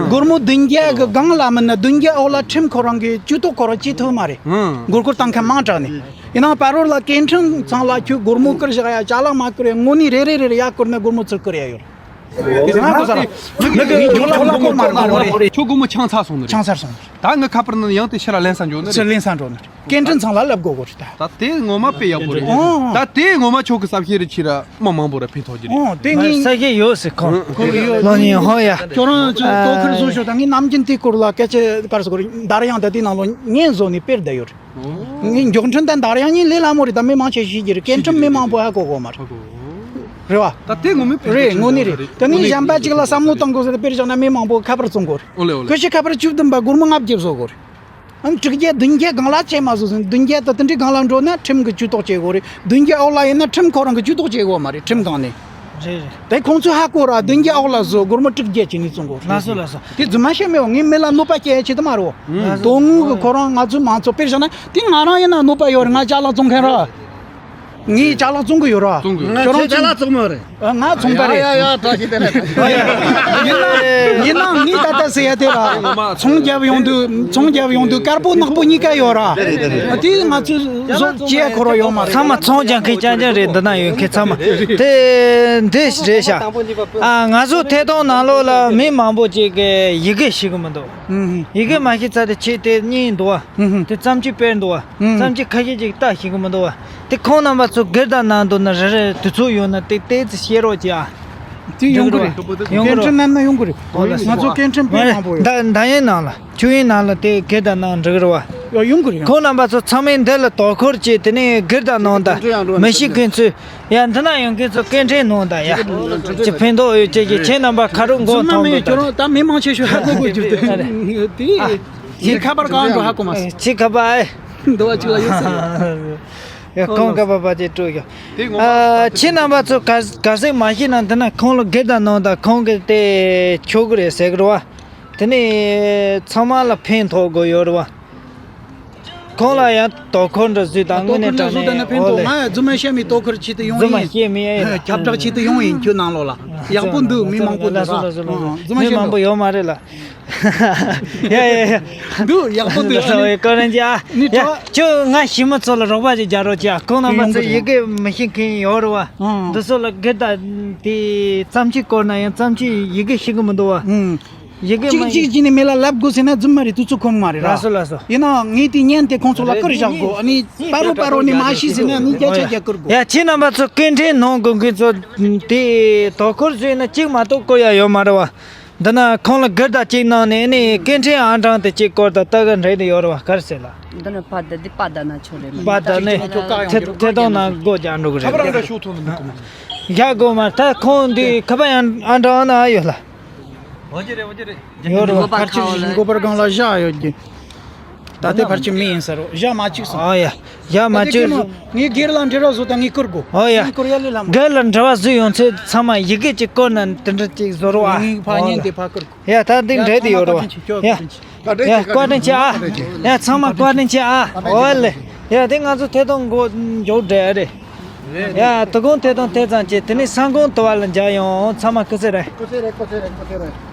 སྒོར་མོ་བདུན་བརྒྱ་གི་སྒང་ལ་མིན་ན་བདུན་བརྒྱ་འོག་ལ་ཁྲིམས་ཁོ་རང་གི་ཇུས་གཏོགས་ཁོ་རང་བྱེད་ཐུབ་མ་རེད། སྒོར་སྒོར་བཏང་མཁན་མང་དྲགས་ནས། ཡིན་ནའང་ཕ་རོལ་ལ་སྐད་འཕྲིན་ཚང་ལ་ཁྱོད་སྒོར་མོ་བསྐུར་བཞག་ཡ་ཅ་ལག་མ་བསྐུར་ཡ་དངོས་གནས་རེ་རེ་རེ་རེ་ཡ་བསྐུར་ན་སྒོར་མོ་ཚུར་བསྐུར་ཡ་ཡོད་རེད། དེ་ང་གོ་ས་ར། ངི་གི་ཁྱོད་ལ་ཁོ་མ་རེད། ཁྱོད་སྒོར་མོ་ཆང་ཚར་སོང་ནི་རེད། ཆང་ཚར་སོང་། ད་ངི་ཁ་པར་ནང་ཡང་དེ་ཕྱིར་ར་ལེན་ས་འགྱོ་ནི་རེད། ཕྱིར་ལེན་ས་འགྲོ་ནི་རེད། སྐད་འཕྲིན་ཚང་ལ་ལབ་དགོས་གོ་རེད་ད། ད་དེ་ངོ་མ་དཔེ་ཡག་པོ་རེད། ཨོ། ད་དེ་ངོ་མ་ཁྱོད་གི་ས་བཤད་རེ་ཕྱིར་ར་མི་མང་པོ་ར་ཕན་ཐོགས་ཀྱི་རེད། ཨོ་དེ་ངས་ས་བཤད་ཡོད་ཟེར་ཁོ། ཁོ་ཡོད། ལོ་ཉིན་ཧོ་ཡ། ཁྱོད་རང་ཚོ་ཨ་ལྟོ་ཁར་བཟོ་ཤོག་ད་ངས་ནམ་རྒྱུན་དེ་སྐོར་ལ་སྐད་ཆ་ག་རེ་ཟེར་དགོས་རེད། འདར་དབྱངས་ད་དེ་ནང་ལོགས་ངས་བཟོ་ནས་དཔེར་བསྡད་ཡོད་རེད། ངས་མགྱོགས་འཕྲིན་དང་འདར་དབྱངས་གཉིས་ལས་སླ་མོ་རེད། ད་མི་མང་ཆེ་ཤེས་ཀྱི་རེད། སྐད་འཕྲིན་མི་མང་པོ་ཧ་གོ་གོ་མ་རེད། རེད་བ། ད་དེ་ངོ་མའི་རེད། དངོས་གནས་རེད། དེ་ནས་གཞན་པ་གཅིག་ལ་བསམ་བློ་གཏོང་དགོས་ཟེར་ན་དཔེར་བཞག་ན་མི་མང་པོ་ཁ་པར་བཙོང་གོ་རེད། ཨོ་ལེ་ཨོ་ལེ། ཁོས་ཁྱོད་ཁ་པར་བཅུ་བདུན་པ་སྒོར་མོ་ལྔ་བརྒྱ་བཟོ་གོ་རེད། ཨང་དྲུག་བརྒྱ་བདུན་བརྒྱ་སྒང་ལ་ཆད་མ་བཟོ་ཟིན། བདུན་བརྒྱ་དང་དེ་འདྲའི་སྒང་ལ་འགྲོ་ན་ཁྲིམས་ཀྱི་ཇུས་གཏོགས་བྱེད་དགོས་རེད། བདུན་བརྒྱ་འོག་ལ་ཡིན་ན་ཁྲིམས་ཁོ་རང་གི་ཇུས་གཏོགས་བྱེད་དགོས་མ་རེད། ཁྲིམས་སྒང་ནས། རེད་རེད། དེ་ཁོང་ཚོས་ཧ་གོ་ར་བདུན་བརྒྱ་འོག་ལ་བཟོ་སྒོར་མོ་དྲུག་བརྒྱ་བྱས་ནས་བཙོང་དགོས་རེད། ལགས་སོ་ལགས་སོ། དེ་རྫུན་མ་བཤད་མེད་པ། ངས་མི་ལ་གནོད་པ་སྐྱེལ་ཡ་ཆེད་དུ་མ་རེད། ལགས་སོ། དོན་དངོས་ཀྱི་ཁོ་རང་ང་ཚོའི་མང་ཚོགས་དཔེར་བཞག་ན་དེ་ང་རང་ཡིན་ན་གནོད་པ་ཡོད་རེད། ང་ཅ་ལག་བཙོང་མཁན་ར། ངས་ཅ་ལག་བཙོང་གི་ཡོད་ར། བཙོང་གི་ཡོད། ཁྱོད་རང་ཅ་ལག་བཙོང་མ་རེད། ཨ། ང་ཚོང་པ་རེད། ཡ་ཡ་ཡ། བཀྲ་ཤིས་བདེ་ལེགས། ཡིན་ན་ཡིན་ན་ངས་ད་ལྟ་ཟེར་ཡ་དེ་ར། ཚོང་རྒྱབ་ཡོང་དུས་ཚོང་རྒྱབ་ཡོང་དུས་དཀར་པོ་ནག་པོ་གཉིས་ཀ་ཡོད་ར། དེ་ང་ཚོས་བཟོ་བྱེད་ཡ་ཁོ་རང་ཡོད་མ་རེད། ཚང་མ་ཚོང་རྒྱག་མཁན་རྐྱང་རྐྱང་རེད། འདི་ན་ཡོད་མཁན་ཚང་མ་དེ་འདི་རེད་ཤག་ཨ། ང་ཚོ་ཐད་གཏོང་ནང་ལོགས་ལ་མི་མང་པོ་ཅིག་གིས་ཡི་གེ་ཤེས་གི་མི་འདུག་ཡི་གེ་མ་ཤེས་ཚར་དེ་ཆེད་དེ་གཉིས་འདུག་བ། དེ་བརྩམས་ཆོས་དཔེར་འདུག་བ། བརྩམས་ཆོས་ཁ་ཤས་ཅིག་ལྟ་ཤེས་གི་མི་འདུག་བ། དེ་ཁོང་རྣམ་པ་ སྒེར་བདག་གནང་འདུག་ན་རེ་རེ་དུས་ཚོད་ཡོད་ན་ཏིག་ཏིག་ཙི་བཤད་རོགས་གྱིས་ཨ། དེ་ཡོང་གི་རེད། ཡོང་གི་རེད། སྐད་འཕྲིན་བསྣན་ན་ཡོང་གི་རེད། ཨོ་ལགས་སོ། ང་ཚོ་སྐད་འཕྲིན་དཔེ་མང་པོ་ཡོད། ད་ད་ཡིན་ནང་ལ། ཆོས་དབྱིངས་ནང་ལ་དེ་སྒེར་བདག་གནང་འགྲིག་རེད་བ། ཡ་ཡོང་གི་རེད། ཁོང་རྣམ་པ་ཚོ་ཚང་མས་འདི་ལ་དོ་ཁུར་བྱས། དེ་ནས་སྒེར་བདག་གནང་དང་། མི་ཤེས་མཁན་ཚོས་ཡ་འདི་ན་ཡོང་མཁན་ཚོ་སྐད་འཕྲིན་གནང་དང་ཡ། ཅི་ཕན་ཐོགས་ཡོད་ཅེས་ཀྱི་ཁྱེད་རྣམ་པ་ཁ་རུ་མགོ་ཚུགས་མ་ཐོན་མེད་དང་། ཁྱོད་རང་ད་མི་མང་ཆེ་ཤོས་ཧ་གོ་དགོས་རྒྱུ་དེ། དེ་ཁྱེད་ཁ་པར་གང་འགྲོ་ཧ་གོ་མ་སོང་། ཁྱེད་ཁ་པར་ཨེ། འདི་བ་ཅིག་ལ་ཡོད་ས་ཡོད། ཡ་ཁོང་ཁ་པར་པ་ཅིག་སྤྲོད་ཡོད། དེ་ངོ་མ། ཨ་ཁྱེད་རྣམ་པ་ཚོ་ག་ག་ཟིག་མ་ཤེས་ན་འདི་ན་ཁོང་ལ་སྒེར་བདག་གནང་དང་། ཁོང་གིས་དེ་ཆོག་གི་རེད་ཟེར་གི་རེད་བ། དེ་ནས་ཚང་མ་ལ་ཕན་ཐོགས་དགོས་ཡོད་རེད་བ། ཁོང་ལ་ཡང་དོ་ཁུར་འདྲ་བཟོས་དང་དངོས་གནས་དྲང་གནས་ཨོ་ལེ། རྫུན་མ་བཤད་མི་དོ་ཁུར་བྱེད་དུ་ཡོང་ཡིན། རྫུན་མ་བཤད་མི་ཨེ་ཁྱབ་བསྒྲགས་བྱེད་དུ་ཡོང་ཡིན་ཁྱོད་ནང་ལོགས་ལ། ཡག་པོ་འདུག་མི་མང་པོ་འདུག་ལགས་སོ་ལགས་སོ་ལགས་སོ། རྫུན་མ་མི་བཤད་མང་པོ་ཡོད་མ་རེད་ལ། ཡ་ཡ་ཡ། འདུག་ཡག་པོ་འདུག་ཨ་ནི། ཀོ་རན་ཅི་ཨ། ནི་ཡ་དྲི་བ། ཁྱོད་ང་ཞི་མི་ཚོ་ལ་རོགས་པ་ཅིག་རྒྱག་རོགས་གྱིས་ཨ། ཁོང་རྣམ་པ་ཚོ་ཡི་གེ་མི་ཤེས་མཁན་ཡོད་རེད་བ། ཨང་། འདི་ཚོ་ལ་སྒེར་བདག་དེ་བརྩམས་ཆོས་བསྐུར་ན་ཡང་བརྩམས་ཆོས་ཡི་གེ་ཤེས་གི་མི་འདུག་བ། ཨང་། ཡི་གེ་གཅིག་མ་གཅིག་གཅིག་ནས་མི་ལ་ལབ་དགོས་ཟེར་ན་རྫུན་མ་རེད། དུས་ཚོད་ཁོམ་མ་རེད་ར། ལགས་སོ་ལགས་སོ། ཡིན་ནའང་ངས་དེ་བརྙན་དེ་ཁོང་ཚོ་ལ་བསྐུར་བཞག་དགོས། ཨ་ནི་པ་རོ་པ་རོ་ནས་མ་ཤེས་ཟེར་ན་ནི་བརྒྱ་ཆ་བརྒྱ་བསྐུར་དགོས། ཡ་ཁྱེད་རྣམ་པ་ཚོ་སྐད་འཕྲིན་གནང་དགོས་མཁན་ཚོ་དེ་དོ་ཁུར་བཟོས་ན་གཅིག་མ་གཏོགས་བསྐུར་ཡ་ཡོད་མ་རེད་བ། འདི་ན་ཁོང་ལ་སྒེར་བདག་གཅིག་གནང་ནས་ནི་སྐད་འཕྲིན་ཨང་གྲངས་དེ་གཅིག་བསྐུར་དང་ལྟ་གི་འདྲེ་དེ་ཡོད་རེད་བ། ག་རེ་ཟེར་ལ། འདི་ན་པ་བཏགས་འདི་པ་བཏགས་ན་ཆོག་རེད་མ། པ་བཏགས་ནི་ཐད་ཐད་གཏོང་ནང་སྒོ་རྒྱག་འགྲོ་གི་རེད། ཁ་པར་ཨང་གྲངས་ཤོག་ཐོན་འདུག་གོ། རྒྱག་དགོས་མ། ད་ཁོང་འདི་ཁ་པར་ཨང་ཨང་གྲངས་ཨ་ན་ཨ་ཡོད་ལ། འོ་ཅི་རེད། འོ་ཅི་རེད། ཡོད་རེད་བ། མགོ་པར་ཁ་ཁ་ཅིག་བོ་ལ། མགོ་པར་སྒང་ལ་བཞག་ཡོད་ཀྱི། ད་ལྟའི་ཕར་ཕྱིན་མི་ཡིན་ས་རོ། བཞག་མ་བཅུག་སོང་། ཨོ་ཡ། བཞག་མ་ད་ལྟའི་བཅུག་ཀྱི་མོ། ངས་སྒེར་ལ་འབྲེལ་བ་བཟོ་དང་ངས་བསྐུར་དགོས། ཨོ་ཡ། ངས་བསྐུར་ཡ་ལས་ལ་མ། སྒེར་ལ་འབྲེལ་བ་བཟོས་ཡོང་ཚེ་ཚང་མ་ཡི་གེ་གཅིག་བསྐུར་ན་དེ་འདྲ་ཅིག་བཟོ་རོགས་ཨ། ངས་ཕར་ཨོ་བརྙན་ལ། དེ་ཕར་བསྐུར་དགོས། ཡ་ད་འདི་ཡ་འདྲེ་དེ་ཡོད་རོགས། ཚང་མ་བཀའ་དྲིན་ཆེ། ཁྱོད་ཡ། བཀའ་དྲིན་ཆེ། ཡ་བཀའ་དྲིན་ཆེ་ཨ། ཡ་ཚང་མ་བཀའ་དྲིན་ཆེ་ཨ། ཨོ་ལེ། ཡ་དེ་ང་ཚོ་ཐད་གཏོང་འགོ་མཇུག་སྒྲིལ་རེད། ཡ་དོ་དགོང་ཐད་གཏོང་དེ་ཙམ་བྱས། དེ་ནས་སང་དགོང་དུ་བ་ལ་མཇལ་ཡོང་། ཚང་མ་སྐུ་ཚེ་རིང་། སྐུ་ཚེ་རིང་། སྐུ་ཚེ་རིང་། སྐུ་ཚེ་རིང་།